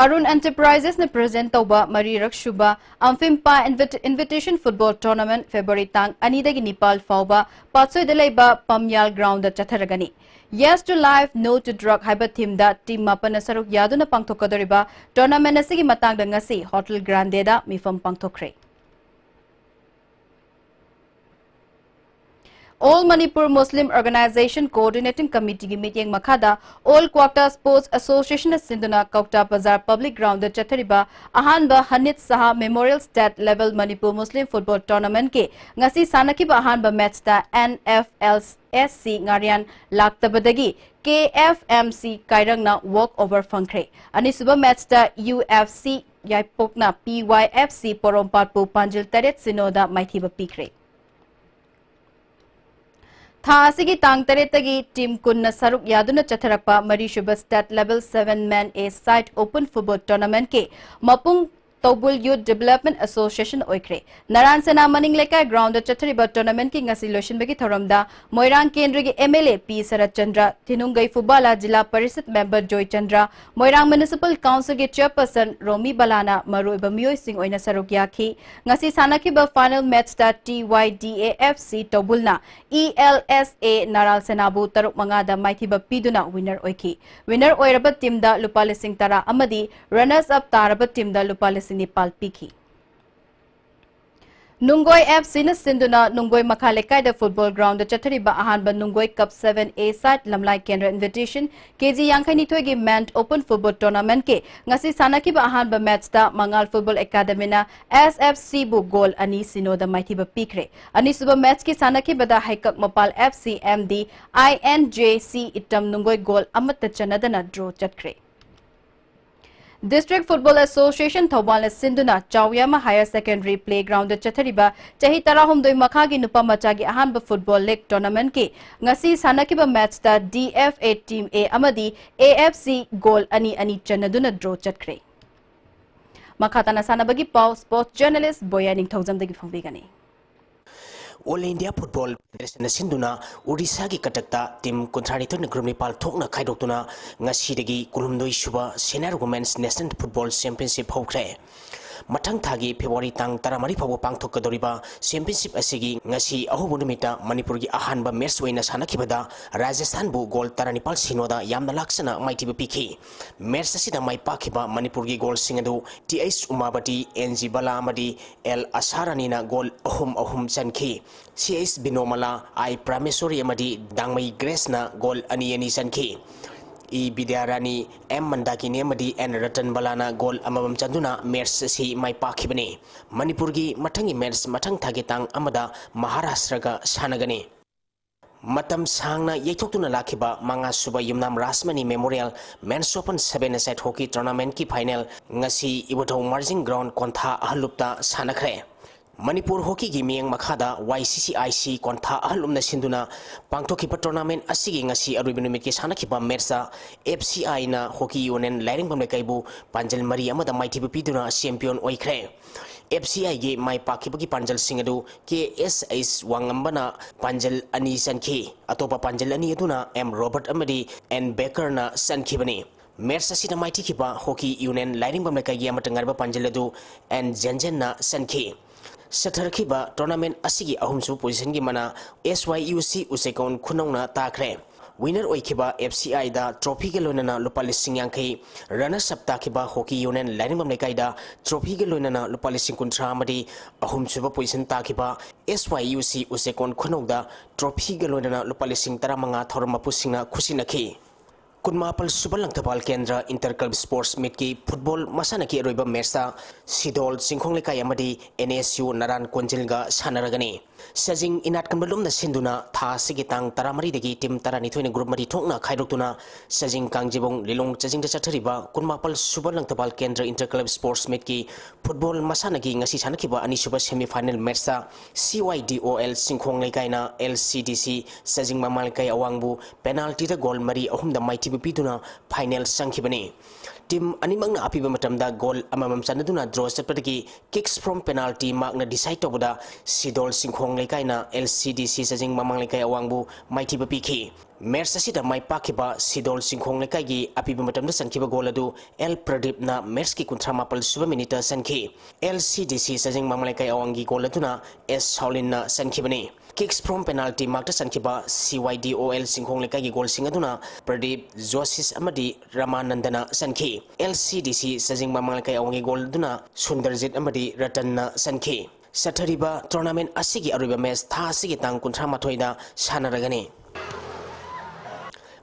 ꯑꯔꯨꯟ Enterprisesꯅ present ꯇꯧꯕ ꯃꯔꯤꯔꯛ ꯁꯨꯕ ꯑꯝꯐꯤꯝꯄꯥ Invit-, Invitation Football Tournament February ꯇꯥꯡ ꯑꯅꯤꯗꯒꯤ ꯅꯤꯄꯥꯜ ꯐꯥꯎꯕ ꯄꯥꯠꯁꯣꯏꯗ ꯂꯩꯕ ꯄꯝꯌꯥꯜ groundꯗ ꯆꯠꯊꯔꯒꯅꯤ꯫ Yes to Life, No to Drug ꯍꯥꯏꯕ themeꯗ team ꯃꯥꯄꯟꯅ ꯁꯔꯨꯛ ꯌꯥꯗꯨꯅ ꯄꯥꯡꯊꯣꯛꯀꯗꯧꯔꯤꯕ tournament ꯑꯁꯤꯒꯤ ꯃꯇꯥꯡꯗ ꯉꯁꯤ Hotel Grandeꯗ ꯃꯤꯐꯝ ꯄꯥꯡꯊꯣꯛꯈ꯭ꯔꯦ꯫ All Manipur Muslim Organization Coordinating Committeeꯒꯤ ꯃꯤꯠꯌꯦꯡ ꯃꯈꯥꯗ All Kwakta Sports Associationꯅ ꯁꯤꯟꯗꯨꯅ ꯀꯧꯇꯥ ꯕꯖꯥꯔ public groundꯗ ꯆꯠꯊꯔꯤꯕ ꯑꯍꯥꯟꯕ ꯍꯅꯤꯠ ꯁꯍꯥ Memorial State Level Manipur Muslim Football Tournamentꯀꯤ ꯉꯁꯤ ꯁꯥꯟꯅꯈꯤꯕ ꯑꯍꯥꯟꯕ matchꯇ NFLSC ꯉꯥꯔꯤꯌꯥꯟ ꯂꯥꯛꯇꯕꯗꯒꯤ KFMC ꯀꯥꯏꯔꯪꯅ walk over ꯐꯪꯈ꯭ꯔꯦ꯫ ꯑꯅꯤꯁꯨꯕ matchꯇ UFC ꯌꯥꯏꯄꯣꯛꯅ PYFC ꯄꯣꯔꯣꯝꯄꯥꯠꯄꯨ ꯄꯥꯟꯖꯤꯜ ꯇꯔꯦꯠ ꯁꯤꯅꯣꯗ ꯃꯥꯏꯊꯤꯕ ꯄꯤꯈ꯭ꯔꯦ꯫ ꯊꯥ ꯑꯁꯤꯒꯤ ꯇꯥꯡ ꯇꯔꯦꯠꯇꯒꯤ team ꯀꯨꯟꯅ ꯁꯔꯨꯛ ꯌꯥꯗꯨꯅ ꯆꯠꯊꯔꯛꯄ ꯃꯔꯤꯁꯨꯕ State Level Seven Man A Side Open Football Tournamentꯀꯤ ꯃꯄꯨꯡ ꯇꯧꯕꯨꯜ Youth Development Association ꯑꯣꯏꯈ꯭ꯔꯦ꯫ ꯅꯔꯥꯟ ꯁꯦꯅꯥ ꯃꯅꯤꯡ ꯂꯩꯀꯥꯏ ground ꯆꯠꯊꯔꯤꯕ tournament ꯀꯤ ꯉꯁꯤ ꯂꯣꯏꯁꯤꯟꯕꯒꯤ ꯊꯧꯔꯝꯗ ꯃꯣꯏꯔꯥꯡ ꯀꯦꯟꯗ꯭ꯔꯒꯤ M L A P Saratchandra, ꯊꯤꯅꯨꯡꯒꯩ ꯐꯨꯕꯥꯂꯥ zila parishad member Joychandra, Moirang Municipal Council ꯒꯤ chairperson ꯔꯣꯃꯤ ꯕꯂꯥꯅ ꯃꯔꯨꯑꯣꯏꯕ ꯃꯤꯑꯣꯏꯁꯤꯡ ꯑꯣꯏꯅ ꯁꯔꯨꯛ ꯌꯥꯈꯤ꯫ ꯉꯁꯤ ꯁꯥꯟꯅꯈꯤꯕ final match ꯇ T Y D A F C ꯇꯧꯕꯨꯜꯅ E L S A ꯅꯔꯥꯜ ꯁꯦꯅꯥꯕꯨ ꯇꯔꯨꯛ ꯃꯉꯥꯗ ꯃꯥꯏꯊꯤꯕ ꯄꯤꯗꯨꯅ winner ꯑꯣꯏꯈꯤ꯫ Winner ꯑꯣꯏꯔꯕ team ꯗ ꯂꯨꯄꯥ ꯂꯤꯁꯤꯡ ꯇꯔꯥ ꯑꯃꯗꯤ runners up ꯇꯥꯔꯕ team ꯗ ꯂꯨꯄꯥ ꯂꯤꯁꯤꯡ ꯅꯤꯄꯥꯜ ꯄꯤꯈꯤ꯫ ꯅꯨꯡꯒꯣꯏ F C ꯅ ꯁꯤꯟꯗꯨꯅ ꯅꯨꯡꯒꯣꯏ ꯃꯈꯥ ꯂꯩꯀꯥꯏꯗ football ground ꯆꯠꯊꯔꯤꯕ ꯑꯍꯥꯟꯕ ꯅꯨꯡꯒꯣꯏ Cup seven A side ꯂꯝꯂꯥꯏ ꯀꯦꯟꯗ꯭ꯔ invitation K G ꯌꯥꯡꯈꯩ ꯅꯤꯊꯣꯏꯒꯤ men open football tournament ꯀꯤ ꯉꯁꯤ ꯁꯥꯟꯅꯈꯤꯕ ꯑꯍꯥꯟꯕ match ꯇ ꯃꯉꯥꯜ Football Academy ꯅ S F C ꯕꯨ goal ꯑꯅꯤ ꯁꯤꯅꯣꯗ ꯃꯥꯏꯊꯤꯕ ꯄꯤꯈ꯭ꯔꯦ꯫ ꯑꯅꯤꯁꯨꯕ match ꯀꯤ ꯁꯥꯟꯅꯈꯤꯕꯗ ꯍꯩꯀꯛ ꯃꯄꯥꯜ F C ꯑꯃꯗꯤ I N J C item ꯅꯨꯡꯒꯣꯏ goal ꯑꯃꯠꯇ ꯆꯟꯅꯗꯅ draw ꯆꯠꯈ꯭ꯔꯦ꯫ District Football Association ꯊꯧꯕꯥꯜꯅ ꯁꯤꯟꯗꯨꯅ ꯆꯥꯎꯌꯥꯃ Higher Secondary Playground ꯆꯠꯊꯔꯤꯕ ꯆꯍꯤ ꯇꯔꯥꯍꯨꯝꯗꯣꯏ ꯃꯈꯥꯒꯤ ꯅꯨꯄꯥ ꯃꯆꯥꯒꯤ ꯑꯍꯥꯟꯕ football league tournament ꯀꯤ ꯉꯁꯤ ꯁꯥꯟꯅꯈꯤꯕ match ꯇ D F A team A ꯑꯃꯗꯤ A F C goal ꯑꯅꯤ ꯑꯅꯤ ꯆꯟꯅꯗꯨꯅ draw ꯆꯠꯈ꯭ꯔꯦ꯫ ꯃꯈꯥ ꯇꯥꯅ ꯁꯥꯟꯅꯕꯒꯤ ꯄꯥꯎ sports journalist ꯕꯣꯌꯥ ꯅꯤꯡꯊꯧꯖꯝꯗꯒꯤ ꯐꯣꯡꯕꯤꯒꯅꯤ꯫ All India Football Federation ꯅ ꯁꯤꯟꯗꯨꯅ ꯎꯔꯤꯁꯥꯒꯤ ꯀꯇꯛꯇ team ꯀꯨꯟꯊ꯭ꯔꯥ ꯅꯤꯊꯣꯏꯅ group ꯅꯤꯄꯥꯜ ꯊꯣꯛꯅ ꯈꯥꯏꯗꯣꯛꯇꯨꯅ ꯉꯁꯤꯗꯒꯤ ꯀꯨꯟꯍꯨꯝꯗꯣꯏ ꯁꯨꯕ Senior Women's National Football Championship ꯍꯧꯈ꯭ꯔꯦ꯫ ꯃꯊꯪ ꯊꯥꯒꯤ February ꯇꯥꯡ ꯇꯔꯥꯃꯔꯤ ꯐꯥꯎꯕ ꯄꯥꯡꯊꯣꯛꯀꯗꯧꯔꯤꯕ championship ꯑꯁꯤꯒꯤ ꯉꯁꯤ ꯑꯍꯧꯕ ꯅꯨꯃꯤꯠꯇ ꯃꯅꯤꯄꯨꯔꯒꯤ ꯑꯍꯥꯟꯕ match ꯑꯣꯏꯅ ꯁꯥꯟꯅꯈꯤꯕꯗ ꯔꯥꯖꯁꯊꯥꯟꯕꯨ goal ꯇꯔꯥꯅꯤꯄꯥꯜ ꯁꯤꯅꯣꯗ ꯌꯥꯝꯅ ꯂꯥꯛꯆꯅ ꯃꯥꯏꯊꯤꯕ ꯄꯤꯈꯤ꯫ Match ꯑꯁꯤꯗ ꯃꯥꯏ ꯄꯥꯛꯈꯤꯕ ꯃꯅꯤꯄꯨꯔꯒꯤ goal ꯁꯤꯡ ꯑꯗꯨ T H ꯎꯃꯥꯕꯇꯤ, N G ꯕꯂꯥ ꯑꯃꯗꯤ L ꯑꯁꯥꯔꯥꯅꯤꯅ goal ꯑꯍꯨꯝ ꯑꯍꯨꯝ ꯆꯟꯈꯤ꯫ C H ꯕꯤꯅꯣꯃꯂꯥ, I ꯄ꯭ꯔꯥꯃꯦꯁꯣꯔꯤ ꯑꯃꯗꯤ ꯗꯥꯡꯃꯩ ꯒ꯭ꯔꯦꯁꯅ goal ꯑꯅꯤ ꯑꯅꯤ ꯆꯟꯈꯤ꯫ E ꯕꯤꯗ꯭ꯌꯥꯔꯥꯅꯤ, M ꯃꯟꯗꯥꯀꯤꯅꯤ ꯑꯃꯗꯤ N ꯔꯇꯟꯕꯂꯥꯅ goal ꯑꯃꯃꯝ ꯆꯟꯗꯨꯅ match ꯑꯁꯤ ꯃꯥꯏ ꯄꯥꯛꯈꯤꯕꯅꯤ꯫ ꯃꯅꯤꯄꯨꯔꯒꯤ ꯃꯊꯪꯒꯤ match ꯃꯊꯪ ꯊꯥꯒꯤ ꯇꯥꯡ ꯑꯃꯗ ꯃꯍꯥꯔꯥꯁꯇ꯭ꯔꯒ ꯁꯥꯟꯅꯒꯅꯤ꯫ ꯃꯇꯝ ꯁꯥꯡꯅ ꯌꯩꯊꯣꯛꯇꯨꯅ ꯂꯥꯛꯈꯤꯕ ꯃꯉꯥ ꯁꯨꯕ ꯌꯨꯝꯅꯥꯝ Rajmani Memorial Men's Open seven-a-side hockey tournament ꯀꯤ final ꯉꯁꯤ ꯏꯕꯨꯙꯧ ꯃꯥꯔꯖꯤꯡ ground ꯀꯣꯟꯊꯥ ꯑꯍꯜꯂꯨꯞꯇ ꯁꯥꯟꯅꯈ꯭ꯔꯦ꯫ ꯃꯅꯤꯄꯨꯔ ꯍꯣꯀꯤꯒꯤ ꯃꯤꯠꯌꯦꯡ ꯃꯈꯥꯗ ꯋꯥꯏ ꯁꯤ ꯁꯤ ꯑꯥꯏ ꯁꯤ ꯀꯣꯟꯊꯥ ꯑꯍꯜ ꯂꯨꯝꯅ ꯁꯤꯟꯗꯨꯅ ꯄꯥꯡꯊꯣꯛꯈꯤꯕ ꯇꯣꯔꯅꯥꯃꯦꯟ ꯑꯁꯤꯒꯤ ꯉꯁꯤ ꯑꯔꯣꯏꯕ ꯅꯨꯃꯤꯠꯀꯤ ꯁꯥꯟꯅꯈꯤꯕ ꯃꯦꯠꯁꯇ ꯑꯦꯐ ꯁꯤ ꯑꯥꯏꯅ ꯍꯣꯀꯤ ꯌꯨꯅꯤꯌꯟ ꯂꯥꯏꯔꯦꯝꯕꯝ ꯂꯩꯀꯥꯏꯕꯨ ꯄꯥꯟꯖꯜ ꯃꯔꯤ ꯑꯃꯗ ꯃꯥꯏꯊꯤꯕ ꯄꯤꯗꯨꯅ ꯆꯦꯝꯄꯤꯌꯟ ꯑꯣꯏꯈ꯭ꯔꯦ꯫ ꯑꯦꯐ ꯁꯤ ꯑꯥꯏꯒꯤ ꯃꯥꯏ ꯄꯥꯛꯈꯤꯕꯒꯤ ꯄꯥꯟꯖꯜꯁꯤꯡ ꯑꯗꯨ ꯀꯦ ꯑꯦꯁ ꯑꯩꯆ ꯋꯥꯉꯝꯕꯅ ꯄꯥꯟꯖꯜ ꯑꯅꯤ ꯆꯟꯈꯤ꯫ ꯑꯇꯣꯞꯄ ꯄꯥꯟꯖꯜ ꯑꯅꯤ ꯑꯗꯨꯅ ꯑꯦꯝ ꯔꯣꯕꯔꯠ ꯑꯃꯗꯤ ꯑꯦꯟ ꯕꯦꯀꯔꯅ ꯆꯟꯈꯤꯕꯅꯤ꯫ ꯃꯦꯠꯁ ꯑꯁꯤꯗ ꯃꯥꯏꯊꯤꯈꯤꯕ ꯍꯣꯀꯤ ꯌꯨꯅꯤꯌꯟ ꯂꯥꯏꯔꯦꯝꯕꯝ ꯂꯩꯀꯥꯏꯒꯤ ꯑꯃꯠꯇ ꯉꯥꯏꯔꯕ ꯄꯥꯟꯖꯜ ꯑꯗꯨ ꯑꯦꯟ ꯖꯦꯟꯖꯦꯟꯅ ꯆꯟꯈꯤ꯫ ꯁꯠꯊꯔꯛꯈꯤꯕ ꯇꯣꯔꯅꯥꯃꯦꯟ ꯑꯁꯤꯒꯤ ꯑꯍꯨꯝꯁꯨꯕ ꯄꯣꯖꯤꯁꯟꯒꯤ ꯃꯅꯥ ꯑꯦꯁ ꯋꯥꯏ ꯌꯨ ꯁꯤ ꯎꯆꯦꯀꯣꯟ ꯈꯨꯅꯧꯅ ꯇꯥꯈ꯭ꯔꯦ꯫ ꯋꯤꯅꯔ ꯑꯣꯏꯈꯤꯕ ꯑꯦꯐ ꯁꯤ ꯑꯥꯏꯗ ꯇ꯭ꯔꯣꯐꯤꯒ ꯂꯣꯏꯅꯅ ꯂꯨꯄꯥ ꯂꯤꯁꯤꯡ ꯌꯥꯡꯈꯩ, ꯔꯅꯔꯁ ꯑꯞ ꯇꯥꯈꯤꯕ ꯍꯣꯀꯤ ꯌꯨꯅꯤꯌꯟ ꯂꯥꯏꯔꯦꯝꯕꯝ ꯂꯩꯀꯥꯏꯗ ꯇ꯭ꯔꯣꯐꯤꯒ ꯂꯣꯏꯅꯅ ꯂꯨꯄꯥ ꯂꯤꯁꯤꯡ ꯀꯨꯟꯊ꯭ꯔꯥ ꯑꯃꯗꯤ ꯑꯍꯨꯝꯁꯨꯕ ꯄꯣꯖꯤꯁꯟ ꯇꯥꯈꯤꯕ ꯑꯦꯁ ꯋꯥꯏ ꯌꯨ ꯁꯤ ꯎꯆꯦꯀꯣꯟ ꯈꯨꯅꯧꯗ ꯇ꯭ꯔꯣꯐꯤꯒ ꯂꯣꯏꯅꯅ ꯂꯨꯄꯥ ꯂꯤꯁꯤꯡ ꯇꯔꯥꯃꯉꯥ ꯊꯧꯔꯝ ꯃꯄꯨꯁꯤꯡꯅ ꯈꯨꯠꯁꯤꯟꯅꯈꯤ꯫ ꯀꯨꯟꯃꯥꯄꯜ ꯁꯨꯕ ꯂꯪꯊꯕꯥꯜ ꯀꯦꯟꯗ꯭ꯔ ꯏꯟꯇꯔ ꯀ꯭ꯂꯕ ꯁ꯭ꯄꯣꯔꯠꯁ ꯃꯤꯠꯀꯤ ꯐꯨꯠꯕꯣꯜ ꯃꯁꯥꯟꯅꯒꯤ ꯑꯔꯣꯏꯕ ꯃꯦꯠꯁꯇ ꯁꯤꯗꯣꯜ ꯆꯤꯡꯈꯣꯡ ꯂꯩꯀꯥꯏ ꯑꯃꯗꯤ ꯑꯦꯟ ꯑꯦꯁ ꯌꯨ ꯅꯔꯥꯟ ꯀꯣꯟꯖꯤꯜꯒ ꯁꯥꯟꯅꯔꯒꯅꯤ꯫ ꯆꯖꯤꯡ ꯏꯅꯥꯠ ꯀꯟꯕ ꯂꯨꯝꯅ ꯁꯤꯟꯗꯨꯅ ꯊꯥ ꯑꯁꯤꯒꯤ ꯇꯥꯡ ꯇꯔꯥꯃꯔꯤꯗꯒꯤ ꯇꯤꯝ ꯇꯔꯥꯅꯤꯊꯣꯏꯅ ꯒ꯭ꯔꯨꯞ ꯃꯔꯤ ꯊꯣꯛꯅ ꯈꯥꯏꯗꯣꯛꯇꯨꯅ ꯆꯖꯤꯡ ꯀꯥꯡꯖꯤꯕꯨꯡ ꯂꯤꯂꯣꯡ ꯆꯖꯤꯡꯗ ꯆꯠꯊꯔꯤꯕ ꯀꯨꯟꯃꯥꯄꯜ ꯁꯨꯕ ꯂꯪꯊꯕꯥꯜ ꯀꯦꯟꯗ꯭ꯔ ꯏꯟꯇꯔ ꯀ꯭ꯂꯕ ꯁ꯭ꯄꯣꯔꯠꯁ ꯃꯤꯠꯀꯤ ꯐꯨꯠꯕꯣꯜ ꯃꯁꯥꯟꯅꯒꯤ ꯉꯁꯤ ꯁꯥꯟꯅꯈꯤꯕ ꯑꯅꯤꯁꯨꯕ ꯁꯦꯃꯤ ꯐꯥꯏꯅꯦꯜ ꯃꯦꯠꯁꯇ ꯁꯤ ꯋꯥꯏ ꯗꯤ ꯑꯣ ꯑꯦꯜ ꯆꯤꯡꯈꯣꯡ ꯂꯩꯀꯥꯏꯅ ꯑꯦꯜ ꯁꯤ ꯗꯤ ꯁꯤ ꯆꯖꯤꯡ ꯃꯃꯥꯡ ꯂꯩꯀꯥꯏ ꯑꯋꯥꯡꯕꯨ ꯄꯦꯅꯥꯜꯇꯤꯗ ꯒꯣꯜ ꯃꯔꯤ ꯑꯍꯨꯝꯗ ꯃꯥꯏꯊꯤꯕ ꯄꯤꯗꯨꯅ ꯐꯥꯏꯅꯦꯜ ꯆꯪꯈꯤꯕꯅꯤ꯫ ꯇꯤꯝ ꯑꯅꯤꯃꯛꯅ ꯑꯄꯤꯕ ꯃꯇꯝꯗ ꯒꯣꯜ ꯑꯃꯃꯝ ꯆꯟꯅꯗꯨꯅ ꯗ꯭ꯔꯣ ꯆꯠꯄꯗꯒꯤ ꯀꯤꯛꯁ ꯐ꯭ꯔꯣꯝ ꯄꯦꯅꯥꯜꯇꯤ ꯃꯥꯔꯛꯅ ꯗꯤꯁꯥꯏꯗ ꯇꯧꯕꯗ ꯁꯤꯗꯣꯜ ꯆꯤꯡꯈꯣꯡ ꯂꯩꯀꯥꯏꯅ ꯑꯦꯜ ꯁꯤ ꯗꯤ ꯁꯤ ꯆꯖꯤꯡ ꯃꯃꯥꯡ ꯂꯩꯀꯥꯏ ꯑꯋꯥꯡꯕꯨ ꯃꯥꯏꯊꯤꯕ ꯄꯤꯈꯤ꯫ ꯃꯦꯠꯁ ꯑꯁꯤꯗ ꯃꯥꯏ ꯄꯥꯛꯈꯤꯕ ꯁꯤꯗꯣꯜ ꯆꯤꯡꯈꯣꯡ ꯂꯩꯀꯥꯏꯒꯤ ꯑꯄꯤꯕ ꯃꯇꯝꯗ ꯆꯟꯈꯤꯕ ꯒꯣꯜ ꯑꯗꯨ ꯑꯦꯜ ꯄ꯭ꯔꯗꯤꯞꯅ ꯃꯦꯠꯁꯀꯤ ꯀꯨꯟꯊ꯭ꯔꯥ ꯃꯥꯄꯜ ꯁꯨꯕ ꯃꯤꯅꯤꯠꯇ ꯆꯟꯈꯤ꯫ ꯑꯦꯜ ꯁꯤ ꯗꯤ ꯁꯤ ꯆꯖꯤꯡ ꯃꯃꯥꯡ ꯂꯩꯀꯥꯏ ꯑꯋꯥꯡꯒꯤ ꯒꯣꯜ ꯑꯗꯨꯅ ꯑꯦꯁ ꯁꯥꯎꯂꯤꯟꯅ ꯆꯟꯈꯤꯕꯅꯤ꯫ ꯀꯤꯛꯁ ꯐ꯭ꯔꯣꯝ ꯄꯦꯅꯥꯜꯇꯤ ꯃꯥꯔꯛꯇ ꯆꯟꯈꯤꯕ ꯁꯤ ꯋꯥꯏ ꯗꯤ ꯑꯣ ꯑꯦꯜ ꯆꯤꯡꯈꯣꯡ ꯂꯩꯀꯥꯏꯒꯤ ꯒꯣꯜꯁꯤꯡ ꯑꯗꯨꯅ ꯄ꯭ꯔꯗꯤꯞ, ꯖꯣꯁꯤꯁ ꯑꯃꯗꯤ ꯔꯃꯥꯅꯟꯗꯅ ꯆꯟꯈꯤ꯫ ꯑꯦꯜ ꯁꯤ ꯗꯤ ꯁꯤ ꯆꯖꯤꯡ ꯃꯃꯥꯡ ꯂꯩꯀꯥꯏ ꯑꯋꯥꯡꯒꯤ ꯒꯣꯜ ꯑꯗꯨꯅ ꯁꯨꯟꯗꯔꯖꯤꯠ ꯑꯃꯗꯤ ꯔꯇꯟꯅ ꯆꯟꯈꯤ꯫ ꯆꯠꯊꯔꯤꯕ ꯇꯣꯔꯅꯥꯃꯦꯟ ꯑꯁꯤꯒꯤ ꯑꯔꯣꯏꯕ ꯃꯦꯆ ꯊꯥ ꯑꯁꯤꯒꯤ ꯇꯥꯡ ꯀꯨꯟꯊ꯭ꯔꯥ ꯃꯥꯊꯣꯏꯗ ꯁꯥꯟꯅꯔꯒꯅꯤ꯫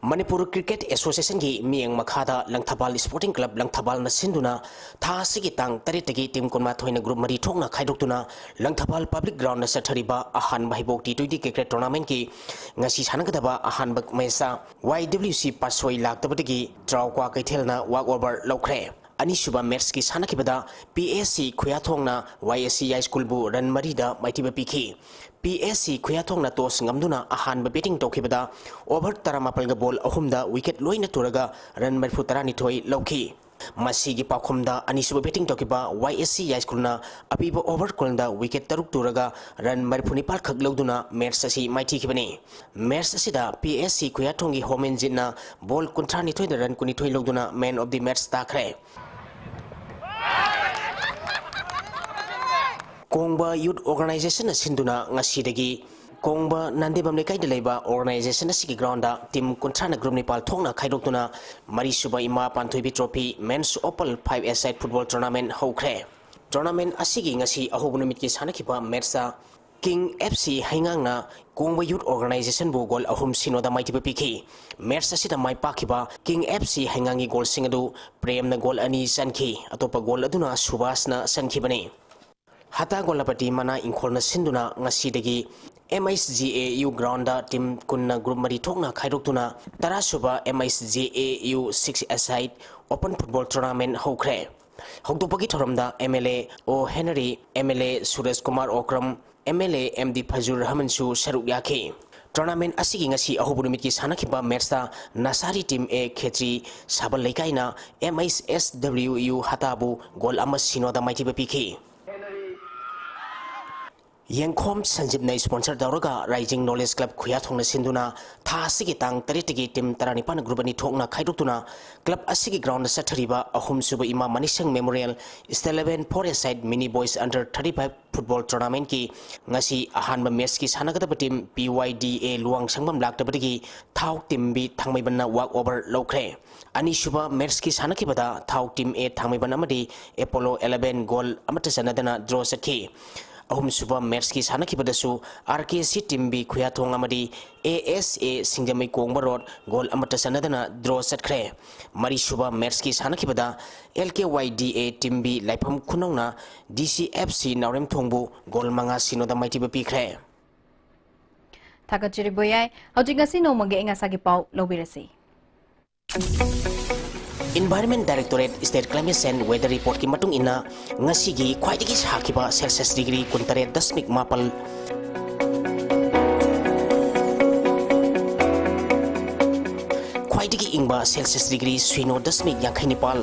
ꯃꯅꯤꯄꯨꯔ ꯀ꯭ꯔꯤꯀꯦꯠ ꯑꯦꯁꯣꯁꯤꯌꯦꯁꯟꯒꯤ ꯃꯤꯠꯌꯦꯡ ꯃꯈꯥꯗ ꯂꯪꯊꯕꯥꯜ ꯁ꯭ꯄꯣꯔꯇꯤꯡ ꯀ꯭ꯂꯕ ꯂꯪꯊꯕꯥꯜꯅ ꯁꯤꯟꯗꯨꯅ ꯊꯥ ꯑꯁꯤꯒꯤ ꯇꯥꯡ ꯇꯔꯦꯠꯇꯒꯤ ꯇꯤꯝ ꯀꯨꯟꯃꯥꯊꯣꯏꯅ ꯒ꯭ꯔꯨꯞ ꯃꯔꯤ ꯊꯣꯛꯅ ꯈꯥꯏꯗꯣꯛꯇꯨꯅ ꯂꯪꯊꯕꯥꯜ ꯄꯕ꯭ꯂꯤꯛ ꯒ꯭ꯔꯥꯎꯟꯗ ꯆꯠꯊꯔꯤꯕ ꯑꯍꯥꯟꯕ ꯍꯩꯕꯣꯛ ꯇꯤ ꯇ꯭ꯋꯦꯟꯇꯤ ꯀ꯭ꯔꯤꯀꯦꯠ ꯇꯣꯔꯅꯥꯃꯦꯟꯒꯤ ꯉꯁꯤ ꯁꯥꯟꯅꯒꯗꯕ ꯑꯍꯥꯟꯕ ꯃꯦꯆꯇ ꯋꯥꯏ ꯗꯕ꯭ꯂꯤꯎ ꯁꯤ ꯄꯥꯠꯁꯣꯏ ꯂꯥꯛꯇꯕꯗꯒꯤ ꯇ꯭ꯔꯥꯎ ꯀ꯭ꯋꯥꯀꯩꯊꯦꯜꯅ ꯋꯥꯛ ꯑꯣꯚꯔ ꯂꯧꯈ꯭ꯔꯦ꯫ ꯑꯅꯤꯁꯨꯕ ꯃꯦꯠꯁꯀꯤ ꯁꯥꯟꯅꯈꯤꯕꯗ ꯄꯤ ꯑꯦꯁ ꯁꯤ ꯈꯨꯌꯥꯊꯣꯡꯅ ꯋꯥꯏ ꯑꯦꯁ ꯁꯤ ꯌꯥꯏꯁ꯭ꯀꯨꯜꯕꯨ ꯔꯟ ꯃꯔꯤꯗ ꯃꯥꯏꯊꯤꯕ ꯄꯤꯈꯤ꯫ ꯄꯤ ꯑꯦꯁ ꯁꯤ ꯈꯨꯌꯥꯊꯣꯡꯅ ꯇꯣꯁ ꯉꯝꯗꯨꯅ ꯑꯍꯥꯟꯕ ꯕꯦꯇꯤꯡ ꯇꯧꯈꯤꯕꯗ ꯑꯣꯚꯔ ꯇꯔꯥꯃꯥꯄꯜꯒ ꯕꯣꯜ ꯑꯍꯨꯝꯗ ꯋꯤꯀꯦꯠ ꯂꯣꯏꯅ ꯇꯨꯔꯒ ꯔꯟ ꯃꯔꯤꯐꯨ ꯇꯔꯥꯅꯤꯊꯣꯏ ꯂꯧꯈꯤ꯫ ꯃꯁꯤꯒꯤ ꯄꯥꯎꯈꯨꯝꯗ ꯑꯅꯤꯁꯨꯕ ꯕꯦꯇꯤꯡ ꯇꯧꯈꯤꯕ ꯋꯥꯏ ꯑꯦꯁ ꯁꯤ ꯌꯥꯏꯁ꯭ꯀꯨꯜꯅ ꯑꯄꯤꯕ ꯑꯣꯚꯔ ꯀꯨꯟꯗ ꯋꯤꯀꯦꯠ ꯇꯔꯨꯛ ꯇꯨꯔꯒ ꯔꯟ ꯃꯔꯤꯐꯨ ꯅꯤꯄꯥꯜ ꯈꯛ ꯂꯧꯗꯨꯅ ꯃꯦꯠꯁ ꯑꯁꯤ ꯃꯥꯏꯊꯤꯈꯤꯕꯅꯤ꯫ ꯃꯦꯠꯁ ꯑꯁꯤꯗ ꯄꯤ ꯑꯦꯁ ꯁꯤ ꯈꯨꯌꯥꯊꯣꯡꯒꯤ ꯍꯣꯃꯦꯟꯖꯤꯠꯅ ꯕꯣꯜ ꯀꯨꯟꯊ꯭ꯔꯥ ꯅꯤꯊꯣꯏꯗ ꯔꯟ ꯀꯨꯟꯅꯤꯊꯣꯏ ꯂꯧꯗꯨꯅ ꯃꯦꯟ ꯑꯣꯐ ꯗꯤ ꯃꯦꯠꯁ ꯇꯥꯈ꯭ꯔꯦ꯫ ꯀꯣꯡꯕ ꯌꯨꯠ ꯑꯣꯔꯒꯅꯥꯏꯖꯦꯁꯟꯅ ꯁꯤꯟꯗꯨꯅ ꯉꯁꯤꯗꯒꯤ ꯀꯣꯡꯕ ꯅꯥꯟꯗꯦꯕꯝ ꯂꯩꯀꯥꯏꯗ ꯂꯩꯕ ꯑꯣꯔꯒꯅꯥꯏꯖꯦꯁꯟ ꯑꯁꯤꯒꯤ ꯒ꯭ꯔꯥꯎꯟꯗ ꯇꯤꯝ ꯀꯨꯟꯊ꯭ꯔꯥꯅ ꯒ꯭ꯔꯨꯞ ꯅꯤꯄꯥꯜ ꯊꯣꯛꯅ ꯈꯥꯏꯗꯣꯛꯇꯨꯅ ꯃꯔꯤꯁꯨꯕ ꯏꯃꯥ ꯄꯥꯟꯊꯣꯏꯕꯤ ꯇ꯭ꯔꯣꯐꯤ ꯃꯦꯟꯁ ꯑꯣꯄꯜ ꯐꯥꯏꯚ ꯑꯦ ꯁꯥꯏꯠ ꯐꯨꯠꯕꯣꯜ ꯇꯣꯔꯅꯥꯃꯦꯟ ꯍꯧꯈ꯭ꯔꯦ꯫ ꯇꯣꯔꯅꯥꯃꯦꯟ ꯑꯁꯤꯒꯤ ꯉꯁꯤ ꯑꯍꯧꯕ ꯅꯨꯃꯤꯠꯀꯤ ꯁꯥꯟꯅꯈꯤꯕ ꯃꯦꯠꯁꯇ ꯀꯤꯡ ꯑꯦꯐ ꯁꯤ ꯍꯩꯉꯥꯡꯅ ꯀꯣꯡꯕ ꯌꯨꯠ ꯑꯣꯔꯒꯅꯥꯏꯖꯦꯁꯟꯕꯨ ꯒꯣꯜ ꯑꯍꯨꯝ ꯁꯤꯅꯣꯗ ꯃꯥꯏꯊꯤꯕ ꯄꯤꯈꯤ꯫ ꯃꯦꯠꯁ ꯑꯁꯤꯗ ꯃꯥꯏ ꯄꯥꯛꯈꯤꯕ ꯀꯤꯡ ꯑꯦꯐ ꯁꯤ ꯍꯩꯉꯥꯡꯒꯤ ꯒꯣꯜꯁꯤꯡ ꯑꯗꯨ ꯄ꯭ꯔꯦꯝꯅ ꯒꯣꯜ ꯑꯅꯤ ꯆꯟꯈꯤ꯫ ꯑꯇꯣꯞꯄ ꯒꯣꯜ ꯑꯗꯨꯅ ꯁꯨꯕꯥꯁꯅ ꯆꯟꯈꯤꯕꯅꯤ꯫ ꯍꯇꯥ ꯒꯣꯂꯥꯄꯇꯤ ꯃꯅꯥ ꯏꯪꯈꯣꯜꯅ ꯁꯤꯟꯗꯨꯅ ꯉꯁꯤꯗꯒꯤ M H G A U ground team ꯀꯨꯟꯅ ꯒ꯭ꯔꯨꯞ ꯃꯔꯤ ꯊꯣꯛꯅ ꯈꯥꯏꯗꯣꯛꯇꯨꯅ ꯇꯔꯥꯁꯨꯕ M H G A U six a side open football tournament ꯍꯧꯈ꯭ꯔꯦ꯫ ꯍꯧꯗꯣꯛꯄꯒꯤ ꯊꯧꯔꯝꯗ M L A O Henry, M L A Suraj Kumar Okram, M L A M D Fazur ꯔꯍꯃꯟꯁꯨ ꯁꯔꯨꯛ ꯌꯥꯈꯤ꯫ ꯇꯣꯔꯅꯥꯃꯦꯟ ꯑꯁꯤꯒꯤ ꯉꯁꯤ ꯑꯍꯧꯕ ꯅꯨꯃꯤꯠꯀꯤ ꯁꯥꯟꯅꯈꯤꯕ ꯃꯦꯠꯁꯇ ꯅꯁꯥꯔꯤ ꯇꯤꯝ ꯑꯦ ꯈꯦꯇ꯭ꯔꯤ ꯁꯥꯕꯜ ꯂꯩꯀꯥꯏꯅ M H S W U ꯍꯇꯥꯕꯨ goal ꯑꯃ ꯁꯤꯅꯣꯗ ꯃꯥꯏꯊꯤꯕ ꯄꯤꯈꯤ꯫ ꯌꯦꯡꯈꯣꯝ ꯁꯟꯖꯤꯞꯅ ꯁ꯭ꯄꯣꯟꯁꯔ ꯇꯧꯔꯒ ꯔꯥꯏꯖꯤꯡ ꯅꯣꯂꯦꯖ ꯀ꯭ꯂꯕ ꯈꯨꯌꯥꯊꯣꯡꯅ ꯁꯤꯟꯗꯨꯅ ꯊꯥ ꯑꯁꯤꯒꯤ ꯇꯥꯡ ꯇꯔꯦꯠꯇꯒꯤ ꯇꯤꯝ ꯇꯔꯥꯅꯤꯄꯥꯟ ꯒ꯭ꯔꯨꯞ ꯑꯅꯤ ꯊꯣꯛꯅ ꯈꯥꯏꯗꯣꯛꯇꯨꯅ ꯀ꯭ꯂꯕ ꯑꯁꯤꯒꯤ ꯒ꯭ꯔꯥꯎꯟꯗ ꯆꯠꯊꯔꯤꯕ ꯑꯍꯨꯝꯁꯨꯕ ꯏꯃꯥ ꯃꯅꯤꯁꯪ ꯃꯦꯃꯣꯔꯤꯌꯦꯜ ꯏꯁꯇꯦꯂꯦꯕꯦꯟ four a side mini boys under thirty five football ꯇꯣꯔꯅꯥꯃꯦꯟꯀꯤ ꯉꯁꯤ ꯑꯍꯥꯟꯕ ꯃꯦꯠꯁꯀꯤ ꯁꯥꯟꯅꯒꯗꯕ ꯇꯤꯝ ꯄꯤ ꯋꯥꯏ ꯗꯤ ꯑꯦ ꯂꯨꯋꯥꯡꯁꯪꯕꯝ ꯂꯥꯛꯇꯕꯗꯒꯤ ꯊꯥꯎ ꯇꯤꯝ ꯕꯤ ꯊꯥꯡꯃꯩꯕꯟꯅ ꯋꯥꯛ ꯑꯣꯚꯔ ꯂꯧꯈ꯭ꯔꯦ꯫ ꯑꯅꯤꯁꯨꯕ ꯃꯦꯠꯁꯀꯤ ꯁꯥꯟꯅꯈꯤꯕꯗ ꯊꯥꯎ ꯇꯤꯝ ꯑꯦ ꯊꯥꯡꯃꯩꯕꯟ ꯑꯃꯗꯤ ꯑꯦꯄꯣꯂꯣ ꯑꯦꯂꯦꯚꯦꯟ ꯒꯣꯜ ꯑꯃꯠꯇ ꯆꯟꯅꯗꯅ ꯗ꯭ꯔꯣ ꯆꯠꯈꯤ꯫ ꯑꯍꯨꯝꯁꯨꯕ ꯃꯦꯠꯁꯀꯤ ꯁꯥꯟꯅꯈꯤꯕꯗꯁꯨ R K C team B ꯈꯨꯌꯥꯊꯣꯡ ꯑꯃꯗꯤ A S A Singjamei ꯀꯣꯡꯕ road goal ꯑꯃꯠꯇ ꯆꯟꯅꯗꯅ ꯗ꯭ꯔꯣ ꯆꯠꯈ꯭ꯔꯦ꯫ ꯃꯔꯤꯁꯨꯕ ꯃꯦꯠꯁꯀꯤ ꯁꯥꯟꯅꯈꯤꯕꯗ ꯑꯦꯜ ꯀꯦ ꯋꯥꯏ ꯗꯤ ꯑꯦ ꯇꯤꯝ ꯕꯤ ꯂꯥꯏꯐꯝ ꯈꯨꯅꯧꯅ ꯗꯤ ꯁꯤ ꯑꯦꯐ ꯁꯤ ꯅꯥꯎꯔꯦꯝꯊꯣꯡꯕꯨ ꯒꯣꯜ ꯃꯉꯥ ꯁꯤꯅꯣꯗ ꯃꯥꯏꯊꯤꯕ ꯄꯤꯈ꯭ꯔꯦ꯫ ꯊꯥꯒꯠꯆꯔꯤ ꯕꯣꯌꯥꯏ꯫ ꯍꯧꯖꯤꯛ ꯉꯁꯤ ꯅꯣꯡꯃꯒꯤ ꯑꯏꯪ ꯑꯁꯥꯒꯤ ꯄꯥꯎ ꯂꯧꯕꯤꯔꯁꯤ꯫ Environment Directorate State Climate Change Weather Reportꯀꯤ ꯃꯇꯨꯡ ꯏꯟꯅ, ꯉꯁꯤꯒꯤ ꯈ꯭ꯋꯥꯏꯗꯒꯤ ꯁꯥꯈꯤꯕ Celsius degree ꯀꯨꯟꯇꯔꯦꯠ ꯗꯁꯃꯤꯛ ꯃꯥꯄꯜ, ꯈ꯭ꯋꯥꯏꯗꯒꯤ ꯏꯪꯕ Celsius degree ꯁꯤꯅꯣ ꯗꯁꯃꯤꯛ ꯌꯥꯡꯈꯩ ꯅꯤꯄꯥꯜ,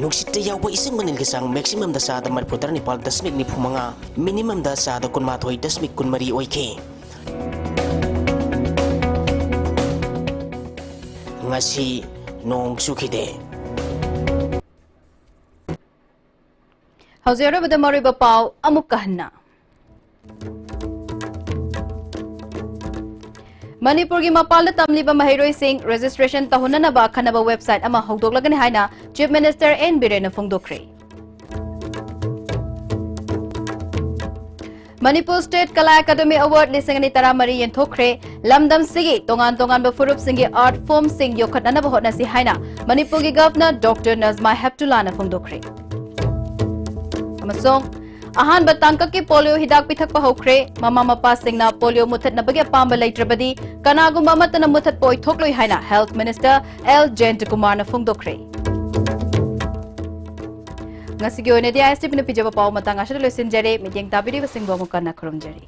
ꯅꯨꯡꯁꯤꯠꯇ ꯌꯥꯎꯕ ꯏꯁꯤꯡ ꯃꯅꯤꯜꯒꯤ ꯆꯥꯡ maximumꯗ ꯆꯥꯗ ꯃꯔꯤꯐꯨ ꯇꯔꯥ ꯅꯤꯄꯥꯜ ꯗꯁꯃꯤꯛ ꯅꯤꯐꯨ ꯃꯉꯥ, minimumꯗ ꯆꯥꯗ ꯀꯨꯟꯃꯥꯊꯣꯏ ꯗꯁꯃꯤꯛ ꯀꯨꯟꯃꯔꯤ ꯑꯣꯏꯈꯤ꯫ ꯉꯁꯤ ꯅꯣꯡ ꯆꯨꯈꯤꯗꯦ꯫ ꯍꯧꯖꯤꯛ ꯑꯔꯣꯏꯕꯗ ꯃꯔꯨꯑꯣꯏꯕ ꯄꯥꯎ ꯑꯃꯨꯛꯀ ꯍꯟꯅ꯫ ꯃꯅꯤꯄꯨꯔꯒꯤ ꯃꯄꯥꯟꯗ ꯇꯝꯂꯤꯕ ꯃꯍꯩꯔꯣꯏꯁꯤꯡ registration ꯇꯧꯍꯟꯅꯅꯕ ꯑꯈꯟꯅꯕ website ꯑꯃ ꯍꯧꯗꯣꯛꯂꯒꯅꯤ ꯍꯥꯏꯅ Chief Minister ꯑꯦꯟ ꯕꯤꯔꯦꯟꯅ ꯐꯣꯡꯗꯣꯛꯈ꯭ꯔꯦ꯫ Manipur State Kala Academy Award ꯂꯤꯁꯤꯡ ꯑꯅꯤ ꯇꯔꯥꯃꯔꯤ ꯌꯦꯟꯊꯣꯛꯈ꯭ꯔꯦ꯫ ꯂꯝꯗꯝꯁꯤꯒꯤ ꯇꯣꯉꯥꯟ ꯇꯣꯉꯥꯟꯕ ꯐꯨꯔꯨꯞꯁꯤꯡꯒꯤ art formꯁꯤꯡ ꯌꯣꯛꯈꯠꯅꯅꯕ ꯍꯣꯠꯅꯁꯤ ꯍꯥꯏꯅ ꯃꯅꯤꯄꯨꯔꯒꯤ Governor Doctor ꯅꯖꯃꯥ ꯍꯦꯞꯇꯨꯂꯥꯅ ꯐꯣꯡꯗꯣꯛꯈ꯭ꯔꯦ꯫ ꯑꯃꯁꯨꯡ ꯑꯍꯥꯟꯕ ꯇꯥꯡꯀꯛꯀꯤ polio ꯍꯤꯗꯥꯛ ꯄꯤꯊꯛꯄ ꯍꯧꯈ꯭ꯔꯦ꯫ ꯃꯃꯥ ꯃꯄꯥꯁꯤꯡꯅ polio ꯃꯨꯠꯊꯠꯅꯕꯒꯤ ꯑꯄꯥꯝꯕ ꯂꯩꯇ꯭ꯔꯕꯗꯤ ꯀꯅꯥꯒꯨꯝꯕ ꯑꯃꯠꯇꯅ ꯃꯨꯠꯊꯠꯄ ꯑꯣꯏꯊꯣꯛꯂꯣꯏ ꯍꯥꯏꯅ Health Minister ꯑꯦꯜ ꯖꯌꯟꯇꯀꯨꯃꯥꯔꯅ ꯐꯣꯡꯗꯣꯛꯈ꯭ꯔꯦ꯫ ꯉꯁꯤꯒꯤ ꯑꯣꯏꯅꯗꯤ ꯑꯥꯏ ꯑꯦꯁ ꯇꯤ ꯚꯤꯅ ꯄꯤꯖꯕ ꯄꯥꯎ ꯃꯇꯥꯡ ꯑꯁꯤꯗ ꯂꯣꯏꯁꯤꯟꯖꯔꯦ꯫ ꯃꯤꯠꯌꯦꯡ ꯇꯥꯕꯤꯔꯤꯕꯁꯤꯡꯕꯨ ꯑꯃꯨꯛ ꯍꯟꯅ ꯈꯨꯔꯨꯝꯖꯔꯤ꯫